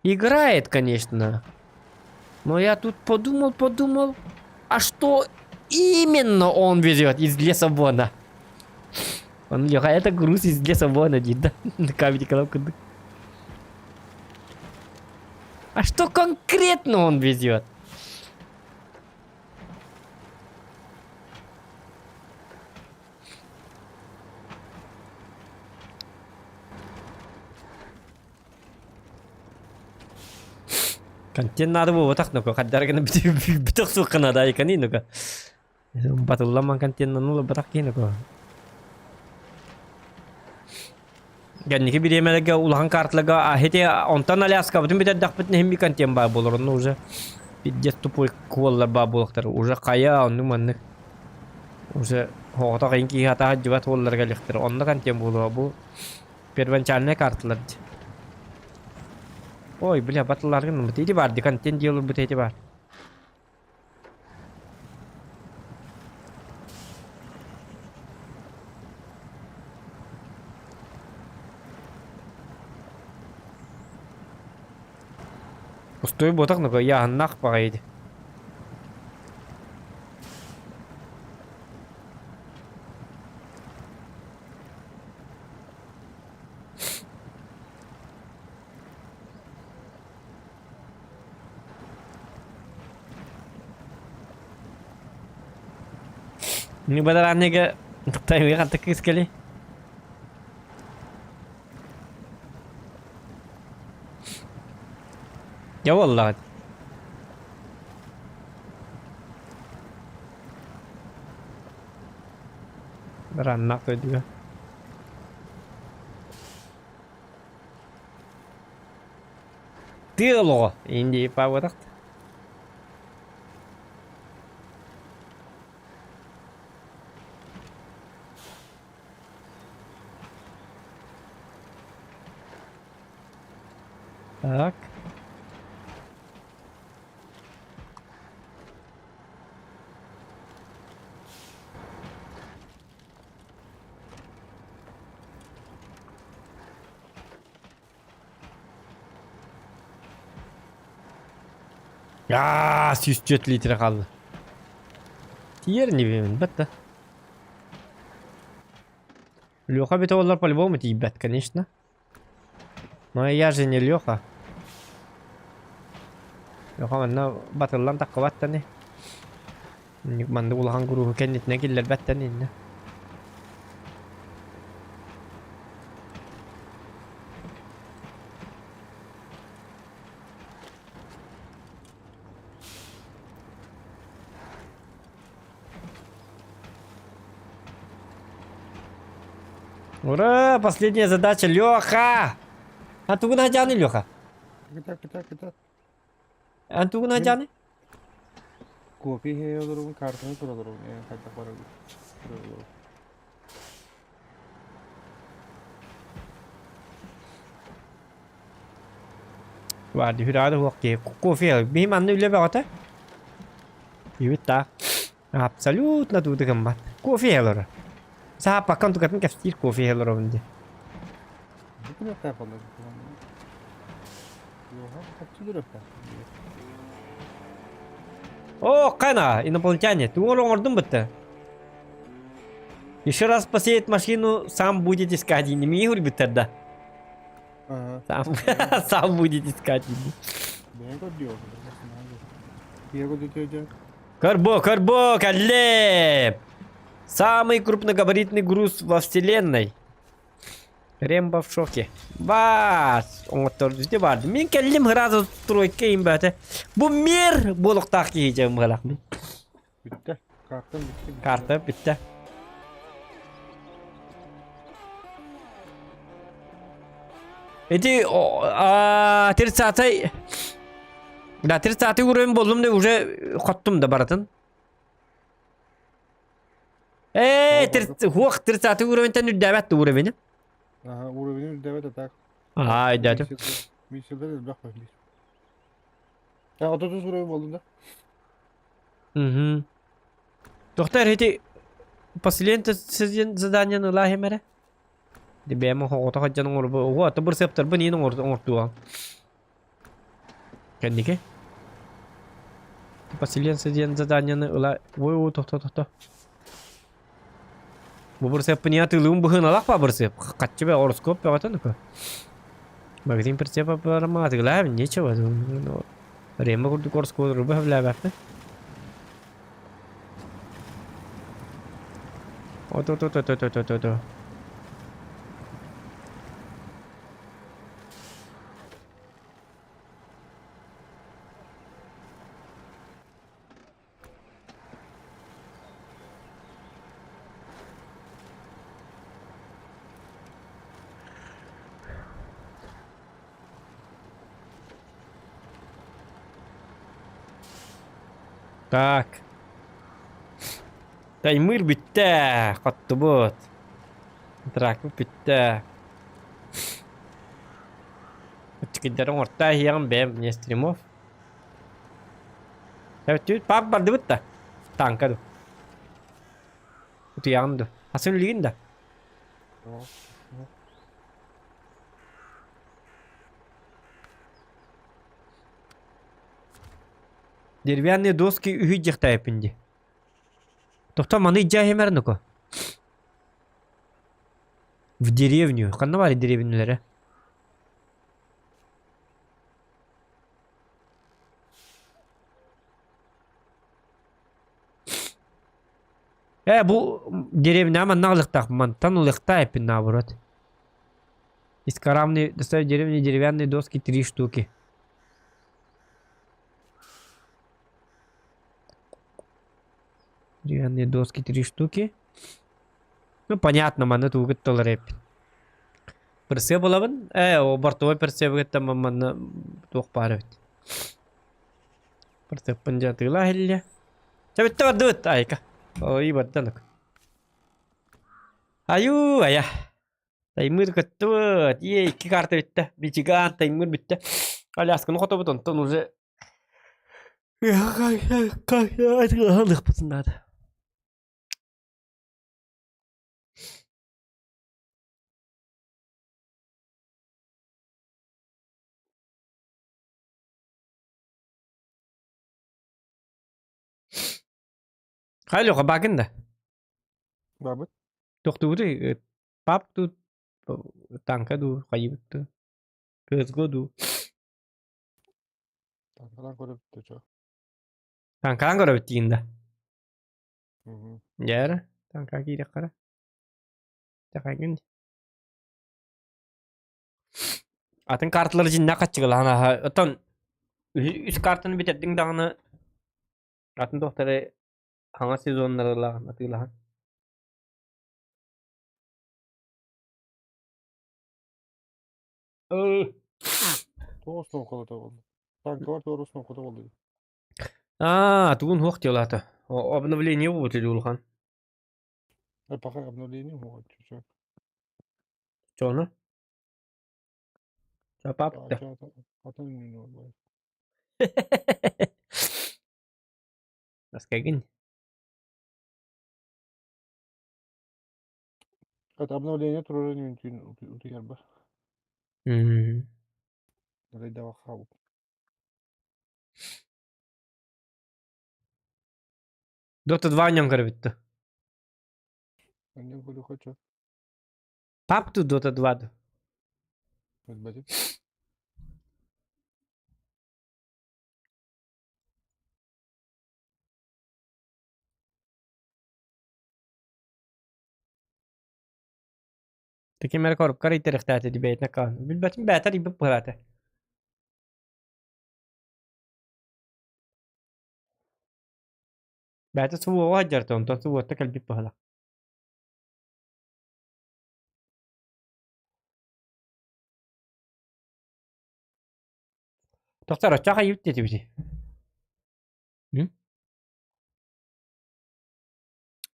играет, конечно. Но я тут подумал, подумал, а что именно он везет из леса Бона? Он Леха, это груз из леса Бона, да? На камере коробку. А что конкретно он везет? Контент надо буолбатах ну-ка, хаддар гына бүтэх суохха наада айканы ну-ка. Батылламан контеннан ылбатах киһи ну-ка. Кэнники бириэмэлэргэ улахан карталарга хити онтон Аляскабытын бүтэрдэхпитинэ иһин контент баар буолар онно уже пиздец тупой куоллар баар буолуохтар уже хайа оннук маннык уже оҕотох иһин киһи атаһа дьыбат уолларга элихтэр онно контент буолуо бу Первоначальная карталар дии. Ой, бля, батылларгын ылбыт. Ити бар ди, контент дии ылбыт ити бар. Пустой ботах ну яһыннах баҕайы. Не бадараанныга таймыга хантан кыыс кэлий? Дьэ буоллаҕа дии. Барааннаах дойдуга. Тыа олоҕо Индия паабатах. Так. Аа, 104 литр хаалла. Тиийэр инибин бат да. Леха бит олар по-любому тиийбэт, конечно. Но я же не Леха. Леха манна батыллан таххыбат тани. Маннык улахан груһу кэннитинэ киллэрбэт тани иннэ. Ура! Последняя задача, Леха! А тугун ажаны, Леха? Кытар, кытар, кытар. А тугун ажаны? Кофе иһэ олоробун, картаны тура олоробун. Хайдах барабын. Баар үһүрээҕэ да суох киһи. Кофе биһи манна үлэ бөҕөтө. Үбүт таах. Абсолютно тугу да гыммат. Кофе иһэ олорор. Сааппакка онтукатын кэпсиир кофе иһэ олоробун диэн. О, кана, инопланетяне, ты оҥордум бытта. Еще раз посеет машину, сам будет искать. Не мне үрбүттэр да. Ага. Сам, сам будет искать. Карбо, Карбо, кэллэ! Самый крупногабаритный груз во вселенной. Рембо в шоке. Бас! Оҥоттордуте барды. Мин кэллим сразу стройка им бата. Бу мир буолуохтаах киһи дьэ быһалаах мин. Бүттэ. Картам бүттэ. Карта бүттэ. Эти 30-й Да, 30-й уровень боллум да уже хоттум да баратын. Э, хуох 30-й уровеньтен үрдээбэт уровень. Ага, уровень үрдээбэт а так. Аа, өйдөөтүм. Миссиялар элбэх баар. А, 30 уровень болдум да. Угу. Доктор, эти последнее задание ылаа эрэ. Бэйэм оҕото сылдьан оҥорбу оҕо ата бырсыаптарбын иин оҥортуоҕум. Кэнники. Поселенцы диэн заданиены ыла ой ой тохто тохто. Бу бырсыаппын иһэ атыылыыбын быһыыналаах ба бырсыап. Хаччы бэ ороскуоп бөҕөтө нука. Магазин прицепа барама атыылаабын нечего. Рема курдук ороскуотурбу сөбүлээбэппин. Ото-то-то-то-то-то-то. Так. Таймыр бүттэ, хоттубут. Тракпыт бүттэ. Үчүгэйдэрин оҥортоо иһиэҕим бэйэм не стримов. Эбэттибит пап бардыбыт да. Танка ду. Утуйаҕын ду. Атын үлүгүн да. Деревянные доски үһү дьиэхтээппин дии. Тохтоо маны илдьэ иһимэр нуку. В деревню. Ханна баар деревнялэрэ? Э, бу деревня манна ылыктаах мантан ылыктаа эппин наоборот. Из карамной доставить деревне деревянные доски три штуки. Деревянные доски три штуки. Ну, понятно, манна тугу кытталар эппин. Прицеп булабын. Э, о бортовой прицеп кытта манна туох баар эбит. Прицеппин дьэ атыылаах иһиллиэ. Чэ бүттэ бардыбыт, айка. Ой, бардан. Аю, ая. Таймыр көттүбүт. Ие, икки карта бүттэ. Бичигаан Таймыр бүттэ. Алясканы хотобут, онтон уже надо. Хайа бакын да? Бабыт. Тохтубутуй пап тут танка дуу, хайыбыт дуу, CSGO дуу. Танкалаан көрөбүт чо. Танкалаан көрөбүт диин да. Дьэ, танка киириэххэ Тэхэгин. Атын карталары дьиннээх хаччыгалаан аха. Оттон үс картаны бүтэрдиҥ даҕаны атын туохтары хаҥас сезоннары ылаҕын атыылаһан. Тоҕус нокода болду. Танкалар тоҕус нокода болду. Аа, тугун хуох диолаата. Обновление буолбут улахан. Пока обновление вот чуть-чуть. Чону? Чапапта. Наскагин. Это обновление турарын үн утуйар бар. Dota 2 ньон көрбүттү. Анньан көрү хочу. Пап ту Dota 2 ду. Билбэтим. Таким эрэ коробкар итэрэхтээтэ дибэйтин аккаан. Билбэтим бээтэр ибип быһаата. Бээтэ субуоҕа сылдьарта, онтон субуотта кэлбит быһалаах. Тохтор, оччо хайыыбыт диэтибитий?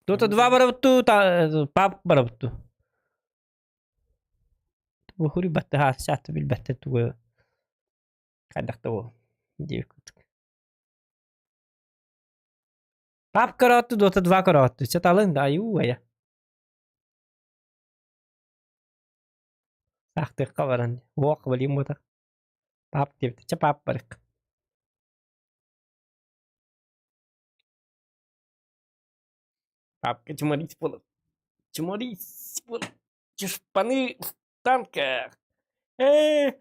Тут два барабыттуу, пап барабыттуу. Бу баттаһа саатты билбэттэр тугу хайдах да буол диэбит курдук. Пап көрөөттү, Dota 2 көрөөттү. Чэ талын да айуу айа. Саахтыахха баран. Уох билим буотах. Пап диэбит. Чэ пап барык. Папка чморить буолар. Чморить буолар. Чушпаны в танках. Э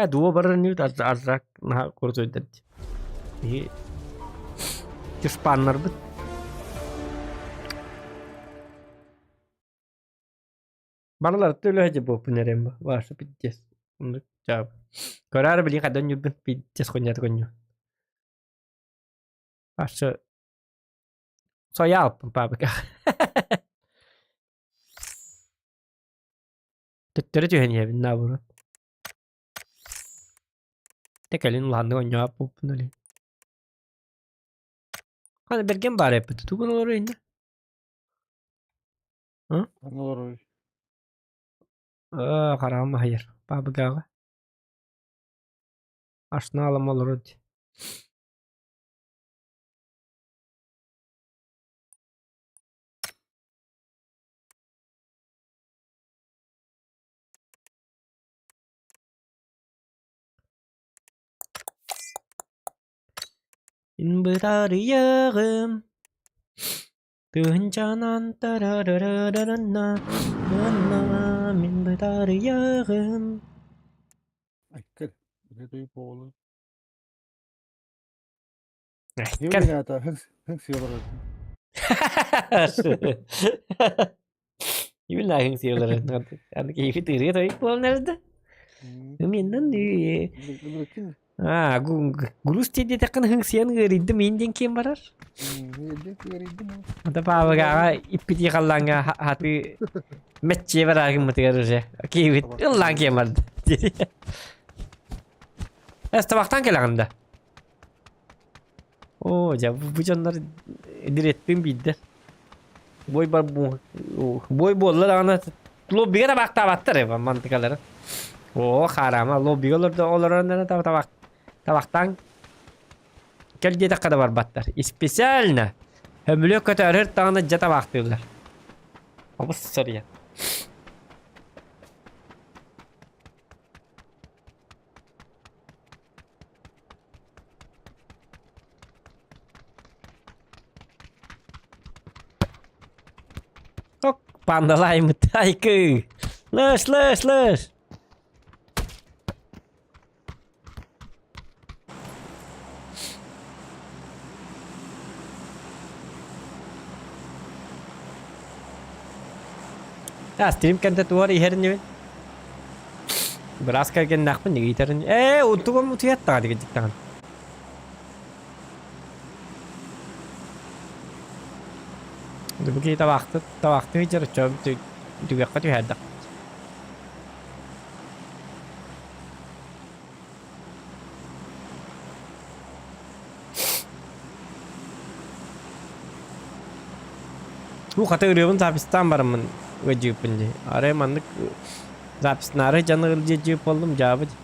Дуо барар ньют арзак наһаа курдуйдар дии. Чушпаннарбыт. Барылар төлөһө буоппун эрем ваша пиздец. Оннук чаап. Көрөөр билин хадан ньургун пиздец хоннята конню. Ваша сояалпын паабыка. Төттөрү түһэн иһэбин наоборот. Тэ кэлин улаханнык оонньообот буолпун оле. Хана бэргэн баар эппит тугун олорор иннэ? Ханна олорор? Аа, хараҕым аһыйар. Паабыгааҕа. Арсеналым олорор дии. Бытарыйыаҕым тыһыынчанан тарарарарарана мин бытарыйыаҕым Айкыр. Бile буолу. Айкыр. Хынсыялар. Именно хынсыялар. Аны киһи тыырыа тойук буолан эрдэ. Миннан Аа, груз диэтэххин хыҥсыйан ыарыйдым иин диэн киэн барар. Ата паабыгаҕа иппитии халлааҥҥа хатыы мэччиэ барар гыммытыгар уже киһибит ыллаан киэн барды. Эс табахтан кэлэҕин да? Оо, дьэ, бу дьоннор дириэттин биирдэ. Бой бар бой буолла даҕаны лоббига табахтаабаттар эбэ мантыкалары. Оо, хараама лоббига олордо олорон эрэ табах табахтаан кэл диэтэххэ да барбаттар. И специально көмүлүөк көтөөрөр даҕаны дьэ табахтыыллар. Обус сория. Пандалаймыт айкы. Лыш, лыш, лыш. Стрим кэнтэ туар иһэринибин. Быраас кэргэннээхпин иитэрин. Ээ, утугум утуйаттаҕа дигидиктаҕын. Бу киһи табаахты табаахтыы сылдьар оччоҕо түгэххэ түһэрдэхпит. Бу хата ырыабын записьтаан бараммын ыалдьыыппын дии. Арай маннык записнаары дьон ыалдьыыр буоллум дьаабы дии.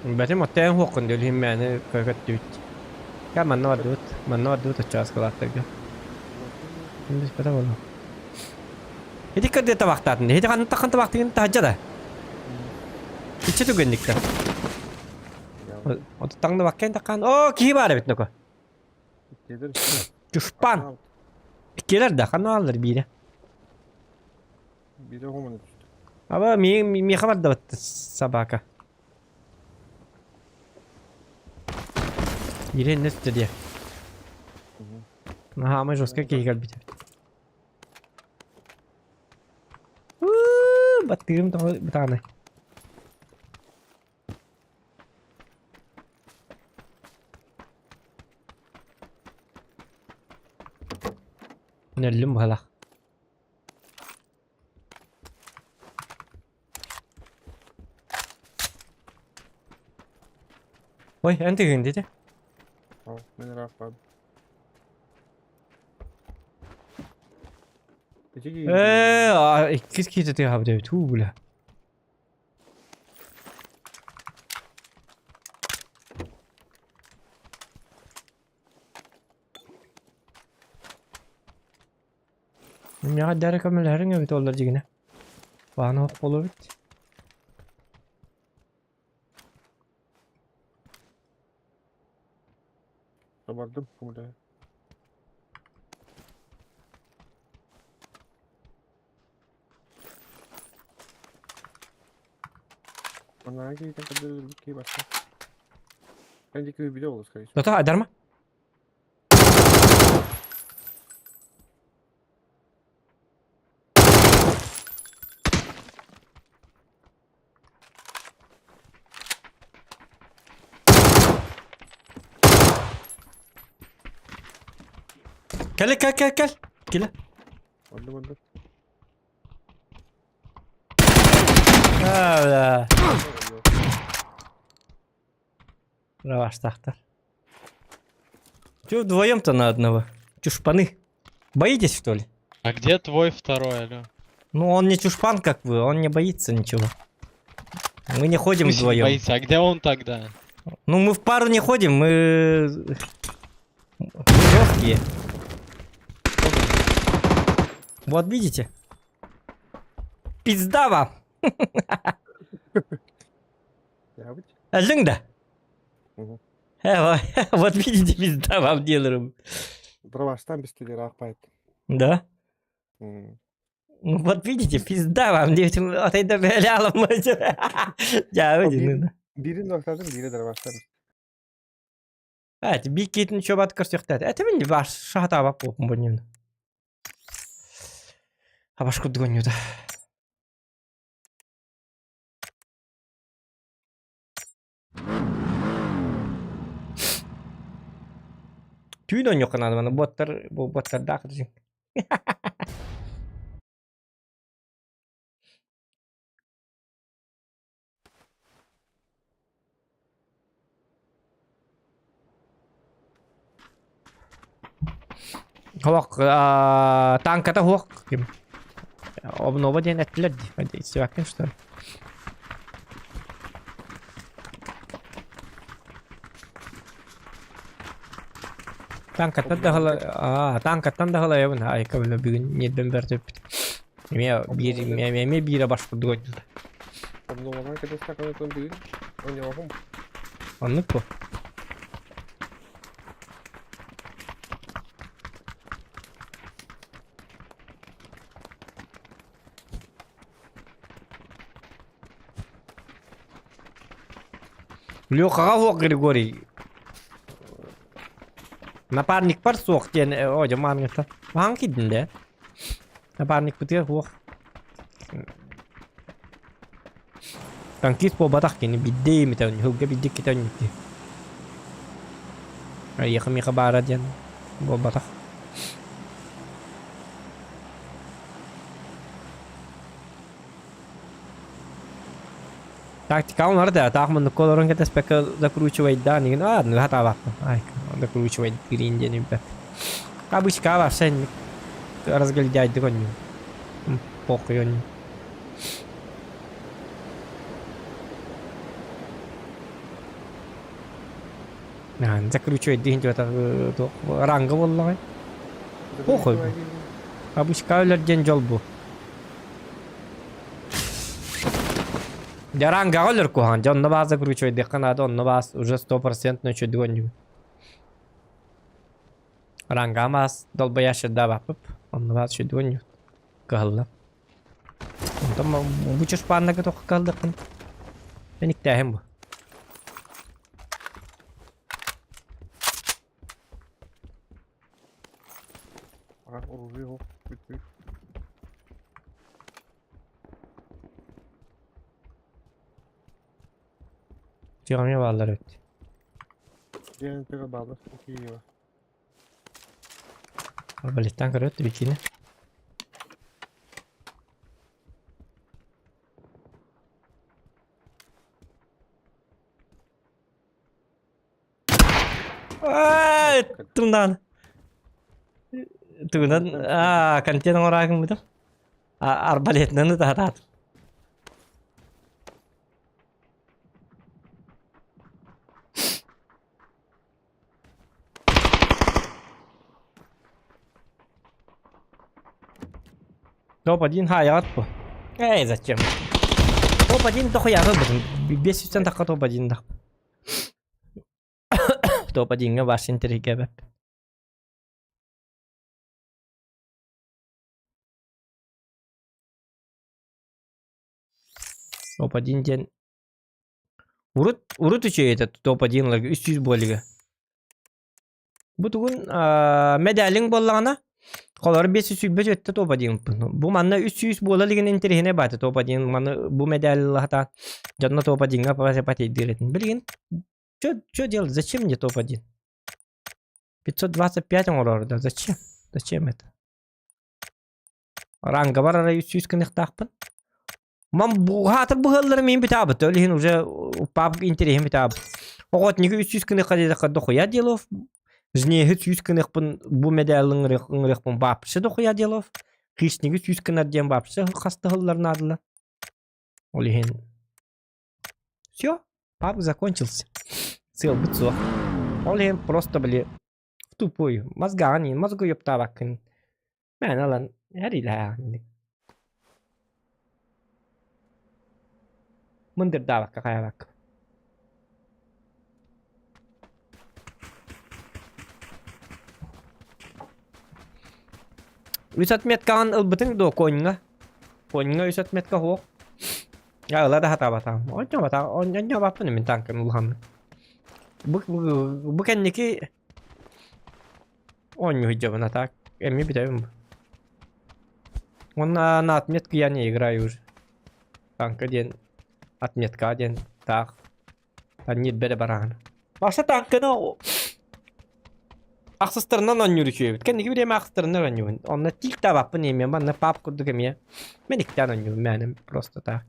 Бэтим оттоон хуоххун диэн иһин мээнэ көтүт. Кэ манна бардыбыт, манна бардыбыт оччоҕо ыскылааттарга. Биспэтэ буолуо. Ити кырдьа табахтаатын. Ити ханна таххан табахтыгын таһдьа да. Иччи түгэнникта. Оту таҥна баккен таккан. О, киһи баар эбит ноко. Чушпан. Иккилэр да ханна бааллар биирэ. Биирэ хомуна түстэ. Аба миэхэ бардабыт собака. Биирэ иннэ түстэ диэ. Наһаа жестко киһи кэлбит эбит. Баттыырым тоҕо бытаанай. Нөллүм быһалаах. Ой, эн тыгын дите. Ал, мен ыраахпаат. Ээ, иккис киһи тыаһабыт эбит, уу бля. Миэхэ дьара көмөлөһөрүҥ эбит буоллар дьигинэ. Баана ох буолуо эбит. Бардым, көмөлөһө. Манааҕа киһитин көрдөрүллүбүт киһи барса. Эн диэки билэ олус, скорее всего. Тота айдарма. Кэл кэл кэл кэл. Кэлэ. Оннук оннук. Аа. Раваштахтар. Чё вдвоем-то на одного? Чушпаны. Боитесь, что ли? А где твой второй, алё? Ну, он не чушпан, как вы, он не боится ничего. Мы не ходим В смысле не вдвоем. боится? А где он тогда? Ну, мы в пару не ходим, мы... Мы жесткие. Вот видите? Пизда вам! Ябыть. Өлүҥ да? Мгм. Вот видите, пизда вам делаю. Дроваштан бистилер аахпайт. Да? Ну вот видите, пизда вам, диэтим, атайда бэлэ Дьэ, Бирин ортатын, бири дроваштан. Это биккитин чобат көрсөхтәт. Это мин ваш шатаба попум бунин. Абаш курдук да. Түүн оонньуохха наада маны буоттар бу буоттардаах дьиҥ. Суох, танката суох ким. Обнова диэн эттилэр дии. Истибэккин что ли? Танкаттан да аа, танкаттан да халайабын. Айка бile бүгүн ньиэрбэм бэрт өппүт. Эмиэ биир эмиэ биирэ баш курдук ойдута. Обновалаан кэтэстэххинэ бүгүн оонньообоппун. Оннук бу. Лехаҕа суох Григорий. Напарникпар суох диэн оо дьэ мааныҥҥыттан. Хаһан киирдин дээ? Напарникпытыгар суох. Танкист буолбатах кини биирдэ имитэ сылга биирдэ иккитэ онньуктуу. Эйиэхэ миэхэ баара диэн буолбатах. Тактикаҕын бар да, таах муннукка олорон кэтэспэккэ закручивайдаан игин аа ну хатаабаппын. Ай, закручивай грин диэн билбэт. Обычка вообще разгильдяйдык онньуу. Похуй онньуу. Закручивай диэн ранга буоллаҕай. Похуй. Обычка өлөр диэн дьол бу. Дьэ рангаҕа өлөр куһаҕан. Дьэ онно баас закручивайдыахха наада, онно баас уже стопроцентно үчүгэй оонньуугун. Рангаҕа маас долбоящердаабаппыт. Онно баас үчүгэй оонньуугун. Кыһалла. Онтон бу чушпааннарга туохха кыһаллыаххын? Мэниктээһин бу. Оружие суох бүттүбүт. Дьиэҕэ бааллар эбит. Дьиэҕин тыга бааллар Киева. Арбалеттан көрөт бикини. Тумнаан. Тугунан аа контент оҥораакын бутум. Арбалетынан ытаатаатым. Топ-1 хаайаҕыт бу. Эй, зачем? Топ-1 дохуяҕы бутум. 500 тахха топ-1 дах. Топ-1-ҥа ваш интэриэһиргээбэт. Топ-1 диэн урут урут үчүгэй этэ топ-1 ыларга 300 буолуга. Бу тугун мэдээлиҥ буоллаҕына холобур 520 өттө топ-1 Бу манна 300 буола илигин интэриэһинэй баата топ-1 маны бу мэдээли ылаһатаан дьонно топ-1-ҥа патейдыыр этин. Билигин Что делать? Зачем мне топ-1? 525 оҥорор да зачем? Зачем это? Рангабар арай 300 гыныахтаахпын. Мам бухаатыр быһаллары мин бүтаабыт. Ол иһин уже пап интэриэһим бүтаабыт. Оҕотнига 300 гыныахха диэтэххэ дохуя делов. Жнеһи 100 гыныахпын бу медаль ыҥырыахпын вообще дохуя делов. Хищниги 100 гынар диэн вообще хастыһыллар наадалар. Ол иһин Все, пабг закончился. Сыалбыт суох. Ол иһин просто били в тупую мозганы, мозгу ёптаабаккын. Мээнэ ылан эриилэһээҕин. Мындырдаабакка хайаабакка. Үс отметкаҕын ылбытыҥ дуо коньҥа? Коньҥа үс отметка суох. Я ыла да сатаабатаҕым. Онньообатаҕым, онньообаппын мин танкын улаханнык. Бу, бу, бу кэнники оонньуу сылдьабын, а так эмиэ бүтэбин бу. Уонна на отметку я не играю уже. Танка диэн отметка диэн таах ньирбэрэ бараҕын. Баша танканы ахсыстарынан оонньуур үчүгэйбит. Кэнники бириэмэ ахсыстарынан оонньуубун. Онно тиик таабаппын эмиэ, манна пап курдук эмиэ. Мен иккитээн оонньуубун, мээнэ просто так.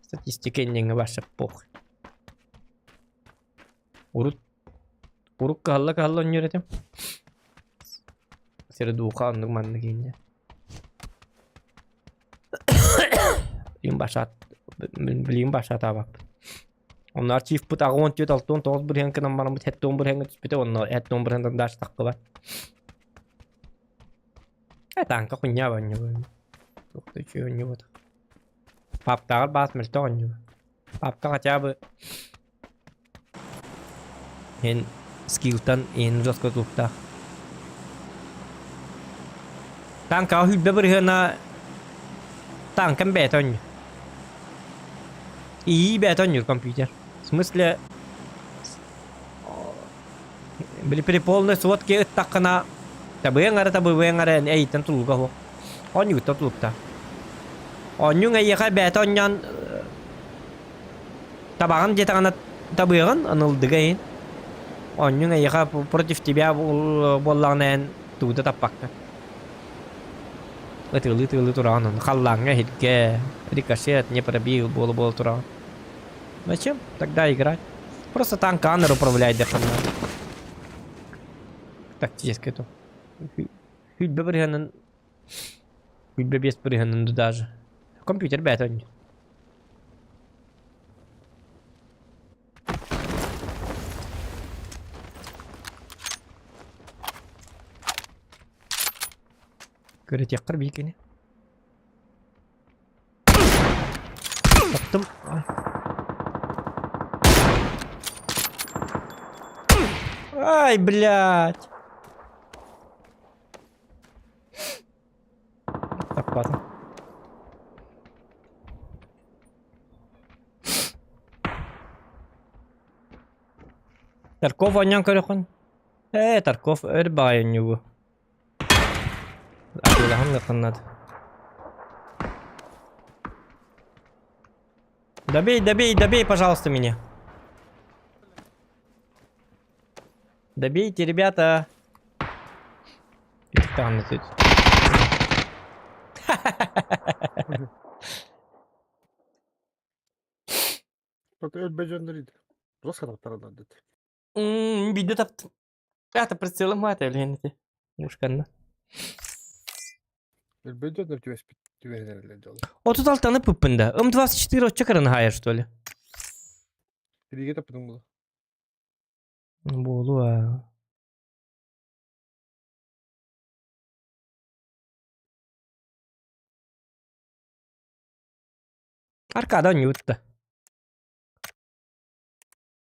Статистика инньэҥҥэ вообще похуй. Урут урут кыһалла-кыһалла оонньуур этим. Сири-дууха оннук маннык инньэ. Билигин баша билигин баша таабаппын. Онно архивпыт 84-69 бырыһыан гынан бараммыт 70 бырыһыаҥҥа түспүтэ онно 70 бырыһыантан дальше таххыбат. Э танка хуйня оонньуу. Туох да үчүгэй оонньуубат. Паптааҕар баас мөлтөх оонньуу. Папка хотя бы эн скиллтан иһин жестко тутуктаах. Танкаҕа сүүрбэ бырыһыана танкам бэйэтэ оонньуур. Ии бэйэтэ оонньуур компьютер. В смысле били при полной сводке ыттаххына табыаҥ эрэ табыаҥ эрэ эйиттэн тулуга суох. Оонньууттан тулуктаах. Оонньууҥ эйиэхэ бэйэтэ оонньоон Табаҕын диэтэҕинэ табыаҕын, ынылдыга иһин. Оонньууҥ эйиэхэ против тебя буоллаҕына эн тугу да таппаккын. Ытыалыы-ытыалыы тураҕын ону халлааҥҥа иһиргэ, рикошет, не пробил буола-буола тураҕын. Зачем тогда играть? Просто танканер управляй диэххин наада. Тактически то. Хүлбэ бырыһыанын хүлбэ биэс бырыһыанын даже. Компьютер бэйэтэ оонньуур. Көрүтүөххэр биикини. Таптым. Ай, блядь. Таппатым. Тарков оонньоон көрөххүн? Ээ, Тарков өр баҕайы оонньуугу. Атыылаһан ыаххын Добей, добей, добей, пожалуйста, меня. Добейте, ребята. Тут. Өлбө дьоннор Рос дит. Биирдэ таптым. Это прицелом это или не Мушканна. Өлбө дьоннор түбэспит түбэһэлэрэлэр дьоло. 36-ны пыппын да. М24 оччо кырын что ли? Тириигэ таппытыҥ буолуо. Буолуо. Аркада оонньуутта.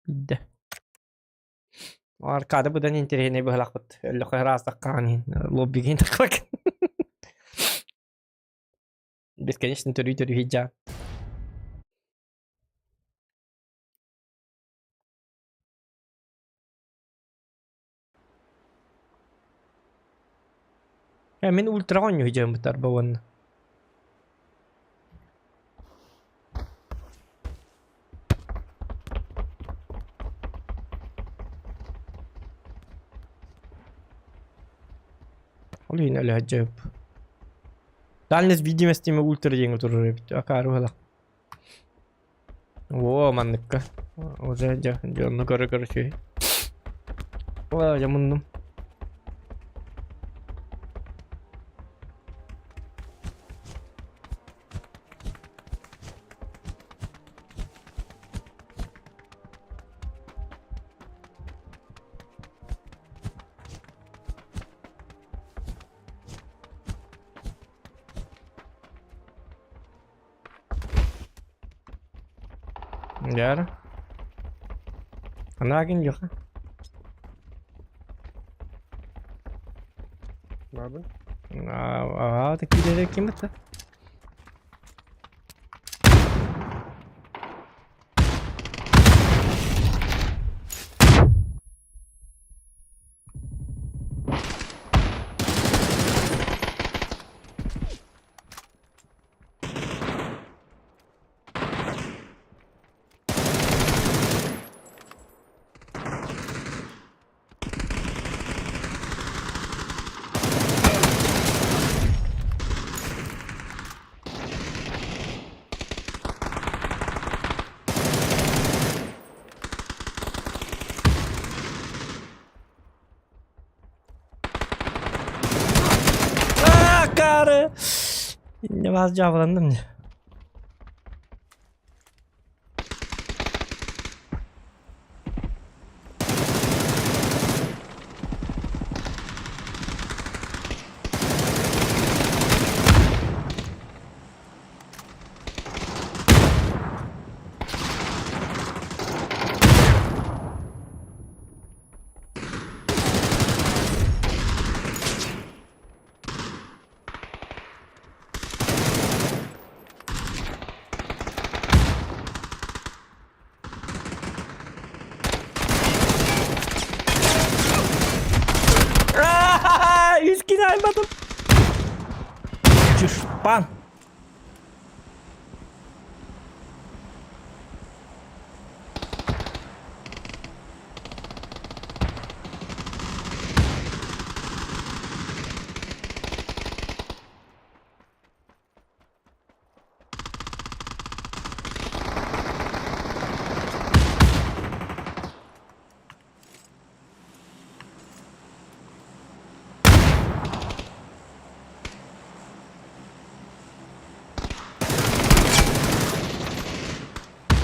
Биирдэ. Аркада быдан интэриэһинэй быһалаахпыт. Өллөххө ыраастаххаан иһин лоббигин тахлак. Бесконечно төрүү-төрүү сылдьаан. Э, мин ультраҕа оонньуу сылдьабын арба уонна. Ол иһин өлө сылдьабыт. Дальность видимости ультра диэҥҥэ турар эбит. Акаары быһалаах. Оо, манныкка. Уже дьэ, дьонну көрө-көрө үчүгэй. Оо, дьэ муннум. Дьэ Анаакин дьоха. Баабын. Аа, киирэрэ ким это? Акары! Инньэ баас дьаабыланным дии. Чушпан!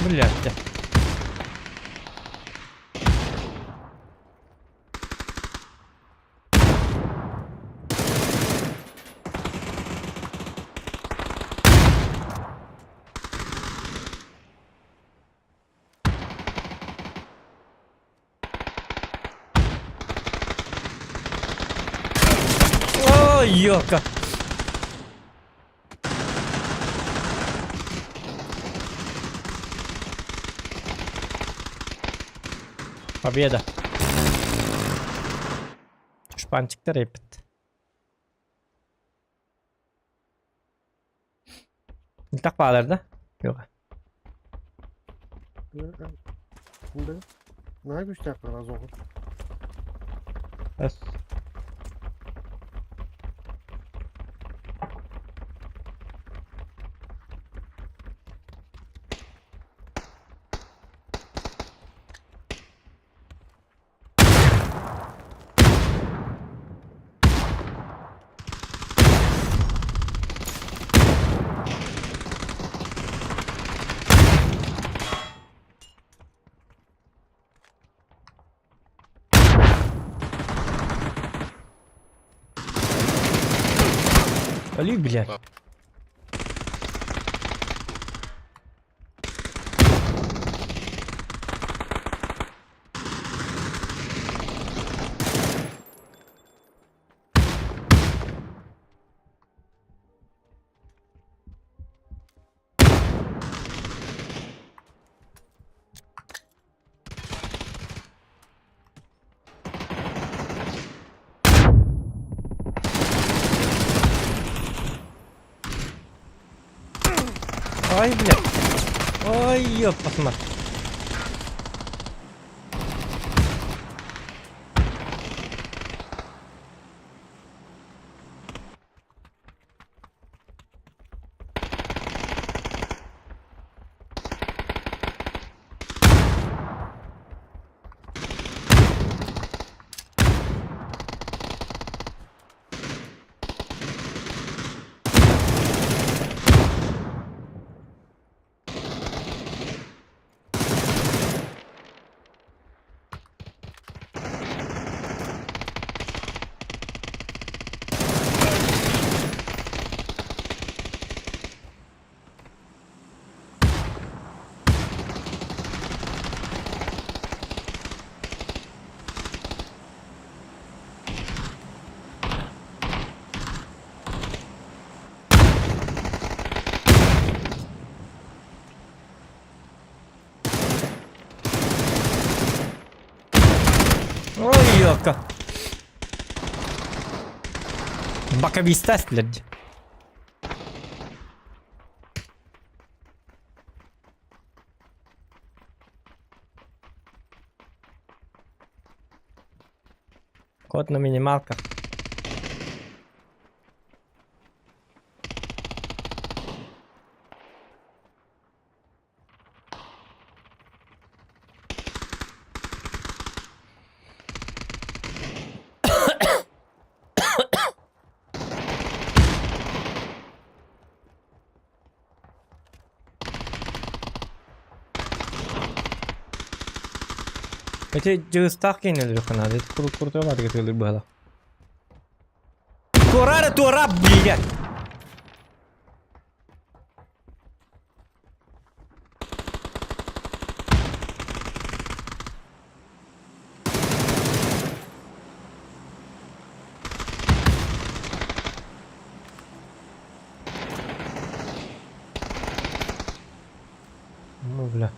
Блядь. Ой, ёлка. Победа. Шпанчиктар эпит. Так баалар да? Yok. Наһаа күүстээх азоҕу. Эс. Али, блядь. Ай, блядь. Ой, ёпта мать. Ой, ёпка. Боковиста, блядь. Код на минималках. Эти дьыыстаах киинэлэр хана, это куртуга баар быһала. Туора туора, блядь! Ну, бля.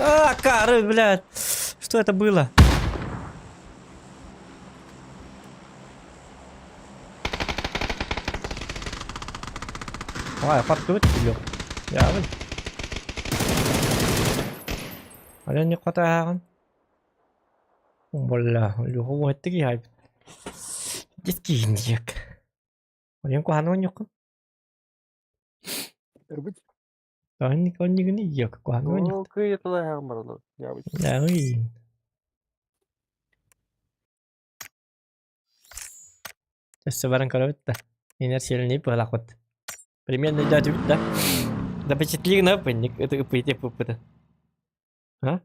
А, кары, блядь! Что это было? Ай, хаттыбыт күлүк. Ябын. Ален не котааҕын. Болла, люху уһаттыги хайбыт. Детский диек. Олен куһаны онньуккун. Эрбит. Онник оннигини иек куһаны онньук. Оо, кыйа тылаһаҕын баралар. Ябыт. Ягый. Өссө баран көрөбүт да. Инер сиэлини быһалаахпыт. Примерно өйдөөтүбүт да. Запечатлигна ыппынник ыты ыппыйте ыппыты. А?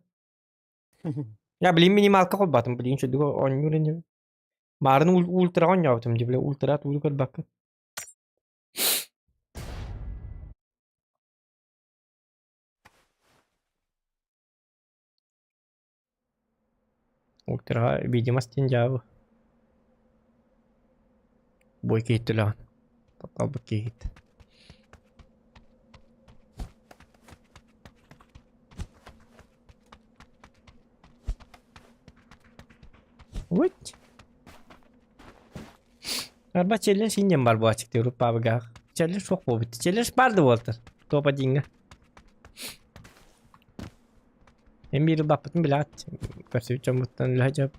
Я блин минималка холбатым блин чудуга оонньуур ини. Маарын ультра оонньообутум дии бля ультра тууду көрбөккө. Ультра видимость диэн дьаабы. Бой киһиттэлэҕин. Тапталбыт киһит. What? Арба челлендж иннем бар буолчик диир пабыгаах. Челлендж суох буолбут. Челлендж бар да буолтар. Топ одиҥҥа. Эн биир ылбаппытын билэҕит. Көрсүбүт дьоммуттан үлэһэ дьабыт.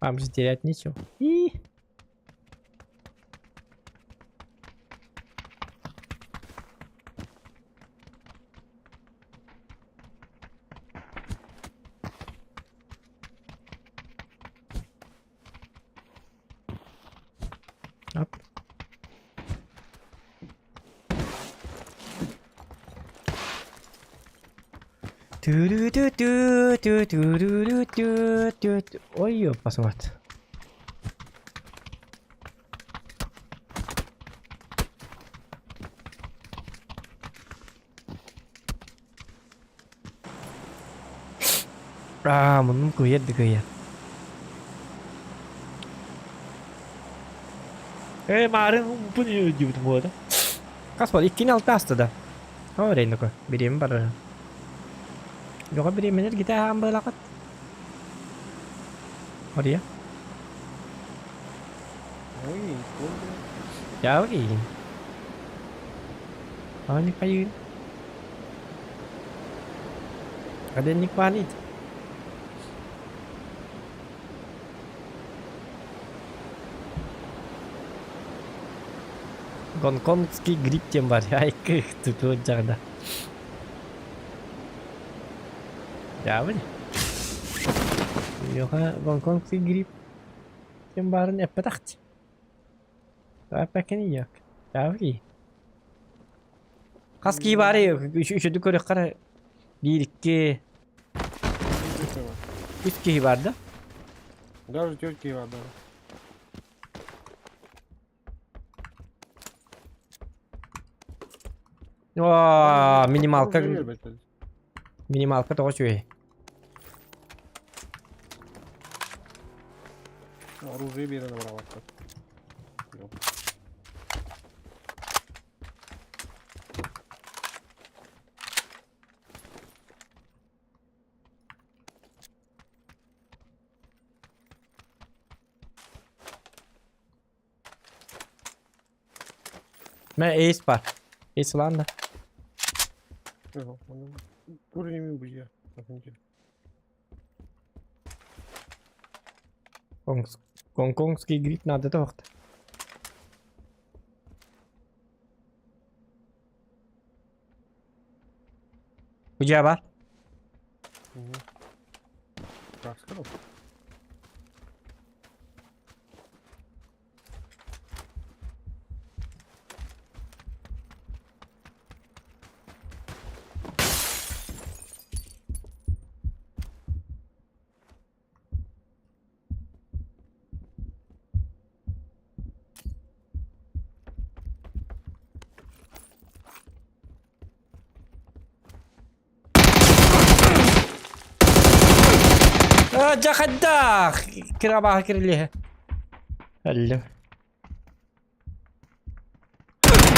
Вам же терять нечего. И Оп. Ту-ду-ду-ду-ду-ду-ду-ду-ду. Ой, ёппасымат. Аа, муннум кыйар да кыйар. Ээ, маарын бу диэбитим буолла. Хас буолла? Иккини алта аста да. Оо, Рейноко, бириэмэ барар. Жоҕо бириэмэнэр гитэ аһаан быалаҕыт. Ория. Ой, сколько? Яа, Аник хайыын. Аденник баанит. Гонконгский грипп диэн бар. Айкы тутуон дьаҕда. Дьаабын. Йоха гонконгский грипп диэн баарын эппэтэх. Эппэккин ийэк. Дьаабы Хас киһи баарый үчүгдүк көрүөххэ эрэ биир икки үс киһи баар да? Даже төрт киһи баар да. Оо, минималка минималка тоҕо үчүгэй. Оружие биэрэн абыраабаттар. Мэ эйс бар. Эйс ылаан да. Гонконгский грипп надо тоҕохто. Кудья бар? Так, сказал. Дьэ хайдах кырабааһы кирилиэһэ. Алло.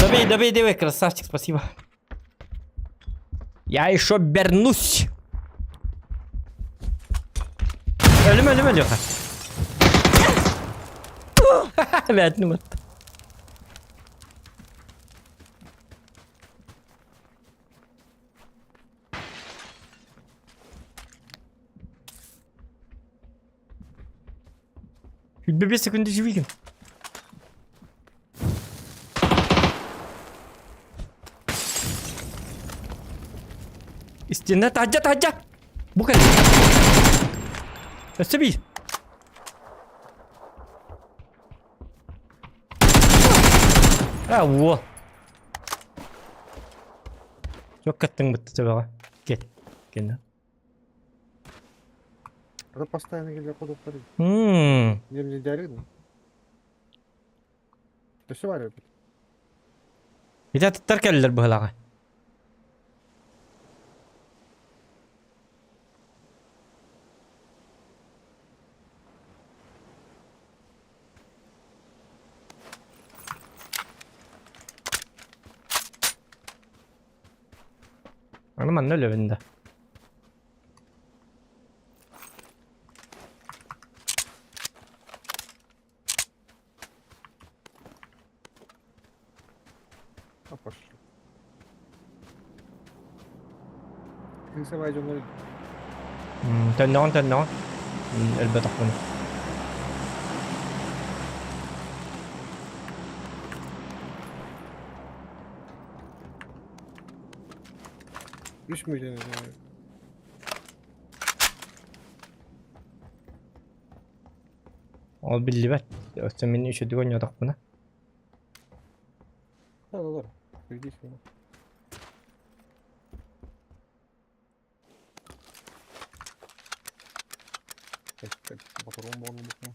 Добей, добей, добей, красавчик, спасибо. Я еще вернусь. Өлүм, өлүм, өлүөхэ. Бээтин уматта. Сүүрбэ секунда живигин. Истинэ таһдьа таһдьа! Бу кэл. Өссө биир. А, во. Çok каттың бытты төбөҕө. Кет. Кенне. Это постоянно келе кодоктар. Ммм. Не мне дярин. Да все варю. Ити атыттар кэллилэр быһылаҕа. Аны манна өлөбүн да. А пошел. Кырса дьоннор Төннөҕүн төннөҕүн. Өлбөтөхпүн. Үс миллион. Ол биллибэт. Өссө мин үчүгэй оонньоотохпуна. Да, да, да. Иди сюда. Так, так, патрон можно было.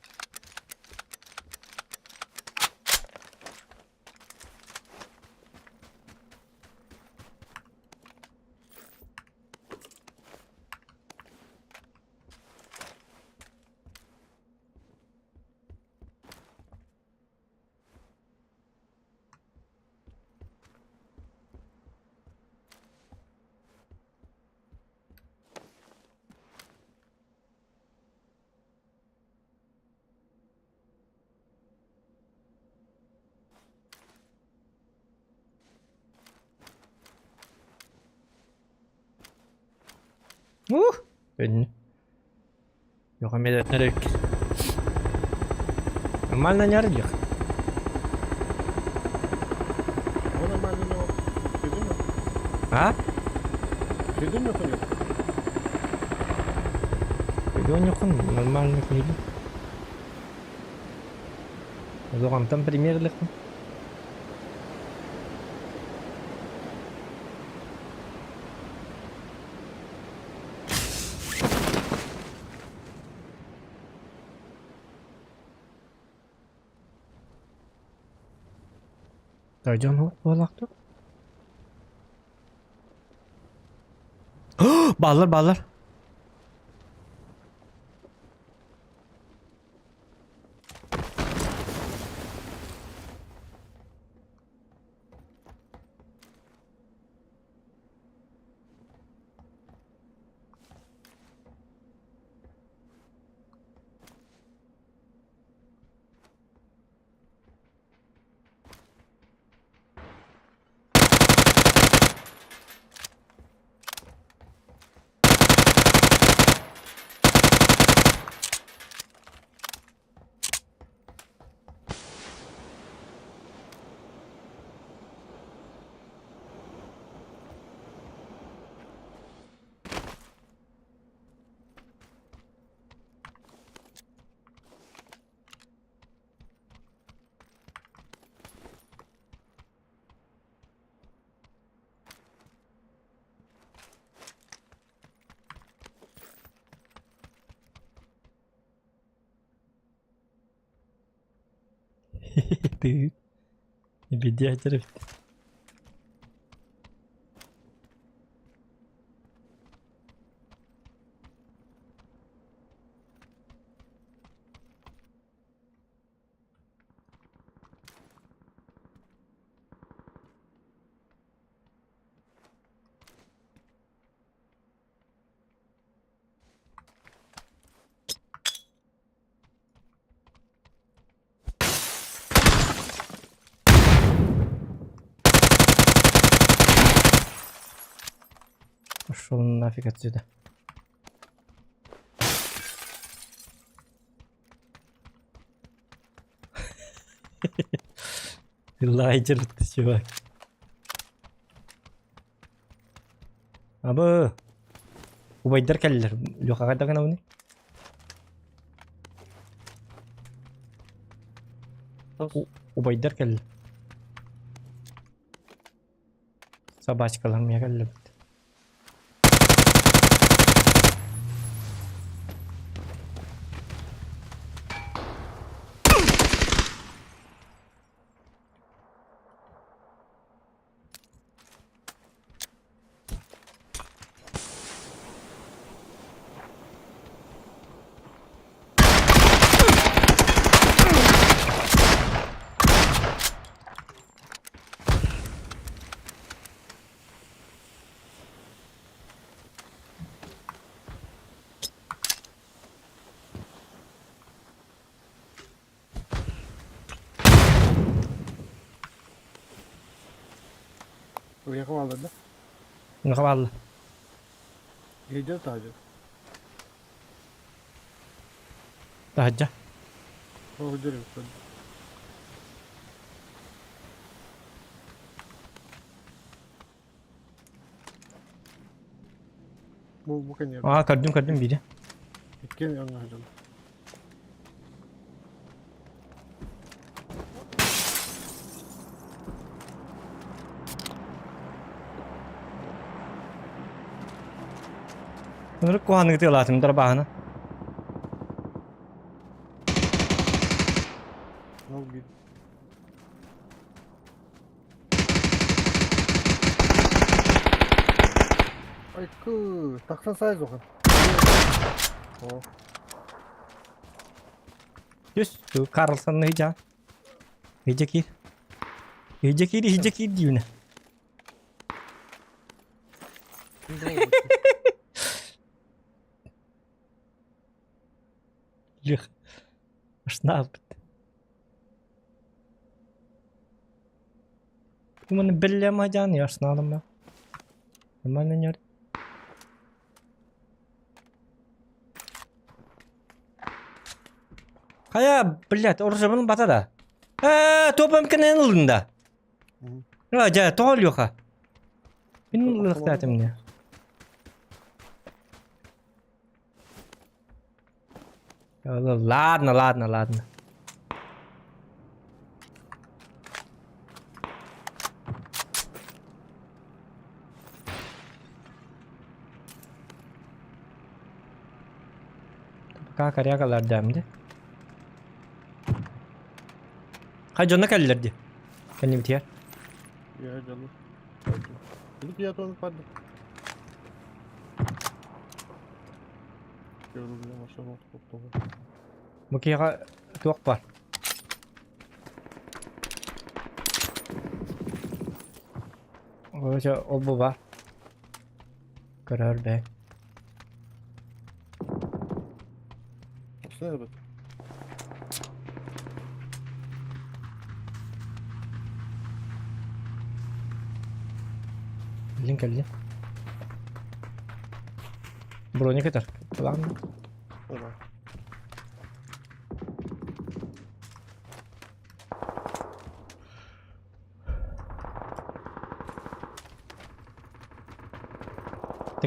Ух! Өннү. Yok nereye Нормально не ордих. О, нормально у него. Придумал? А? Придумал у него? Придумал, нормально книги. Там пример легко. Дойдем буолахту. Баллар, баллар. Ты бедятер. Пошел нафиг отсюда. Лайдер ты, чувак. Абы. Убайдар кэллэр. Леха хайдах гынабыный? Убайдар кэллэ. Собачкалар миэхэ кэллэбит. Уехал да? Хаалла. Идет таһырдьа. Таһырдьа. Ол дьөрү. Бу кэннэ. Аа, көрдүм, көрдүм биири. Иккиэн онно сылдьаллар. Ынырык куһаҕанныгы тыалаатым дарбааһына. Ол биир. Айкы, тахсан сайыз оған. О, Түс, Карлсонны ыйдьаан. Иһдьэ киир. Иһдьэ киир, иһдьэ киир диибинэ. Лех, ашнаабыт. Маны биллэм адьаан яшнаалым Нормально нер. Хайа, блядь, оружиебын бата да. Ээ, топом кэнэн ылын да. А, дьэ, тоҕо Леха? Мин ылыахтаатым мне. Ладно, ладно, ладно. Пока корягалар дэмди. Хай дьонно кэллэр ди. Кэннибитигэр. Я дьону. Или я тоже падаю. Бу киһиэхэ туох баар? Короче, ол-бу баар. Көрөөр бээ. Кэллин кэллин. Броник этэр. Ладно.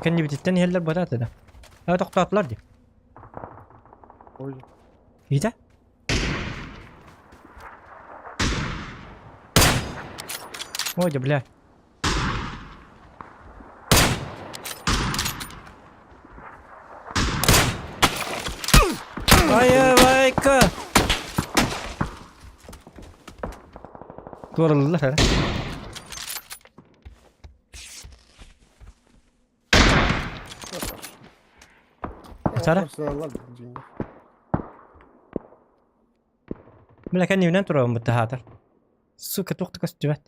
Кэннибититтэн иһэллэр бытаата да. А тохтоотулар дии. Иитэ? Ой, да бля. Ай, Туораллар эрэ. Сара? Бля, кэннибинэн турабын бытта хаатар. Сука, туох да көстүбэт.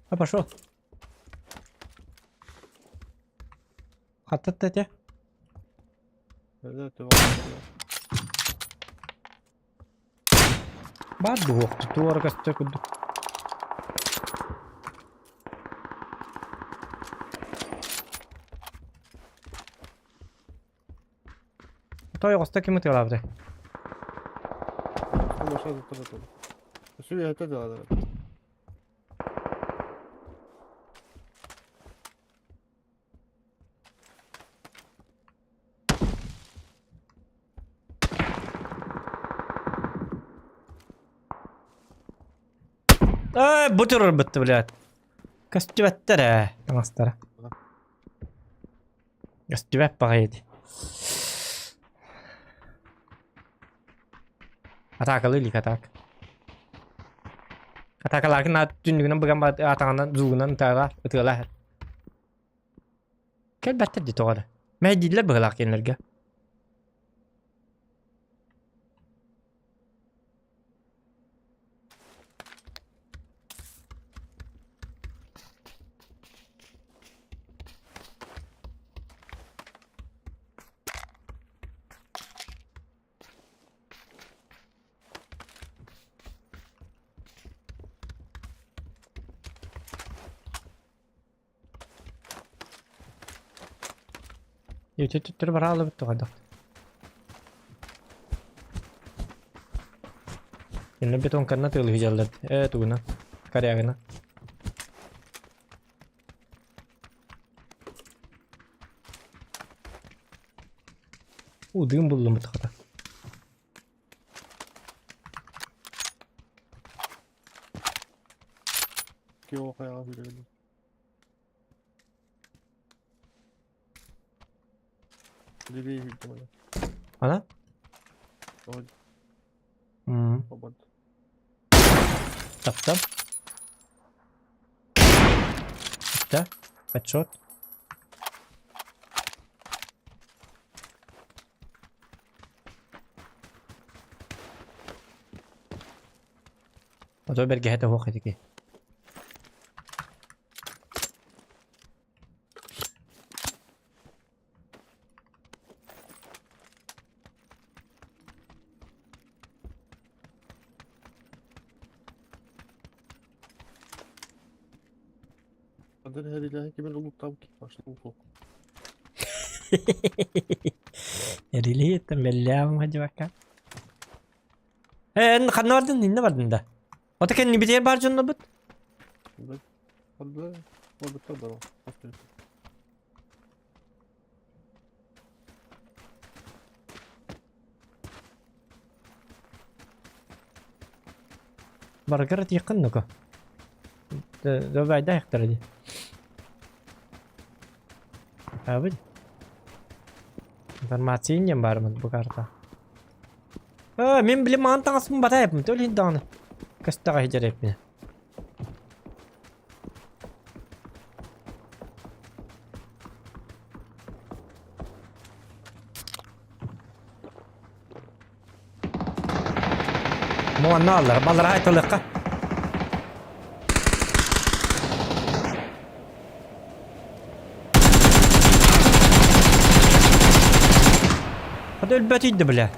А пошел. Хаттат этэ. Баар буһуох туора көстөр курдук. Тойоҕосто ким ытыалаабытай? Сүөһэтэ дылалар. Ээ, бу турарбытты, блядь. Көстүбэттэр ээ, таҥастара. Көстүбэт баҕайы дии. Атаакалыы илик атаак. Атаакалаакын аат түннүгүнэн быган атаҕынан зуугунан ытаала ытыалаа. Кэлбэттэр дии тоҕо эрэ. Мэһэйдииллэр быһыылаах кинилэргэ. Ити төттөрү бараалабыт тоҕойдох. Инна бетонканна тыалыһыдьаллар. Ээ тугунан? Корягына. Уу дыым буллум хата. Кио хайаҕа сүүрэ Ана? Таптам. Да, отчет. Ото бэргэһэтэ суох этики. Эрилиһиттэн бэллээҕим хадьыбакка. Ээ, эн ханна бардын? Иннэ бардын да. Ото кэннибитигэр баар дьоннорбут. Барыгар тиэххин нука. Добайда яхтара дии. Абын. Информация иннем бармын бу карта. Э, мин билим маан таҥаспын батайыппын, төл иһин даҕаны. Көстөҕө иһдьэрэппин. Муонна аллар, баллара айтылыққа. Hadi өлбөтүйді бля.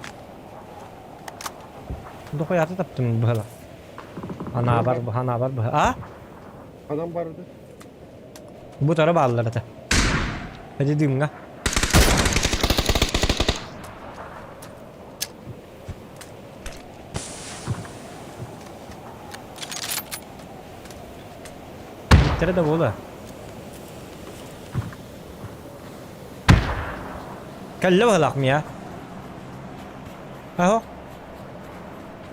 Дохуяты таптым быһыла. Анаа бар, анаа бар быһа. А? Адам барды. Бу тара бааллар это. Hadi дымҥа. Биттэрэ да буола. Кэллэ быһылаах мия. Аһо.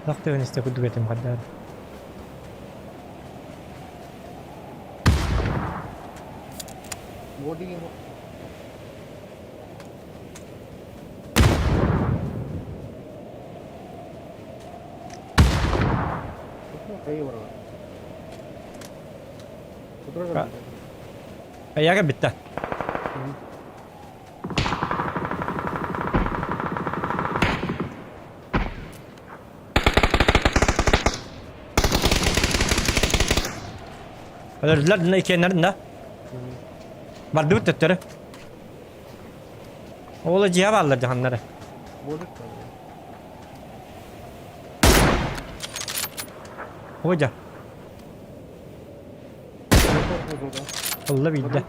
Лахты истэ курдук этим хардаар. Эйиэхэ бүттэ. Өлөрдүлэр да иккиэннэрин да. Бардыбыт төттөрү. Ола дьиэ бааллар дьаһаннары. Ходя. Ылла биирдэ.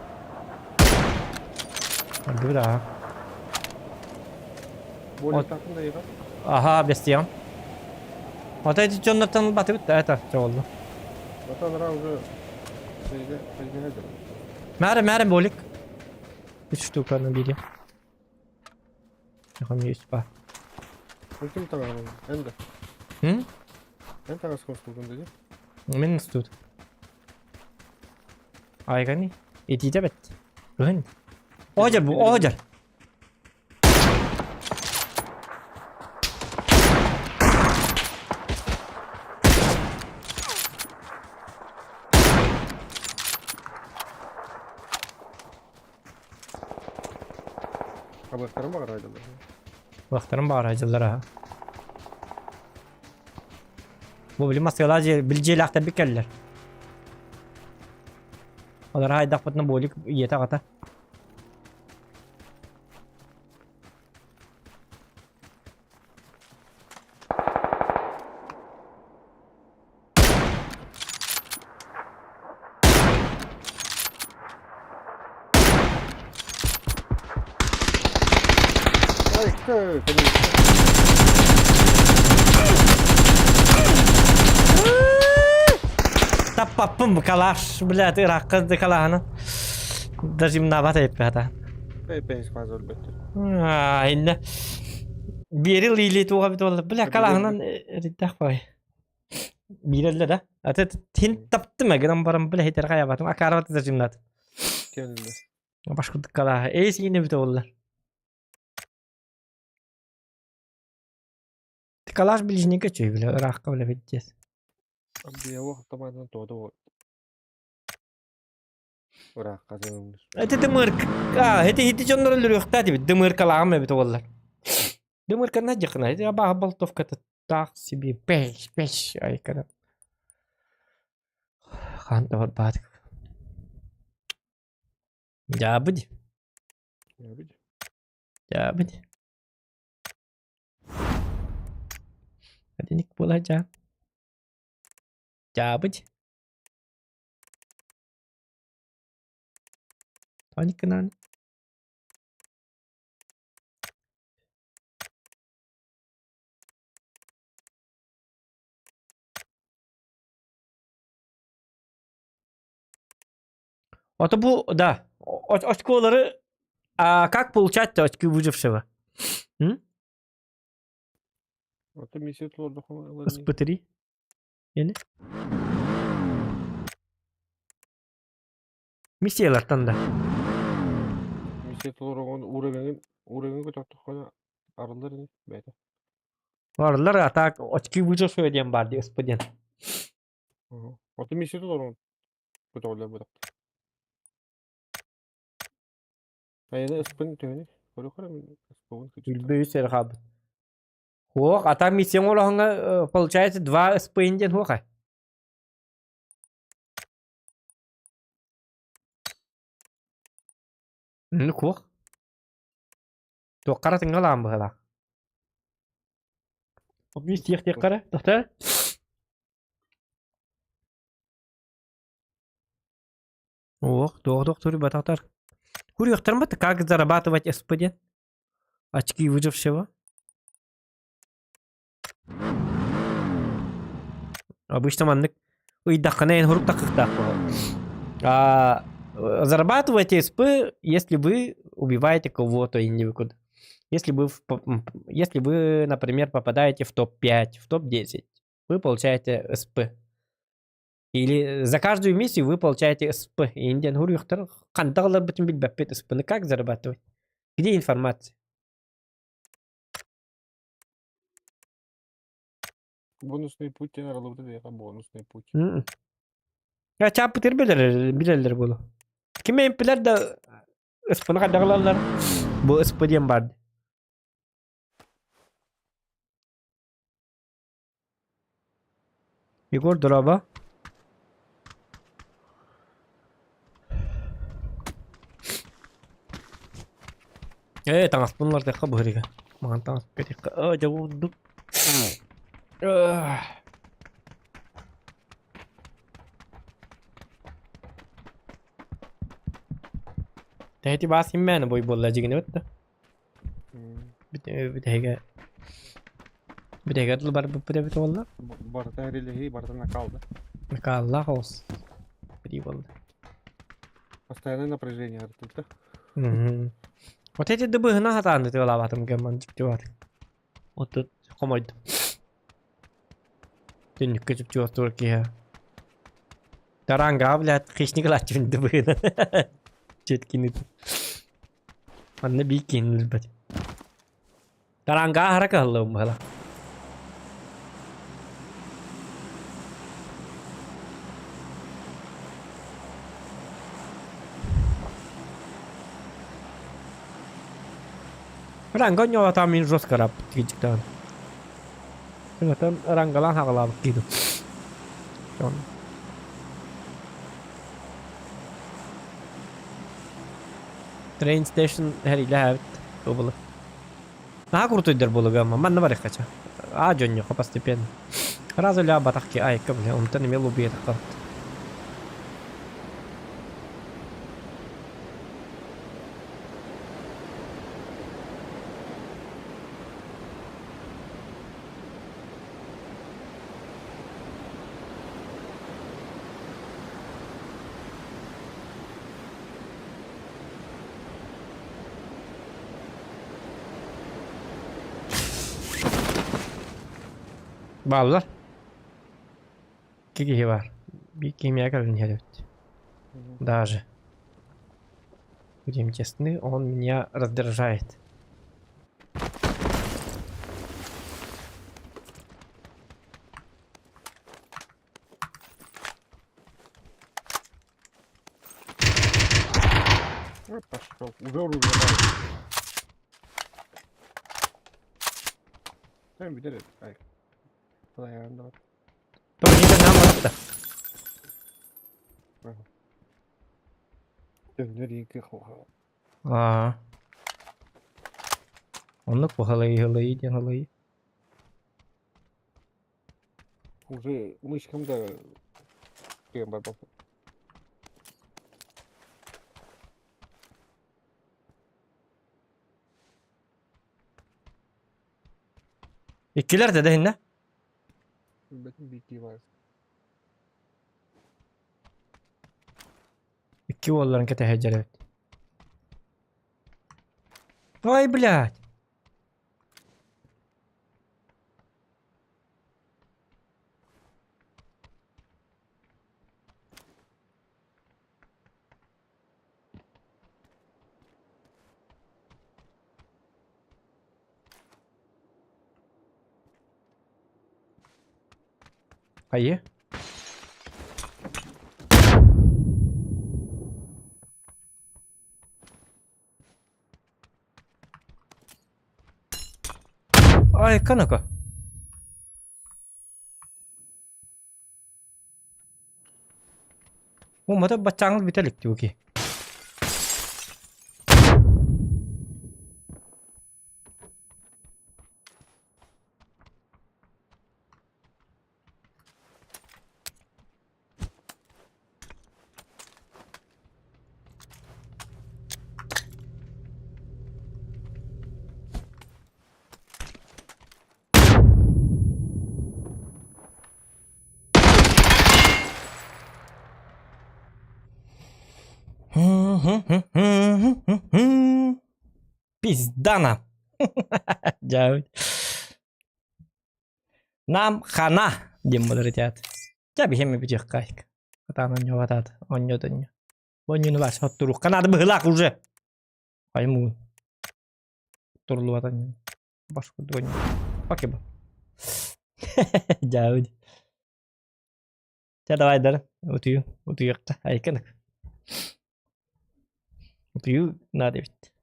Ардыбыт аха. Аха, бестиям. Вот эти дьоннортон ылбатыбыт да, это чоҕулла. Мээрэ, мээрэ, болик. Үч штуканы бирием. Яхам есть па. Ким таҥаһын? Эн да. М? Эн таҥас хостуутун дии. Мен институт. Айгани. Итиитэ бэт. Кыһын. Оһдьар бу, оһдьар. Абыктарым баҕарайдылар. Бахтарым баҕарайдылар аха. Бу били маскалаа дьиэ били дьиэлээхтэр биккэллэр. Олар хайдахпытына буолик ийэтэ аҕата. Ай, конечно. Таппаппын калаш, блядь, ыракка калаһаны. Даже имнабат эппята. Пейс мазор бөттүр. Аа, инне. Биэри лили туға бит олла. Бля, калаһынан риддах бай. Биирэллэр да. Аты тин таптым гынан баран бля хитер хаябатым. Акарабат зажимнат. Кэллэ. Башкурдук калаһа. Эйс ине бит олла. Калаш ближника чөй бля, ырахка бля битjes. Абдиево автоматынан туода Ыраахха сылыммыт. Это дымырк. А, это хити дьоннор өлөрүөхтээ дибит. Дымыркалааҕым эбит уоллар. Дымыркана дьахына. Это абааһы болтовката таах себе пеш пеш айкана. Хаан да барбаатык. Дьаабыд. Дьаабыд. Дьаабыд. Одиник буола дьаа. Дьаабыд. Паниканан. Это бу, да, очколары, а как получать очки выжившего? М? Это миссия толордохуна СП3. Yeni. Миссиялартан да. Миссия толорогон уровенин уровень көтөхтөххөнө арыллар ини бэйэтэ. Барылар а так очки выжившего диэн бар дии СП диэн. Ото миссия толорогон көтөҕүллэр бу Айана СП-н төһөнүй? Көрө-көрө мин СП-бын Үлбэ үс эрэ хаалбыт. Суох, а там миссияҥ олоһуҥҥа получается 2 СП диэн суох ээ. Инник суох. Туохха эрэ тыҥалаан быһыылаах. Миссия диэххэ эрэ, тохтоо. Ох, туох суруйбатахтар. Куруйахтарын батта как зарабатывать СП диэн. Очки выжившего. Обычно маннык ыйдаххына эн хорук таххыктаах А зарабатываете СП, если вы убиваете кого-то и не выкуда. Если вы, если вы, например, попадаете в топ-5, в топ-10, вы получаете СП. Или за каждую миссию вы получаете СП. Индиан хуруйхтар хантан ыларбытын билбэппит СП-ны как зарабатывать? Где информация? Бонусный путь диэн арыллыбыта диэхэ бонусный путь. Я чааппытыр билэр билэллэр буолуо. Ким эмпилэр да СП-ны хайдах ылаллар? Бу СП диэн баар. Егор, дорообо. Ээ, таҥаспын уларытыахха быһырыга. Маҥан таҥас кэтиэххэ. Оо, дьэ уурдум. Тэһити баас иммээнэ бой буолла дьигинэбит да. Бүтэһигэ бүтэһигэ дылы барбыппыт эбит буолла. Барыта эрилэһии, барыта накал да. Накаллаах оҕус. Бирии буолла. Постоянное напряжение артыта. Вот эти дыбыһына хатаанды тыалаабатым гэмман дьикти бар. Отут хомойдум. Түннүккэ чупчугас турар киһи. Таранга, блядь, хищник ылааччыбын дыбыһына. Четкини. Манна биир киһини өлбөт. Таранга аһара кыһаллыбын быһыла. Ранга ньолатаан мин жестко раппыт киджиктаан. Сыҥатан рангалаан хаҕалаабыт киһи. Train station һэрилээбит бу Наһаа крутойдар буолуга манна барыахха ча. Аа дьонньохо постепенно. Сразу ля батах ки айка бля онтон эмиэ лубиетахха. Бааллар. Икки киһи баар. Биир киһи миэхэ кэлэн иһэр эбит. Даже. Будем честны, он меня раздражает. Ой, пошел. Уже оружие дал. Tamam bir de ay. Dayandı. Турниры нам барда. Dönür iki хоха. Аа. Оннук баһылай ыһылай диэн ылай. Уже мышкам да кем бар бапы. Иккилэр да дэһиннэ. Бэтин бики бар. Икки уолларын кэтэһэ дьэрэбит. Ой, блядь! Хайы? Ай, канака. Умата баччааҥҥа бүтэ илик дии ки. Пизда нам. Дьэ, Нам хана диэн буолар этият. Дьэ биһиэм бүтүөххэ. Хатаан онньуобатаат, онньуот онньу. Онньуну баар сотторуохха наада быһыылаах уже. Хаймуун. Туруллубат онньу. Баш курдук онньу. Окей бу. Дьэ, Чэ давай дар утуйу утуйуохха айканык. Утуйуу наада эбит.